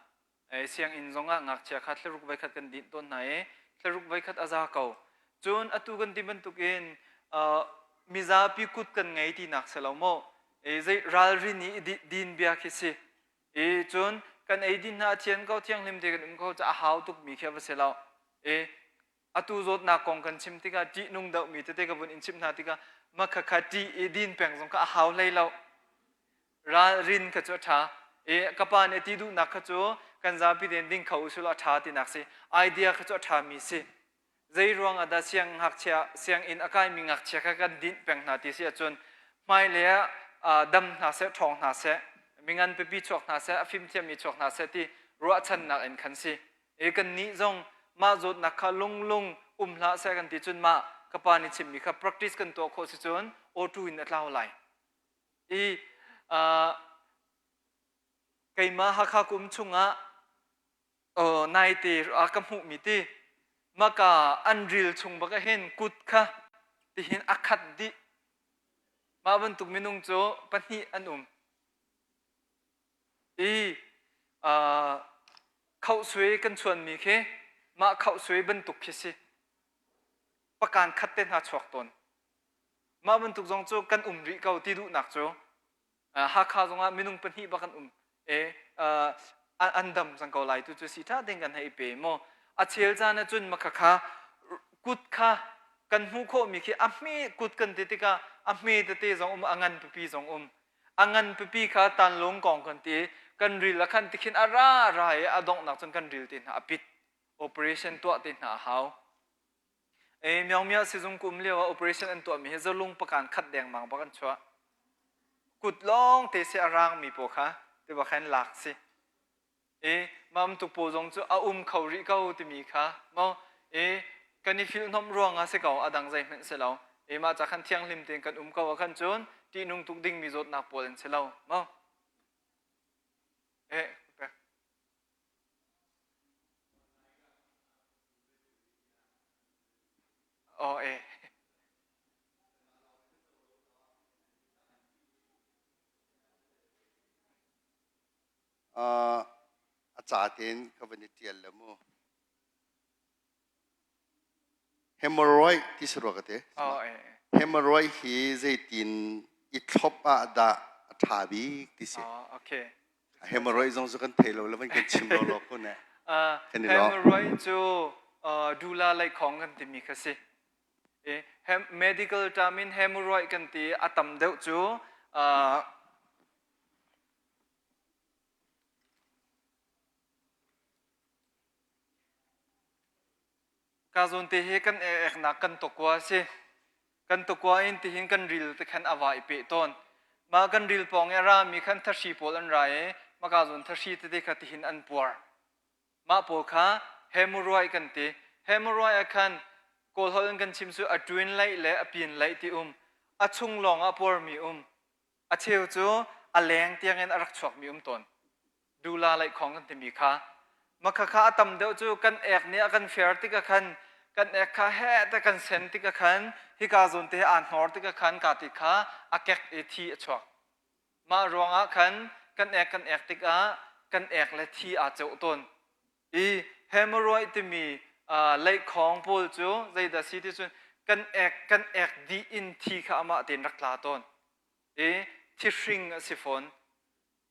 Sianginn zongah ngakchia kha thlaruk voikhat kan dinh tawn hna i thlaruk voikhat a za ko. Cun atu kan ti bantukin mizapi kut kan ngei tinak si lo maw? Zei ralrin i din bia khi si. I cun kan eidin hna a thian ko thianghlim te kan um ko ca a hau tukmi khi a va si lo. I atu zawtnak kong kan chim tikah ṭihnung deuhmi tete ka vun in chimh hna tikah mah khakha ṭih i din peng zong kha a hau hlei lo. Ralrin kha cu a ṭha. I ka pa nih a ti duhnak kha cu kan zapi tein ding kho usih law a ṭha tinak si. Idea kha cu a ṭhami si. Zei ruang ah dah siangngakchia sianginn a kaimi ngakchia kha kan dinh peng hna ti si ahcun hmailei ah dam hna seh, ṭhawng hna seh, mingan pipi chuak hna seh, a fimthiammi chuak hna seh ti ruahchannak in khan si. E kannih zong mah zawtnak kha lunglung um hlah seh kan ti cun mah ka pa nih chimmi kha practice kan tuah khawh si cun auto in a tlau lai. I uh, keimah Hakha kum chungah uh, naite a ka hmuhmi ti maka an ril chung bak hin kut kha tihin a khat dih. Mah bantuk minung cu pahnih an um. I uh, khauhsui kan chuanmi khi mah khauhsui bantuk khi si. Pakan khat te hna chuak tawn. Mah bantuk zong cu kan um rih ko ti duhnak cu Hakha zongah minung pahnih bak an um e an dam cang ko lai tu cu si ṭha ding kan hei pe maw a chel caan ah cun makha kha kut kha kan hmuh khawhmi khi a hme kut kan ti tikah a hme tete zong um a ngan pipi zong um a ngan pipi kha tanlung kong kan ti kan ril a khan tikhin a ra ra i a donghnak cun kan ril te hna a pit operation tuah te hna a hau E Myaungmya sizung kum lio ah operation an tuahmi hi zalung pakan khat dengmang bak an chuah. Kut lawng te si a rangmi paw kha tiba khan lak si. E mam tuk paw zong cu a um kho rih ko timi kha mo e kan i filhnom ruang ah si ko a dang zeihmanh si lo. E mah ca khan thianghlim tein kan um ko ah khan cun ṭihnung tuk dingmi zawtnak pawl an si lo mo. E pek. Aw e. Uh, a ca tein ka van i ṭial le mu. Hemorrhoid ti si rua ka te. Oh, e. Hemorrhoid hi zeitin i thlop ah dah a ṭha bik ti si. Oh, okay. Hemorrhoid zong cu kan thei lo le van kan chim lo lo ko ne. Uh, hemorrhoid cu uh, dula leikhong kan timi kha si. E, hem, medical term in hemorrhoid kan ti a tam deuh cu uh, Ka zawn te hi kan eknak kan tokua si. Kan tokua in tihin kan ril te khan a va i peh tawn. Mah kan ril pawng i a rami khan thahri pawl an ra i maka zawn thahri tete kha tihin an puar. Mah pawl kha hemorrhoid kan ti. Hemorrhoid ah khan Kawl holh in kan chim cu a ṭuin laih le a pin laih ti um. A chung lawng ah puarmi um. A cheu cu a leng tiangin a rak chuakmi um tawn. Dula laihkhawng kan timi kha. Makha kha a tam deuh cu kan ek nih a kan fer tikah khan kan ek kha heh te kan sen tikah khan hika zawn te aa hnor tikah khan ka ti kha a kek i thi a chuak. Mah ruangah khan kan ek kan ek tikah kan ek le thi aa ceuh tawn. I hemorrhoid timi uh, laihkhawng pawl cu zeidah si ti cun kan ek kan ek dih in thi kha amah tein rak tla tawn. I thihring a si fawn.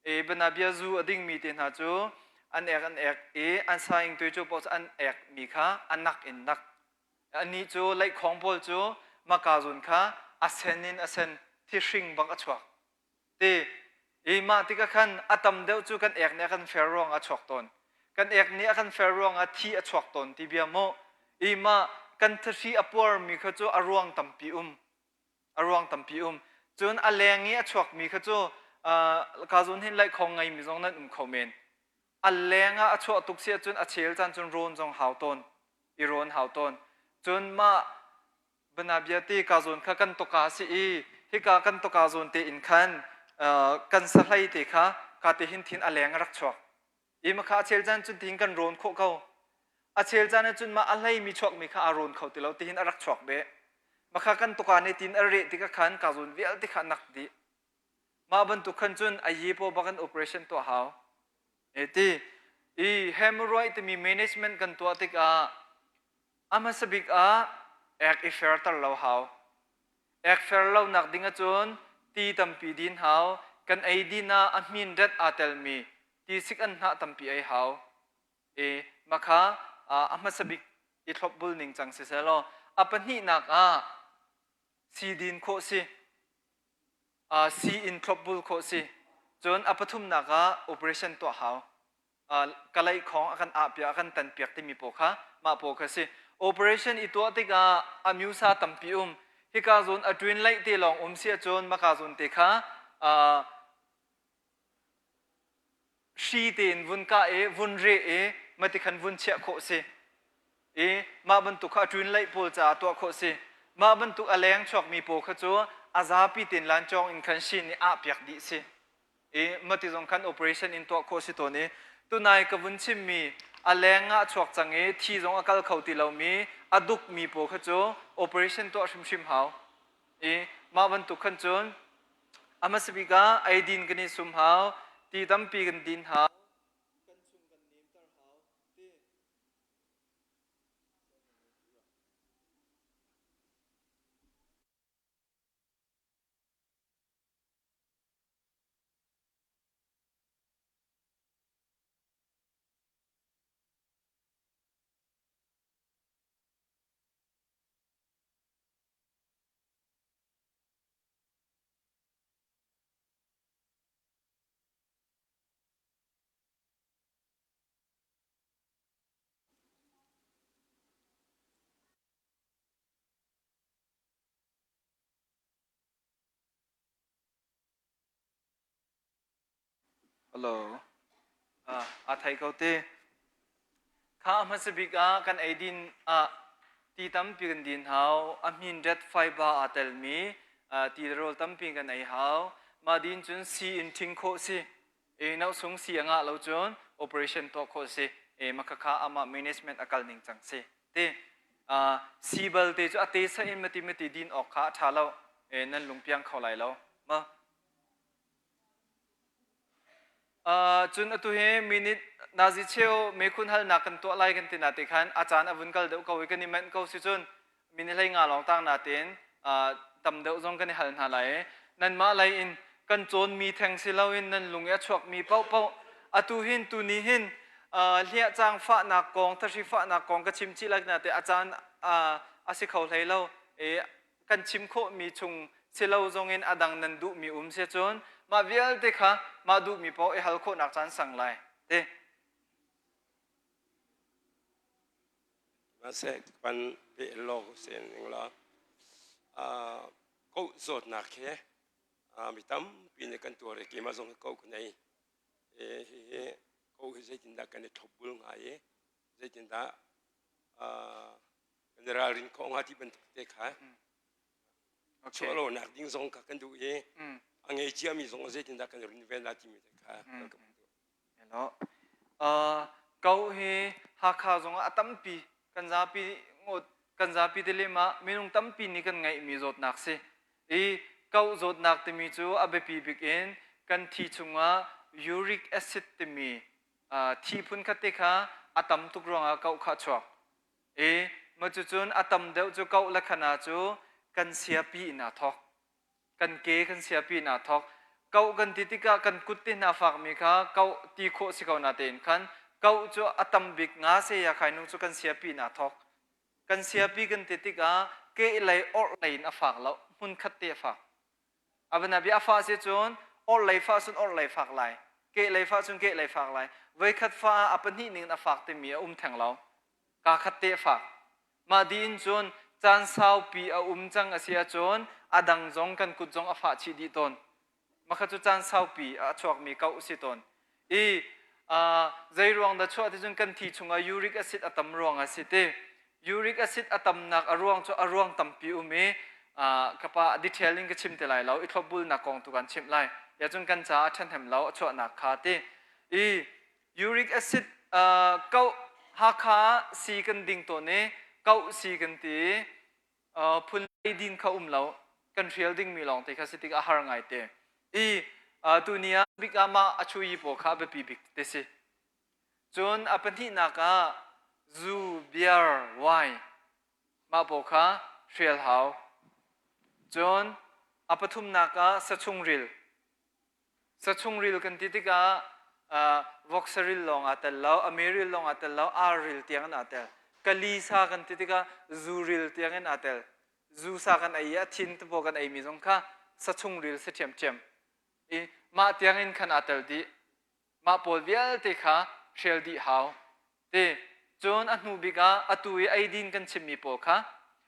I banabia zu a dingmi te hna cu an ek an ek i an saing tui cu paoh an ek mi kha a nak in nak. Anih cu laihkhawng pawl cu maka zun kha a sen in a sen thihring bak a chuak. Ti i mah tikah khan a tam deuh cu kan ek nih a kan fer ruang ah a chuak tawn. Kan ek nih a kan fer ruang ah thi a chuak tawn ti bia mu. I mah kan thahri a puarmi kha cu a ruang tampi um. A ruang tampi um. Cun a leng i a chuakmi kha cu uh, ka zun hin laihkhawng ngeimi zong nan um kho men. A leng ah a chuah tuk si ahcun a chel caan cun rawn zong hau tawn. I rawn hau tawn. Cun mah banabia te ka zawn kha kan toka si i hika kan toka zawn te in khan uh, kan sahlei te kha ka te hin thin a leng a rak chuak. I ma kha a chel caan cun tihin kan rawn khawh ko. A chel caan ah cun mah a hleimi chuakmi kha aa rawn kho ti lo tihin a rak chuak beh. Makha kan tuka ne tin a reh tikah khan ka zawn vialte kha nak dih. Mah bantuk khan cun a ye paw bak in operation tuah hau. E ti i hemorrhoid timi management kan tuah tikah a hmasa bik ah ek i ferter lo hau. Ek fer lo nak ding ahcun ti tampi din hau. Kan ei din ah a hmin ret aa telmi ti sik an hnah tampi ei hau. E makha a hmasa bik i thlopbul ning cang si selaw a pahnihnak ah sii din khawh si. Sii in thlopbul khawh si. Cun a pathumnak ah operation tuah hau. Kalaih khawng a kan ahpiak a kan tanpiak timi pawl kha mah pawl kha si. Operation i tuah tikah a myusa tampi um. Hika zawn a twin laih te lawng um si ahcun maka zawn te kha hri tein vun kah i vun reh i mati khan vun chiah khawh si. I mah bantuk kha a ṭun laih pawl caah tuah khawh si. Mah bantuk a leng chuakmi pawl kha cu a zapi tein lancawng in khan shin i ahpiak dih si. I mati zong khan operation in tuah khawh si tawn i tunai ka vun chimmi a leng ah chuak cang i thi zong a kal kho ti lomi a dukmi pawl kha cu operation tuah hrimhrim hau. I mah bantuk khan cun a hmasa bik ah eidin kan i sum hau, ti tampi kan din hau. Kan chung kan nemter hau. Ti Hello. Ah, a thei ko te. Kha a hmasa bik ah kan eidin ah ti tampi kan din hau. A hmin ret fiber aa telmi ti le rawl tampi kan ei hau. Mah din cun si in ṭhing khawh si. E nausung si a ngah lo cun operation tuah khawh si. E makhakha amah management a kal ning cang si. Ti si bal te cu a te sa in mati mati din awk kha a ṭha lo. E nan lungpiang kho lai lo. Ma Cun atu hi minute nazi cheu mekhun halnak kan tuah lai kan ti na te khan a caan a vun kal deuh ko i kan i manh ko si cun minute hlei nga lawng tang natein tam deuh zong kan i hal hna lai i nanmah lei in kan cawnmi theng si loin nan lung i a chuakmi paohpaoh atu hin tuni hin hliahcang fahnak kong thahri fahnak kong ka chim chih lai na te a caan a si kho hlei lo i kan chim khawhmi chung si lo zongin a dang nan duhmi um si cun mah vialte kha mah duhmi paoh i hal khawhnak caan sang lai ti. Maseh pan pe lo sen ning la ko zawtnak he mi tampi nih kan tuar i keimah zong ko ka nei hihi ko hi zeitindah kan i thlopbul hnga i zeitindah kan i ralrin khawh hnga ti bantuk te kha chuah lonak ding zong kha kan duh i a ngei ciami zong zeitindah kan runven lai timi te kha kan duh. Hello. Ko hi Hakha zong ah a tampi kan zapi kan zapi te lem ah minung tampi nih kan ngeihmi zawtnak si. I ko zawtnak timi cu a biapi bik in kan thi chungah uric acid timi thi phun khat te kha a tam tuk ruangah koh kha a chuak. I ma cucun a tam deuh cu koh le khana cu kan siapi in aa thawk. Kan ke kan siapi in aa thawk. Koh kan ti tikah kan kut te hna fakmi kha koh ti khawh si ko na tein khan koh cu a tam bik nga se ya khai nung cu kan siapi in aa thawk. Kan siapi kan ti tikah ke lei orh lei in a fak lo hmun khat te a fak. A bia a fah si cun orhlei fah cun orhlei fak lai, kehlei fah cun kehlei fak lai. Voikhat fah ah a pahnih ning in a fak timi a um theng lo. Kaa khat te a fak. Mah dih in cun caan saupi a um cang a si ahcun a dang zong kan kut zong a fah chih dih tawn. Makha cu caan saupi a chuakmi ko si tawn. I zei ruang dah chuah ti cun kan thi chungah uric acid a tam ruang a si ti. Uric acid a tamnak a ruang cu a ruang tampi um i ka pa detail in ka chim te lai lo i thlopbulnak kong tu kan chimh lai. Ya cun kan caah a ṭhahnem lo a chuahnak kha ti. I uric acid koh Hakha si kan ding tawn i koh si kan ti phun din kha um lo kan hrial dingmi lawng te kha si tik a har ngai te. I. Tuni ah bik ah mah a chuyi pawl kha a biapi bik te si. Cun a pahnihnak ah zu, beer, wine mah pawl kha hrial hau. Cun a pathumnak ah sachungril. Sachungril kan ti tikah uh, voksaril lawng aa tel lo, amiril lawng aa tel lo, aril tiang in aa tel. Kali sa kan ti tikah zuril tiang in aa tel. Zu sa kan ei i a thin te kan eimi zong kha sachungril si ṭhiamṭhiam. I mah tiang in khan aa tel dih. Mah pawl vialte kha hrial dih hau. Ti cun a hnu bik ah atu i eidin kan chimmi pawl kha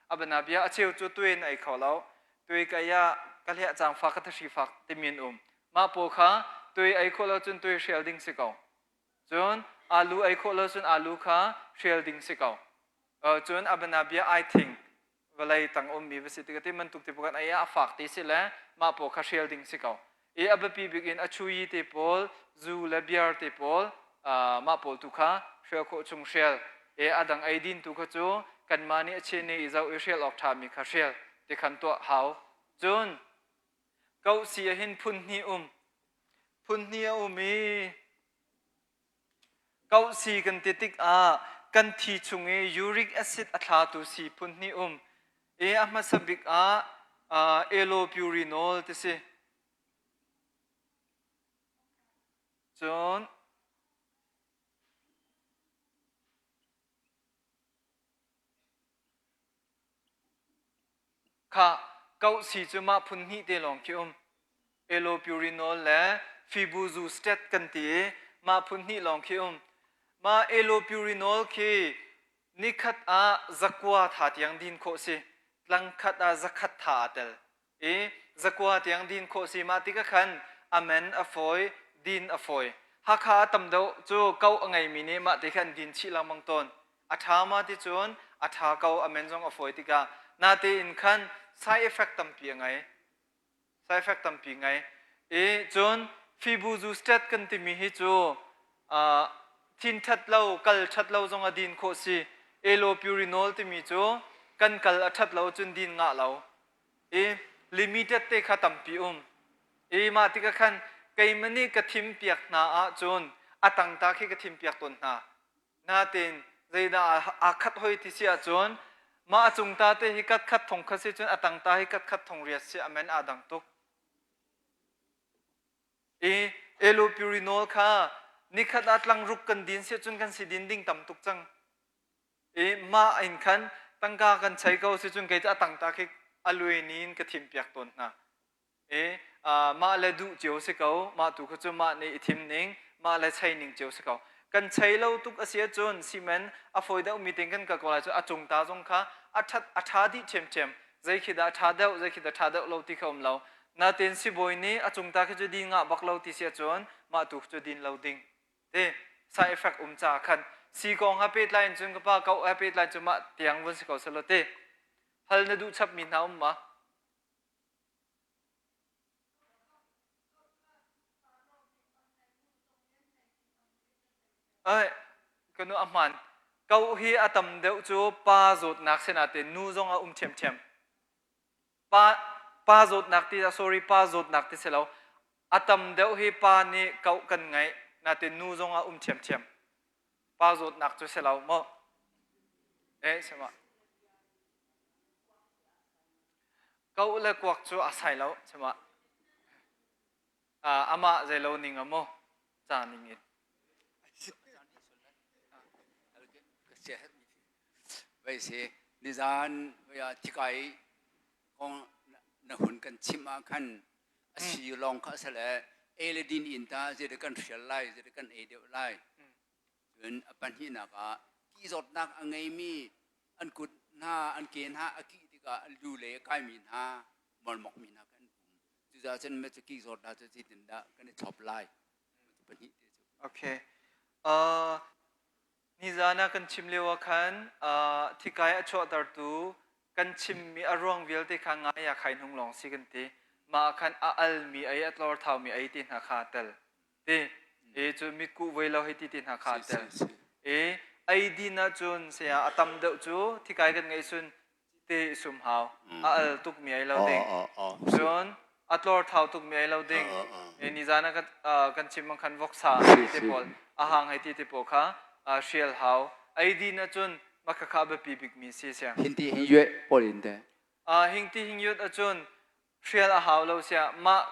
a banabia a cheu cu tui in ei kho lo. Tui ka ei ah ka hliah cang fak ka thahri fak timi an um. Mah pawl kha tui ei khawh lo cun tui hrial ding si ko. Cun alu ei khawh lo cun alu kha hrial ding si ko. Cun a banabia ai thing vawlei tang ummi va si tik ti bantuk ti kan ei ah a fak ti si le mah pawl kha hrial ding si ko. I a biapi bik in a chuyi te pawl, zu le beer te pawl mah pawl tu kha hrial khawh chung hrial. E a dang ei din tu kha cu kanmah nih a chin i zoh i hrial awk ṭhami kha hrial ti khan tuah hau. Cun koh si ah hin phun hnih um. Phun hnih a um i Kauhsi kan ti tikah kan thi chung i uric acid a thlatu sii phun hnih um. I a hmasa bik ah uh, allopurinol ti si. Cun Khah, kauhsi cu mah phun hnih te lawng khi um. Allopurinol le Fibuzustat kan ti i mah phun hnih lawng khi um. Mah allopurinol khi nikhat ah zakua tha tiang din khawh si. Tlang khat ah zakhat tha aa tel. I zakua tiang din khawh si. Mah tikah khan a men a fawi, din a fawi. Hakha ah tam deuh cu koh a ngeimi nih mah ti khan din chih lengmang tawn. A ṭha ma ti cun a ṭha ko a men zong a fawi tikah natein khan side effect tampi a ngei. Side effect tampi ngei. I cun Fibuzustat kan timi hi cu uh, thin ṭhat lo, kal ṭhat lo zong a din khawh si. Allopurinol timi cu kan kal a ṭhat lo cun din ngah lo. I limited te kha tampi um. I mah tikah khan keimah nih ka thim piak hna ahcun a tangta khi ka thim piak tawn hna. Natin zeidah aa khat hoi ti si ahcun mah a cung ta te hi kat khat thong kha si cun a tang ta hi kat khat thong riat si amen aa dang tuk. I allopurinol kha nikhat ah tlangruk kan din si cun kan si din ding tam tuk cang. I mah in khan tangka kan chei ko si cun kei cu a tang ta khi a lui ni in ka thim piak tawn hna. E mah le duh cio si ko mah tu kha cu mah nih i thim ning mah le chei ning cio si ko kan chei lo tuk a si ahcun cement a fawi deuh mi ting kan kal ko lai cu a cung ta zong kha a ṭhat a ṭha dih ṭhiamṭhiam zei khi dah ṭha deuh zei khi dah ṭha deuh lo ti kha um lo natin sibawi nih a cung ta khi cu din ngah bak lo ti si ahcun mah tu cu din lo ding ti side effect um caah khan si kong ha pehtlai in cun ka pa ko he pehtlai cu mah tiang vun si ko selaw ti hal na duh chap mi hna um ma Ai, ka nu a hmaan. Ko hi a tam deuh cu pa zawtnak sinain nu zong a um ṭhiamṭhiam. Pa, pa zawtnak ti sorry, pa zawtnak ti si lo. A tam deuh hi pa nih koh kan ngeih, nain nu zong a um ṭhiamṭhiam. Pa zawtnak cu si lo maw? Eh, sima. Koh le kuak cu a sai lo chima. Amah zeilo ning a maw ca ning in. Vai si nizan thikai kong na hun kan chim ah khan a si lawng kha a le ei le din in ta zei kan hrial lai zei kan ei deuh lai Cun a pahnihnak ah ki zawtnak a ngeimi an kut hna an ke hna a kih tikah an lu lei a kaimi hna molmokmi hna kan um. Cucaah cun cu ki zawtnak cu zeitindah kan i thlop lai? Pahnih te cu. Okay. Uh, nizan ah kan chim lio ah khan uh, thikai a chuahtertu kan chimmi a ruang vialte kha ngai ah khai hnung lawng si kan ti. Mah ah khan a almi ei a tlor thaumi ei ti hna kha tel. Ti e cu mitkuh voi lo hei ti ti hna kha tel. E ei din ahcun saya a tam deuh cu thikai kan ngeih sun te i sum hau. A al tuk mi ei lo ding. Cun A tlor thau tukmi ei lo ding. Nizan ah kan chim bang khan voksa ti te pawl, a hang hei ti te pawl kha hrial hau. Ei din ahcun mah khakha a biapi bikmi si sia. Hinti hin yue pawl in te. Hingti hing yut ahcun hrial a hau lo sia. Mah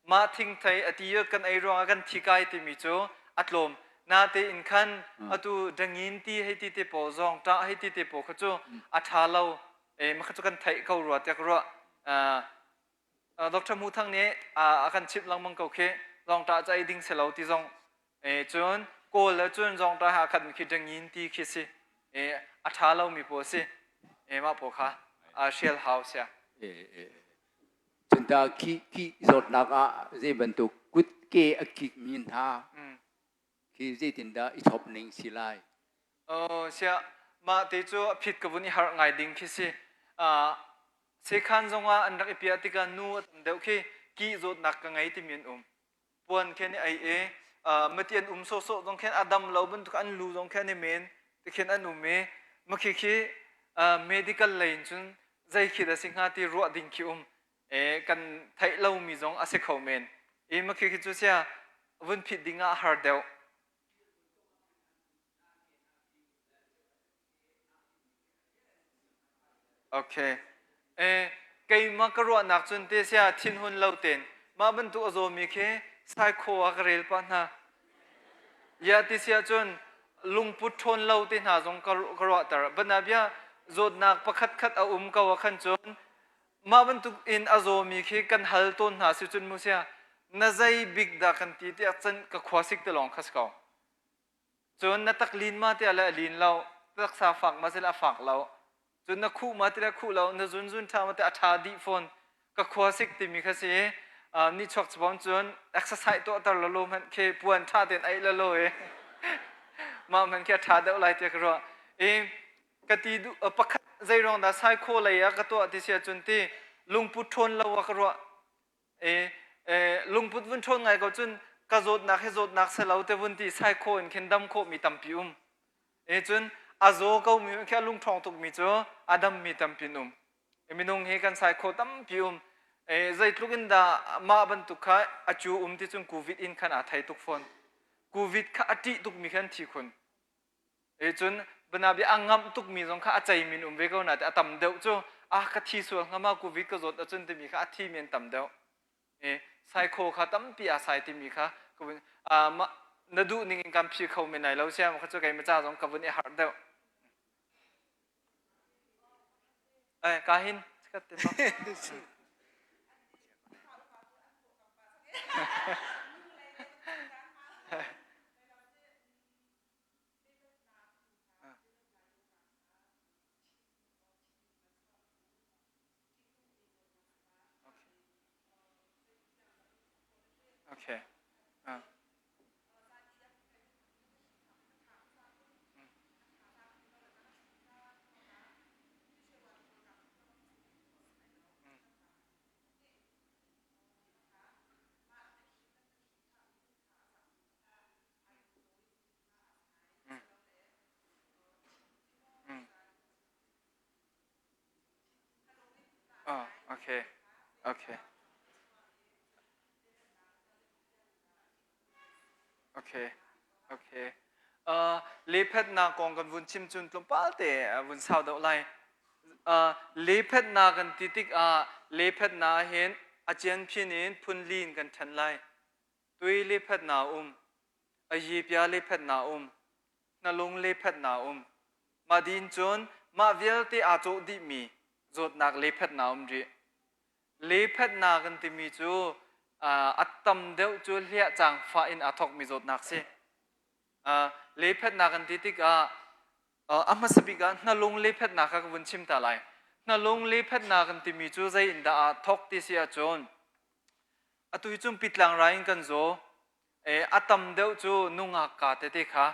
mah thingthei a ti yut kan ei ruangah kan thi kai timi cu a tlawm. Natein khan atu dangin ti hei ti te pawl zawng ṭah hei ti te pawl kha cu a ṭha lo. E mah kha cu kan theih ko rua tiah ka ruah. Dr. Mu Thang nih a kan chimh lengmang ko khi zawngṭah cu ei ding si lo ti zong e cun kawl le cun zawngṭah ha khat mi khi dangin ti khi si e a ṭha lomi pawl si e mah pawl kha a hrial hau sia. Cun ta khi khi zawtnak ah zei bantuk kut ke a kik mi hna khi zeitindah i chop ning si lai? Oh, sia mah te cu a phit ka vun i harh ngai ding khi si. Uh, sekhan zongah an rak i piah tikah nu a tam deuh khi ki zawtnak ka ngei timi an um. Puan khen i ei i uh, mati an um sawhsawh zong khen a dam lo bantuk an lu zong khen i men ti khin an um i makhi khi uh, medical lei in cun zei khi dah si hnga ti ruah ding khi um. E, kan theih lomi zong a si kho men. I makhi khi cu sia vun phit ding ah a har deuh. Okay. Eh, keimah ka ruahnak cun te sia thinhun lo ten mah bantuk a zawmi khi psycho ah ka rel pah hna. Ya ti sia cun lungput ṭhawn lo te hna zong ka ka ruahter. Bana bia zawtnak pakhat khat a um ko ah khan cun mah bantuk in a zawmi khi kan hal tawn hna si cun mu sia na zei bik dah kan ti tiah cun ka khua sik te lawng kha si ko. Cun na tak lin ma tiah le a lin lo, taksa fak ma sile a fak lo. Cun na khuh ma tile khuh lo, na zun zun ṭha ma ti a ṭha dih fawn. Ka khua sik timi kha si i ni chuak chabon cun exercise tuahter lo lo hmanh khi puan ṭha tein aih lo lo i mah hmanh khi a ṭha deuh lai tiah ka ruah. I ka ti duh pakhat zei ruang dah psycho lei ah ka tuah ti si ahcun ti lungput ṭhawn lo ah ka ruah. E, e, lungput vun ṭhawn ngai ko cun ka zawtnak hi zawtnak se lo te vun ti psycho in khin dam khawhmi tampi um. E cun a zaw ko mi khi a lungṭhawng tukmi cu a dammi tampi an um. E, minung hi kan psycho tampi um. E, zeitluk in dah mah bantuk kha a cu um ti cun covid in khan aa thei tuk fawn. Covid kha a ṭih tukmi khan thi khun. E cun banabi a ngamh tukmi zong kha a ceimi an um ve ko na te a tam deuh cu ah ka thi sual hnga ma covid ka zawt ahcun timi kha a thimi an tam deuh. E psycho kha tampi aa sai timi kha ka vun ma na duh ning in kan phi kho men lai lo sia kha cu keimah ca zong ka vun i harh deuh. Eh ka hin chikat te ma. Okay. Uh. Oh, okay. Okay. Okay. Okay. Uh, lephetnak kong kan vun chim cun tlawmpal te vun sau deuh lai. Uh, lephetnak kan ti tikah lephetnak hin a cian phin in phun li in kan ṭhen lai. Tui lephetnak um, a yipia lephetnak um, hnalung lephetnak um. Mah din cun mah vialte aa cawh dihmi zawtnak lephetnak um rih. Lephetnak kan timi cu a tam deuh cu hliah cangfah in aa thawkmi zawtnak si. Lephetnak kan ti tikah a hmasa bik ah hnalung lephetnak kha ka vun chim ta lai. Hnalung lephetnak kan timi cu zei in dah aa thawk ti si ahcun atu hi cun pitlang rai in kan zaw. A tam deuh cu nungak ka tete kha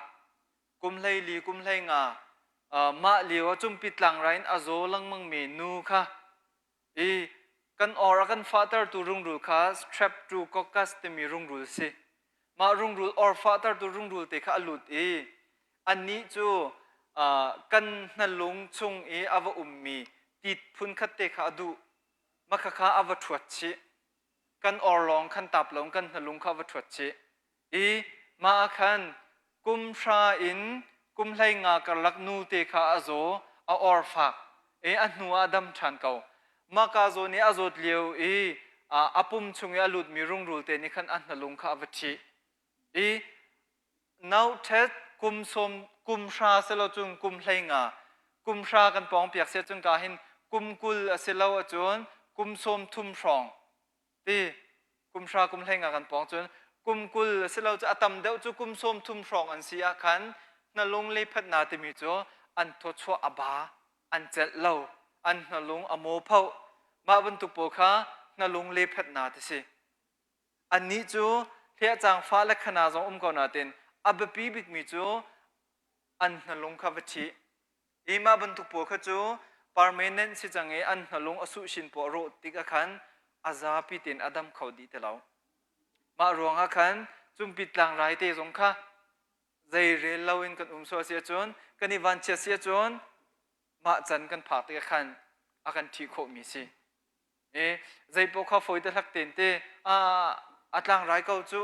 kum 14 kum 15 mah lio ah cumpi tlangrai in a zaw lengmangmi nu kha i kan or a kan fahtertu rungrul kha streptococcus timi rungrul si. Mah rungrul or fahtertu rungrul te kha a lut i annih cu kan hnalung chung i a va ummi tit phunkhat te kha a duh. Mah khakha a va ṭhuat chih. Kan orlawng khan tap lo kan hnalung kha va ṭhuat chih. I mah ah khan kum hra in kum 15 karlak nu te kha a zaw, a or fak i a hnu ah a dam ṭhan ko. Mah ka zaw nih a zawt lio i a pum chung i a lutmi rungrul te nih khan a hnalung kha a va ṭhih. I nauṭhet kum sawm kum hra silo cun kum 15 kum hra kan pawng piak sia cun ka hin kum 20 a si lo ahcun kum 30 hrawng ti kum hra kum 15 kan pawng cun kum 20 a si lo cu a tam deuh cu kum 30 hrawng an si ah khan hnalung le phatna timi cu an thawchuah a ba an celh lo an hnalung a maw pho mah bantuk pawl kha hnalung le phatna ti si Annih cu hliahcang fa le khana zong um ko nain a biapi bikmi cu an hnalung kha va ṭhih. Hi mah bantuk pawl kha cu permanent si cang i an hnalung a suhshin pawl a rawh tik ah khan a zapi tein a dam kho dih ti lo. Mah ruangah khan cumpit tlangrai te zong kha zei rel loin kan um sual si ahcun kan i vanchiat si ahcun mah can kan phak tikah khan a kan ṭhih khawhmi si. E zeipaoh kha fawi te hlak tein te a tlangrai ko cu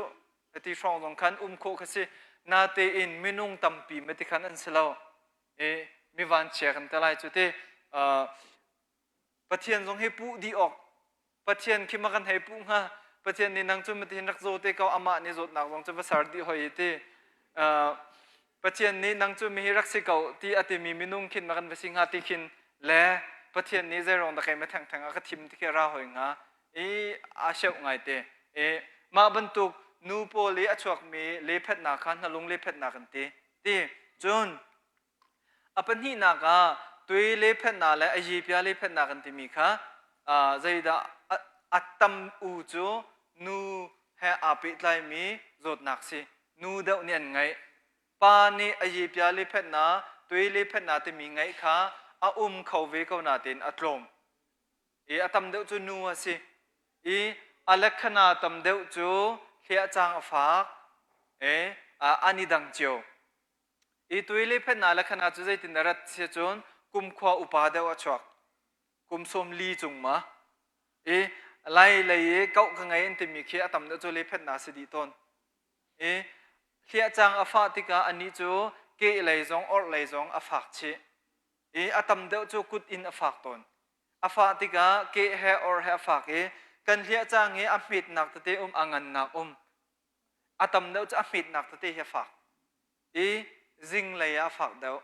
ti hrawng zong khan um khawh kha si natein minung tampi ma ti khan an si lo e mi vanchia kan te lai cu te Pathian zong hi puh dih awk Pathian khi ma kan hei puh hnga Pathian nih nang cu matihin rak zaw te ko amah nih zawtnak zong cu va ser dih hoi ti Pathian nih nang cu mi hi rak si ko ti a timi minung khin ma kan va si hnga ti khin le Pathian nih zeiruang dah keimah thengtheng a ka thim ti khi ra hoi hnga i aa hreuh ngai te i mah bantuk nu pawl i a chuakmi lephetnak kha hnalung lephetnak an ti ti cun a pahnihnak ah tui lephetnak le a yipia lephetnak an timi kha zeidah a tam u cu nu he aa pehtlaimi zawtnak si nu deuh nih an ngeih. Pa nih a yipia liphetna, tui liphetna timi ngeih kha a um kho ve ko nain a tlawm. I a tam deuh cu nu a si. I a lekhana tam deuh cu hliahcang a fak. E, an i dang cio. I tui liphetna lekhana cu zeitin a rat si cun kumkhua upa deuh a chuak. Kum 40 cung ma. I lai lei i kauh ka ngei an timi khi a tam deuh cu lephetna si dih tawn. I hliahcang a fah tikah anih cu kehlei zong orhlei zong a fak chih. I a tam deuh cu kut in a fak tawn. A fah tikah keh he or he a fak i kan hliahcang hi a hmetnak tete um a ngannak um. A tam deuh cu a hmetnak tete hi a fak. I zinglei ah a fak deuh.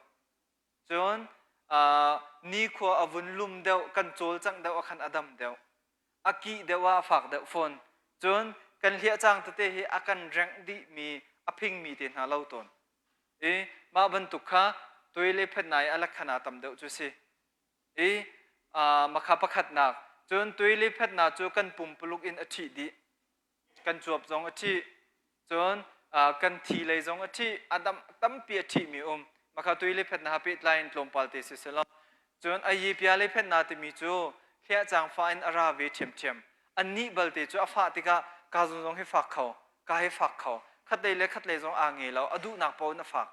Cun nikhua a vun lum deuh, kan cawlcangh deuh ah khan a dam deuh. A kih deuh ah a fak deuh fawn. Cun kan hliahcang tete hi a kan rengh dihmi, a phingmi te hna lo tawn. I mah bantuk kha tui le phetnai a lakhana tam deuh cu si. I makha pakhatnak. Cun tui le phetna cu kan pumpuluk in a ṭhih dih. Kan cuap zong a ṭhih. Cun kan thi lei zong a ṭhih, a dam, tampi a ṭhihmi um. Makha tui le phetna ha pehtlai in tlawmpal te si selaw. Cun a yipia le phetna timi cu hliahcang fa in a ra ve ṭhiamṭhiam. Annih balte cu a fah tikah ka zung zong hi fak kho, ka hi fak kho. Khatlei le khatlei zong aa nge lo, a duhnak paoh in a fak.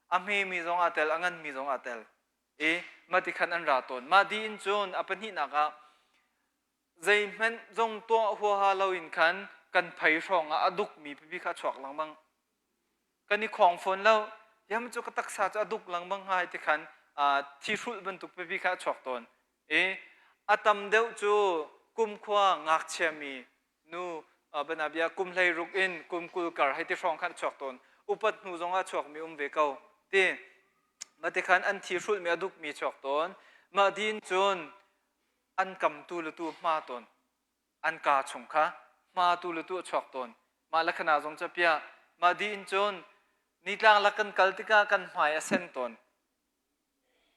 A hmemi zong aa tel, a nganmi zong aa tel. I mah ti khan an ra tawn. Mah dih in cun a pahnihnak ah zeihmanh zong tuah huaha loin khan kan phei hrawng ah a dukmi pipi kha a chuak lengmang. Kan i khawng fawn lo. Yam cu ka taksa cu a duk lengmang hnga ti khan thi hrulh bantuk pipi kha a chuak tawn. I a tam deuh cu kumkhua ngakchia mi nu banabia kum 16 in kum 20 kar hei ti hrawng khan a chuak tawn. Upat hnu zong ah chuakmi um ve ko. Ti mah ti khan an thi hrulhmi a dukmi chuak tawn. Mah din cun an kam tu le tu hma tawn an kaa chung kha hma tu le tu a chuak tawn mah le khana zong cu piah mah di in cun nitlang lak kan kal tikah kan hmai a sen tawn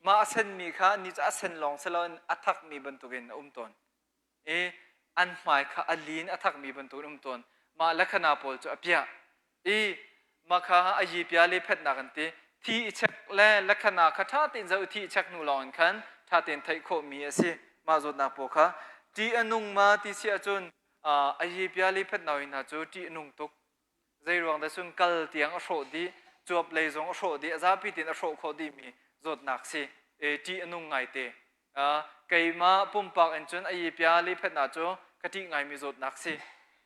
mah a senmi kha ni cu a sen lawng si loin a thakmi bantukin a um tawn i an hmai kha a lin a thakmi bantukin um tawn mah le khana pawl cu a piah i makha a yipia le phetnak an ti thi i check le lekhana kha ṭha tein zoh i thi i check hnu lawng in khan ṭha tein theih khawhmi a si mah zawtnak pawl kha ṭih a nung ma ti si ahcun a yipia le phetnak hna cu ṭih a nung tuk zei ruang dah cun kal tiang a hrawh dih cuap lei zong a hrawh dih a zapi tein a hrawh khawh dihmi zawtnak si e ṭih a nung ngaite keimah pumpak in cun a yipia le phetnak cu ka ṭih ngaimi zawtnak si.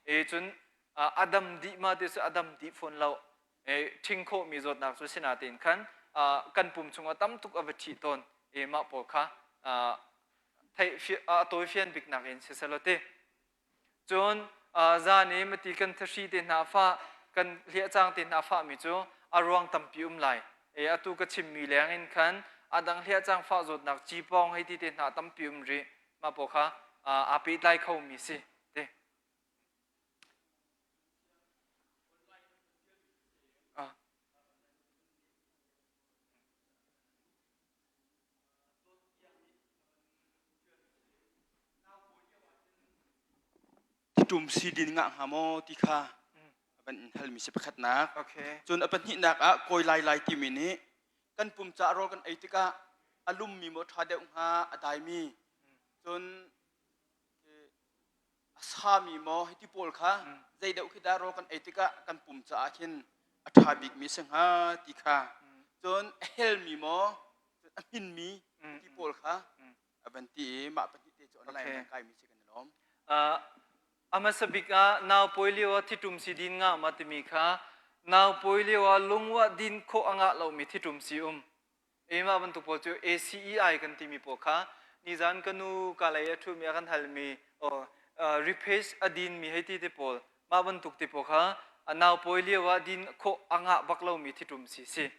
E cun a dam dih ma ti cu a dam dih fawn lo. E ṭhing khawhmi zawtnak cu sinatein khan kan pum chungah tam tuk a va ṭhih tawn. E mah pawl kha theih a tawifian biknak in siselaw ti. Cun zan i mati kan thahri te hna fah, kan hliahcang te hna fahmi cu a ruang tampi um lai. E atu ka chimmi leng in khan a dang hliahcang fah zawtnak cipawng hei ti te hna tampi um rih. Mah pawl kha aa pehtlai khomi si ti. Thitum sidin ngah hnga maw ti kha a van in halmi si pakhatnak. Cun a pahnihnak ah kawi lai lai timi nih kan pum caah rawl kan ei tikah a lummi maw ṭha deuh hnga a daimi cun a sami maw hiti pawl kha zei deuh khi dah rawl kan ei tikah kan pum caah khin a ṭha bikmi si hnga ti kha cun a helmi maw a hminmi ti pawl kha a van ti i mah pahnih te cu online okay. kaimi si kan i lawm. Uh, a hmasa bik ah nau pawi lio ah thitum si din nga ma timi kha nau pawi lio ah lungwa din khawh a ngah lomi thitum si um Mah bantuk pawl cu ACEI kan timi pawl kha nizan ka nu ka lei a ṭhumi a kan halmi repace a dinmi hei ti te pawl mah bantuk te pawl kha nau pawi lio ah din khawh a ngah bak lomi thiṭum si si.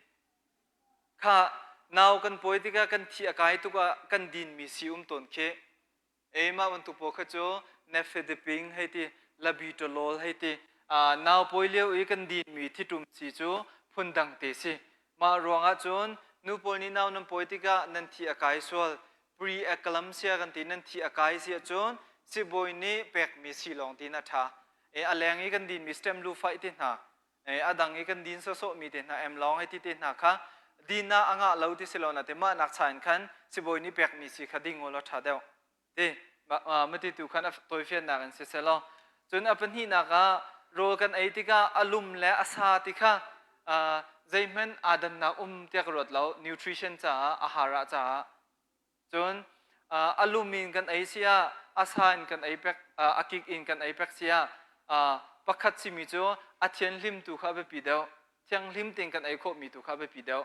Kha nau kan pawi tikah kan thi a kai tuk ah kan dinmi si um tawn khi. Ei mah bantuk pawl kha cu nifedipine hei ti, labetalol hei ti. Nau pawi lio i kan dinmi thiṭum si cu phundang te si. Mah ruangah cun nu pawl nih nau nan pawi tikah nan thi a kai sual, pre-eclampsia kan ti nan thi a kai si ahcun sibawi nih pekmi si lawng tin a ṭha. E, a leng i kan dinmi stem lufaih te hna, e, a dang i kan din sawsawhmi te hna, em lawng hei ti te hna kha din ah a ngah lo ti si lo na te mah nak cha in khan sibawi nih pekmi si kha ding law ṭha deuh. Ti mati tu khan a tawifiannak in siseh law cun a pahnihnak ah rawl kan ei tikah a lum le a sa ti kha zeihmanh aa dannak um tiah ka ruat lo nutrition caah a hara caah cun a lum in kan ei si ah a sa in kan ei pek a kik in kan ei pek si ah pakhat simi cu a thianhlim tu kha a biapi deuh thianghlim tein kan ei khawhmi tu kha a biapi deuh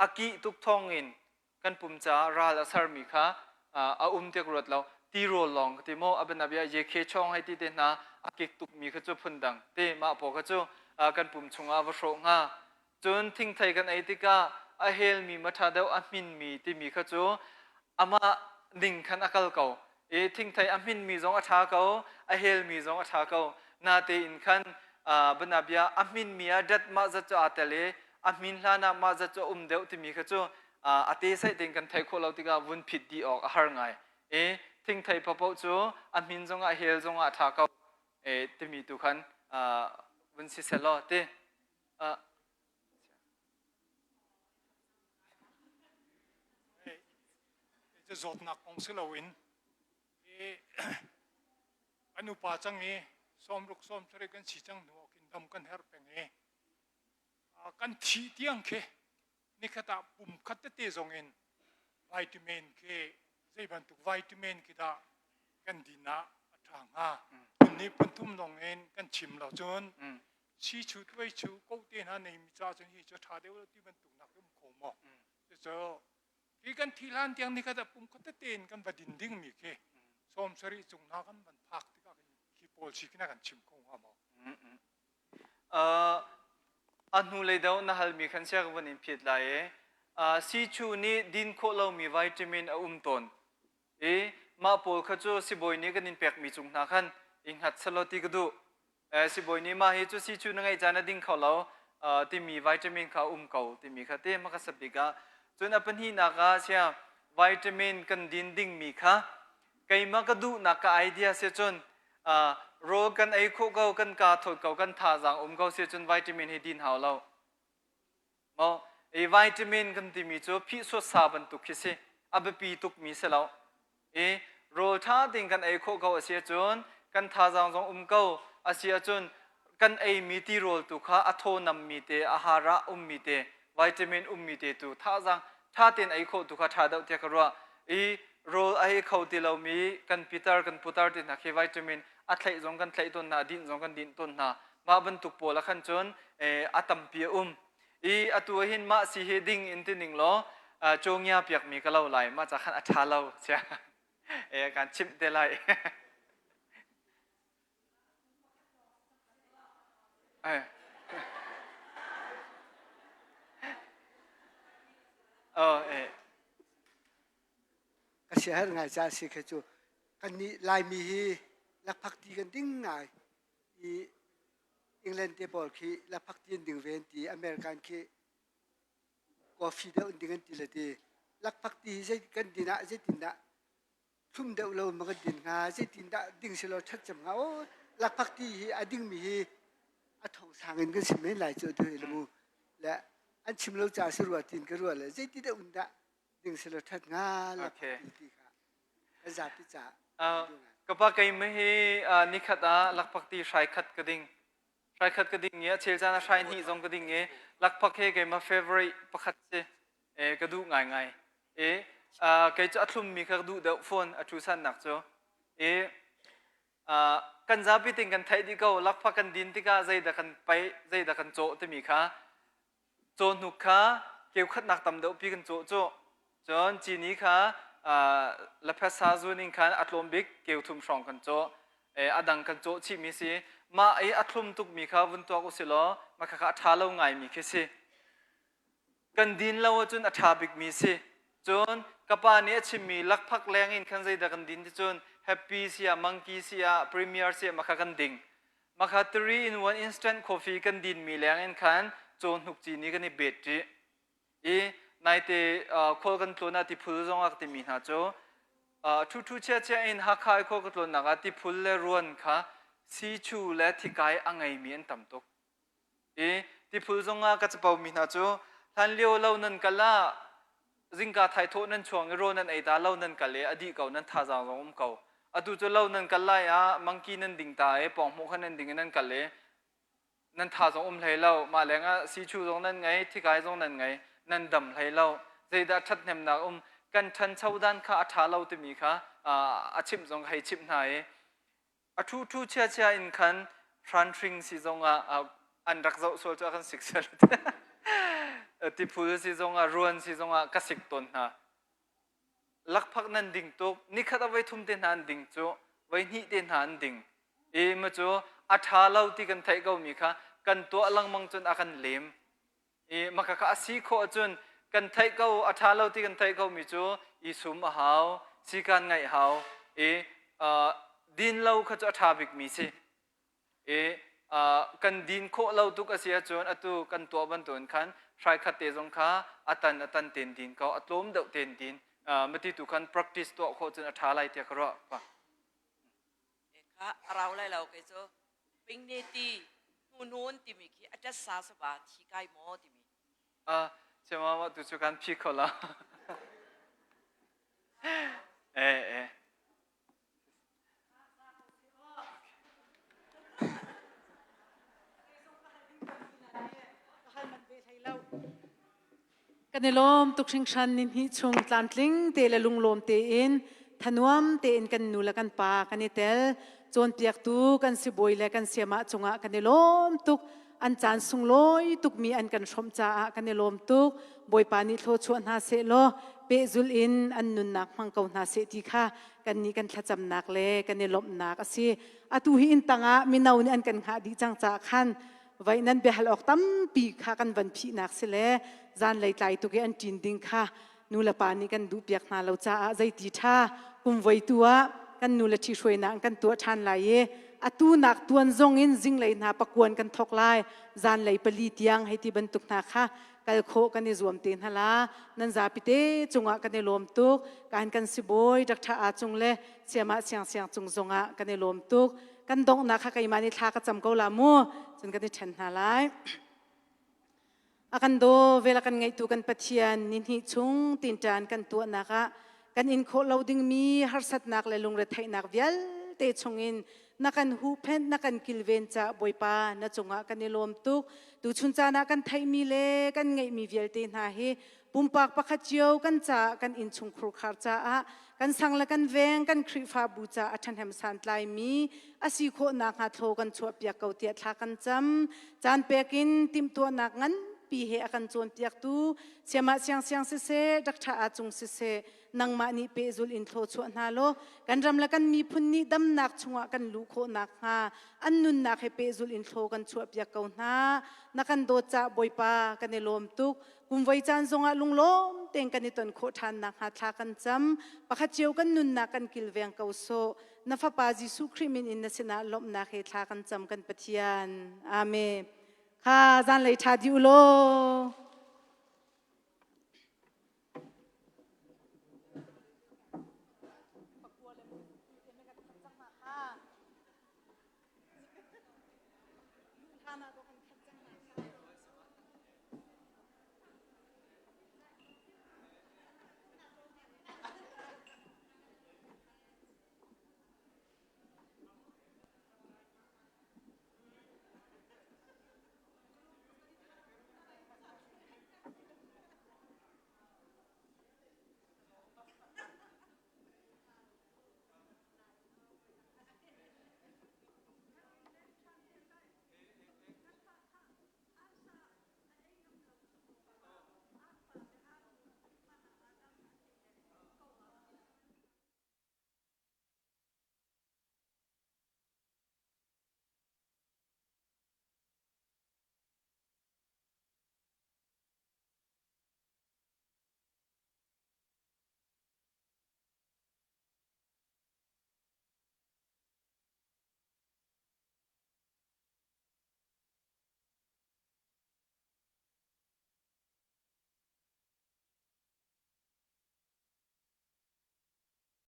a kih tuk thawng in kan pum caah ral a sermi kha a um tiah ka ruat lo tirawl lawng ka ti maw a bianabia yekhe chawng hei ti te hna a kik tukmi kha cu phundang te mah pawl kha cu kan pum chungah va hrawh hnga cun thingthei kan ei tikah a helmi ma ṭha deuh a hminmi timi kha cu amah ning khan a kal ko i thingthei a hminmi zong a ṭha ko a helmi zong a ṭha ko natein khan banabia a hminmi ah dat mah zat cu aa tel i a hmin hlan ah mah zat cu a um deuh timi kha cu a te saih tein kan theih khawh lo tikah vun phit dih awk a har ngai i thingthei paohpaoh cu a hmin zongah hel zongah a ṭha ko e timi tu khan vun si selaw ti Zawtnak kong si loin an upa cang i sawmruk sawmsarih kan si cang hnu ah khin dam kan herh peng i kan thih tiang khi nikhat ah pum khat tete zong in vitamin khi zei bantuk vitamin khi dah kan din ah a ṭha hnga phun nih phun thum lawng in kan chim lo cun si chu tuai chu ko te hna nei mi ca cun hi cu ṭha deuh lo ti bantuk nak um kho maw cucu khi kan thi hlan tiang nikhat ah pum khat tete in kan va din ding mi khi sawm sarih cung hna kan van phak tikah khi pawl si kina kan chim kho hnga maw A hnulei deuh na halmi khan sia ka vun in phiat lai i siichu nih din khawh lomi vitamin a um tawn i mah pawl kha cu sibawi nih kan in pekmi cung hna khan i hngat selaw ti ka duh. Sibawi nih mah hi cu siichu na ngeih caan a ding kho lo timi vitamin kha a um ko timi kha te hmasa bik ah. Cun a pahnihnak ah sia vitamin kan din dingmi kha keimah ka duhnak ka idea si cun rawl kan ei khawh ko kan kaa thawt ko kan thazaang um ko si cun vitamin hi din hau lo maw i vitamin kan timi cu phihsuat sa bantuk khi si a biapi tukmi si lo i rawl ṭha tein kan ei khawh ko a si ahcun kan thazaang zong um ko a si ahcun kan eimi tirawl tu kha a thaw nammi te a hara ummi te vitamin ummi te tu thazaang ṭha tein ei khawh tu kha ṭha deuh tiah ka ruah i rawl a ei kho ti lomi kan pitar kan putar ti hna khi vitamin A thlaih zong kan thlaih tawn hna, a dinh zong kan dinh tawn hna. Mah bantuk pawl ah khan cun a tampi a um. I atu ah hin mah si hi ding in ti ning law cawngia piakmi ka lo lai. Mah ca khan a ṭha lo. Sia. E kan chimh te lai. Eh. Oh, eh. Ka siaherh ngai ca si kha cu kannih Laimi hi lakphak ti kan ding ngai i England te pawl khi lakphak ti an ding ve an ti American khi coffee deuh an ding an ti le ti lakphak ti hi zei kan din ah zeitindah thlum deuh lo ma kan din hnga zeitindah ding selaw ṭhat cem hnga aw lakphak ti hi a dingmi hi a thong sang in kan sim men lai cu tu hi mu le an chim lo ca si rua tin ka rua le zeiti deuh in dah ding selaw ṭhat hnga lakphak ti ti kha kan zapi ca ka pa keimah hi nikhat ah lakphak ti hrai khat ka ding hrai khat ka ding i a chel caan ah hrai hnih zong ka ding i lakphak hi keimah favorite pakhat si e ka duh ngaingai e kei cu a thlummi kha ka duh deuh fawn a ṭhu sannak cu e kan zapi ting kan theih dih ko lakphak kan din tikah zeidah kan paih zeidah kan cawh timi kha cawhnuk kha keukhatnak tam deuh pi kan cawh cu cun cini kha laphet sa zun in khan a tlawm bik keu thum hrawng kan cawh a dang kan cawh chihmi si mah i a thlum tukmi kha vun tuak usih law mah kha a ṭha lo ngaimi khi si kan din lo ahcun a ṭha bikmi si. Cun ka pa nih a chimmi lakphak leng in khan zeidah kan din ti cun happy si ah monkey si ah premier si ah makha kan ding. Makha 3 in 1 instant coffee kan dinmi leng in khan cawhnuk cini kan i bet rih. I naite khual kan tlawn ah tiphul zong ah ka timi hna cu ṭhuṭhu chiachia in Hakha i khual ka tlawnnak ah tiphul le ruan kha sichu le thikai a ngeimi an tam tuk. I tiphul zongah ka capo mi hna cu hlanlio lo nan kal ah zingka thaithawh nan chuang i rawl nan ei ta lo nan kal i a dih ko nan thazaang zong um ko. Atu cu lo nan kal lai ah mangki nan ding ta i pawng kha nan ding i nan kal i nan tha zong um hlei lo. Mah lengah sichu zong nan ngei, thikai zong nan ngei, nan dam hlei lo. Zeidah ṭhathnemnak um kan ṭhancho dan kha a ṭha lo timi kha a chimh zong ka hei chimh hna i A ṭhuṭhu chiachia in khan hranhring si zongah an rak zoh sual cu a kan sik sual. Tiphul si zongah ruan si zongah ka sik tawn hna. Lakphak nan ding tuk. Nikhat a voi thum te hna an ding cu. Voi hnih te hna an ding. I ma cu a ṭha lo ti kan theih ko mi kha kan tuah lengmang cun a kan lem. I maka kha a si khawh ahcun kan theih ko a ṭha lo ti kan theih ko mi cu i sum a hau, sikan ngaih hau i din lo kha cu a ṭha bikmi si. I kan din khawh lo tuk a si ahcun atu kan tuah bantukin khan hrai khat te zong kha a tan a tan tein din ko, a tlawm deuh tein din. Mati tu khan practice tuah khawh cun a ṭha lai tiah ka ruah. Kha a rau lai lo kei cu pingne ti hnuhnun timi khi a ṭet sa saba thi kai maw timi. Ah, chema ma tu chu kan phi kho la. Eh eh. Kan i lawm tuk hringhran ni hnih chung tlamtling te le lunglawm tein thanuam tein kan nu le kan pa kan i tel. Cawnpiaktu kan sibawi le kan sayamah cungah kan i lawm tuk. An caan sunglawi tukmi an kan hrawmh caah kan i lawm tuk. Bawipa nih thluachuah hna seh law pehzulh in an nunnak hmang ko hna seh ti kha kannih kan thlacamnak le kan i lawmhnak a si. Atu hi inn tangah mino nih an kan hngah dih cang caah khan Vai nan biahal awk tampi kha kan van phihnak si le zanlei tlai tuk i an ṭin ding kha nu le pa nih kan duhpiak hna lo caah zeiti ṭha kum voi tu ah kan nu le ṭhihruainak an kan tuah ṭhan lai i atu nak tuan zong in zinglei hna pakuan kan thok lai zanlei pali tiang hei ti bantuk hna kha kal khawh kan i zuam te hna la nan zapi te cungah kan i lawm tuk kan kan sibawi Dr. A cung le siamah siang siang cung zongah kan i lawm tuk kan donghnak kha keimah nih thla ka cam ko la mu cun kan i ṭhen hna lai a kan daw vel a kan ngaihtu kan Pathian ni hnih chung tinṭan kan tuahnak ah kan in khawh lo dingmi harsatnak le lungretheihnak vialte chungin Na kan huhphenh, na kan kilven caah Bawipa na cungah kan i lawm tuk. Tuchun caan ah kan theihmi le kan ngeihmi vialte hna hi pumpak pakhat cio kan caah kan innchungkhur khar caah kan sang le kan veng kan Khrihfabu caah a ṭhahnem santlaimi a si khawh nakhnga thlaw kan chuahpiak ko tiah thla kan cam. Caan pek in timhtuahnak nganpi he a kan cawnpiaktu Siamah Siangsiang siseh, Dr. Aa Cung siseh, nangmah nih pehzul in thlawchuah hna law kan ram le kan miphun nih damnak chungah kan luh khawh nakhnga an nunnak he pehzul in thlaw kan chuahpiak ko hna. Na kan dawt caah Bawipa kan i lawm tuk. Kum voi caan zongah lunglawm tein kan i ton khawh ṭhan nakhnga thla kan cam. Pakhat cio kan nunnak kan kilveng ko sawh. Na Fapa Jesuh Khrih min in na sinah lawmhnak he thla kan cam kan Pathian. Amen. Kha zanlei ṭha dih u law.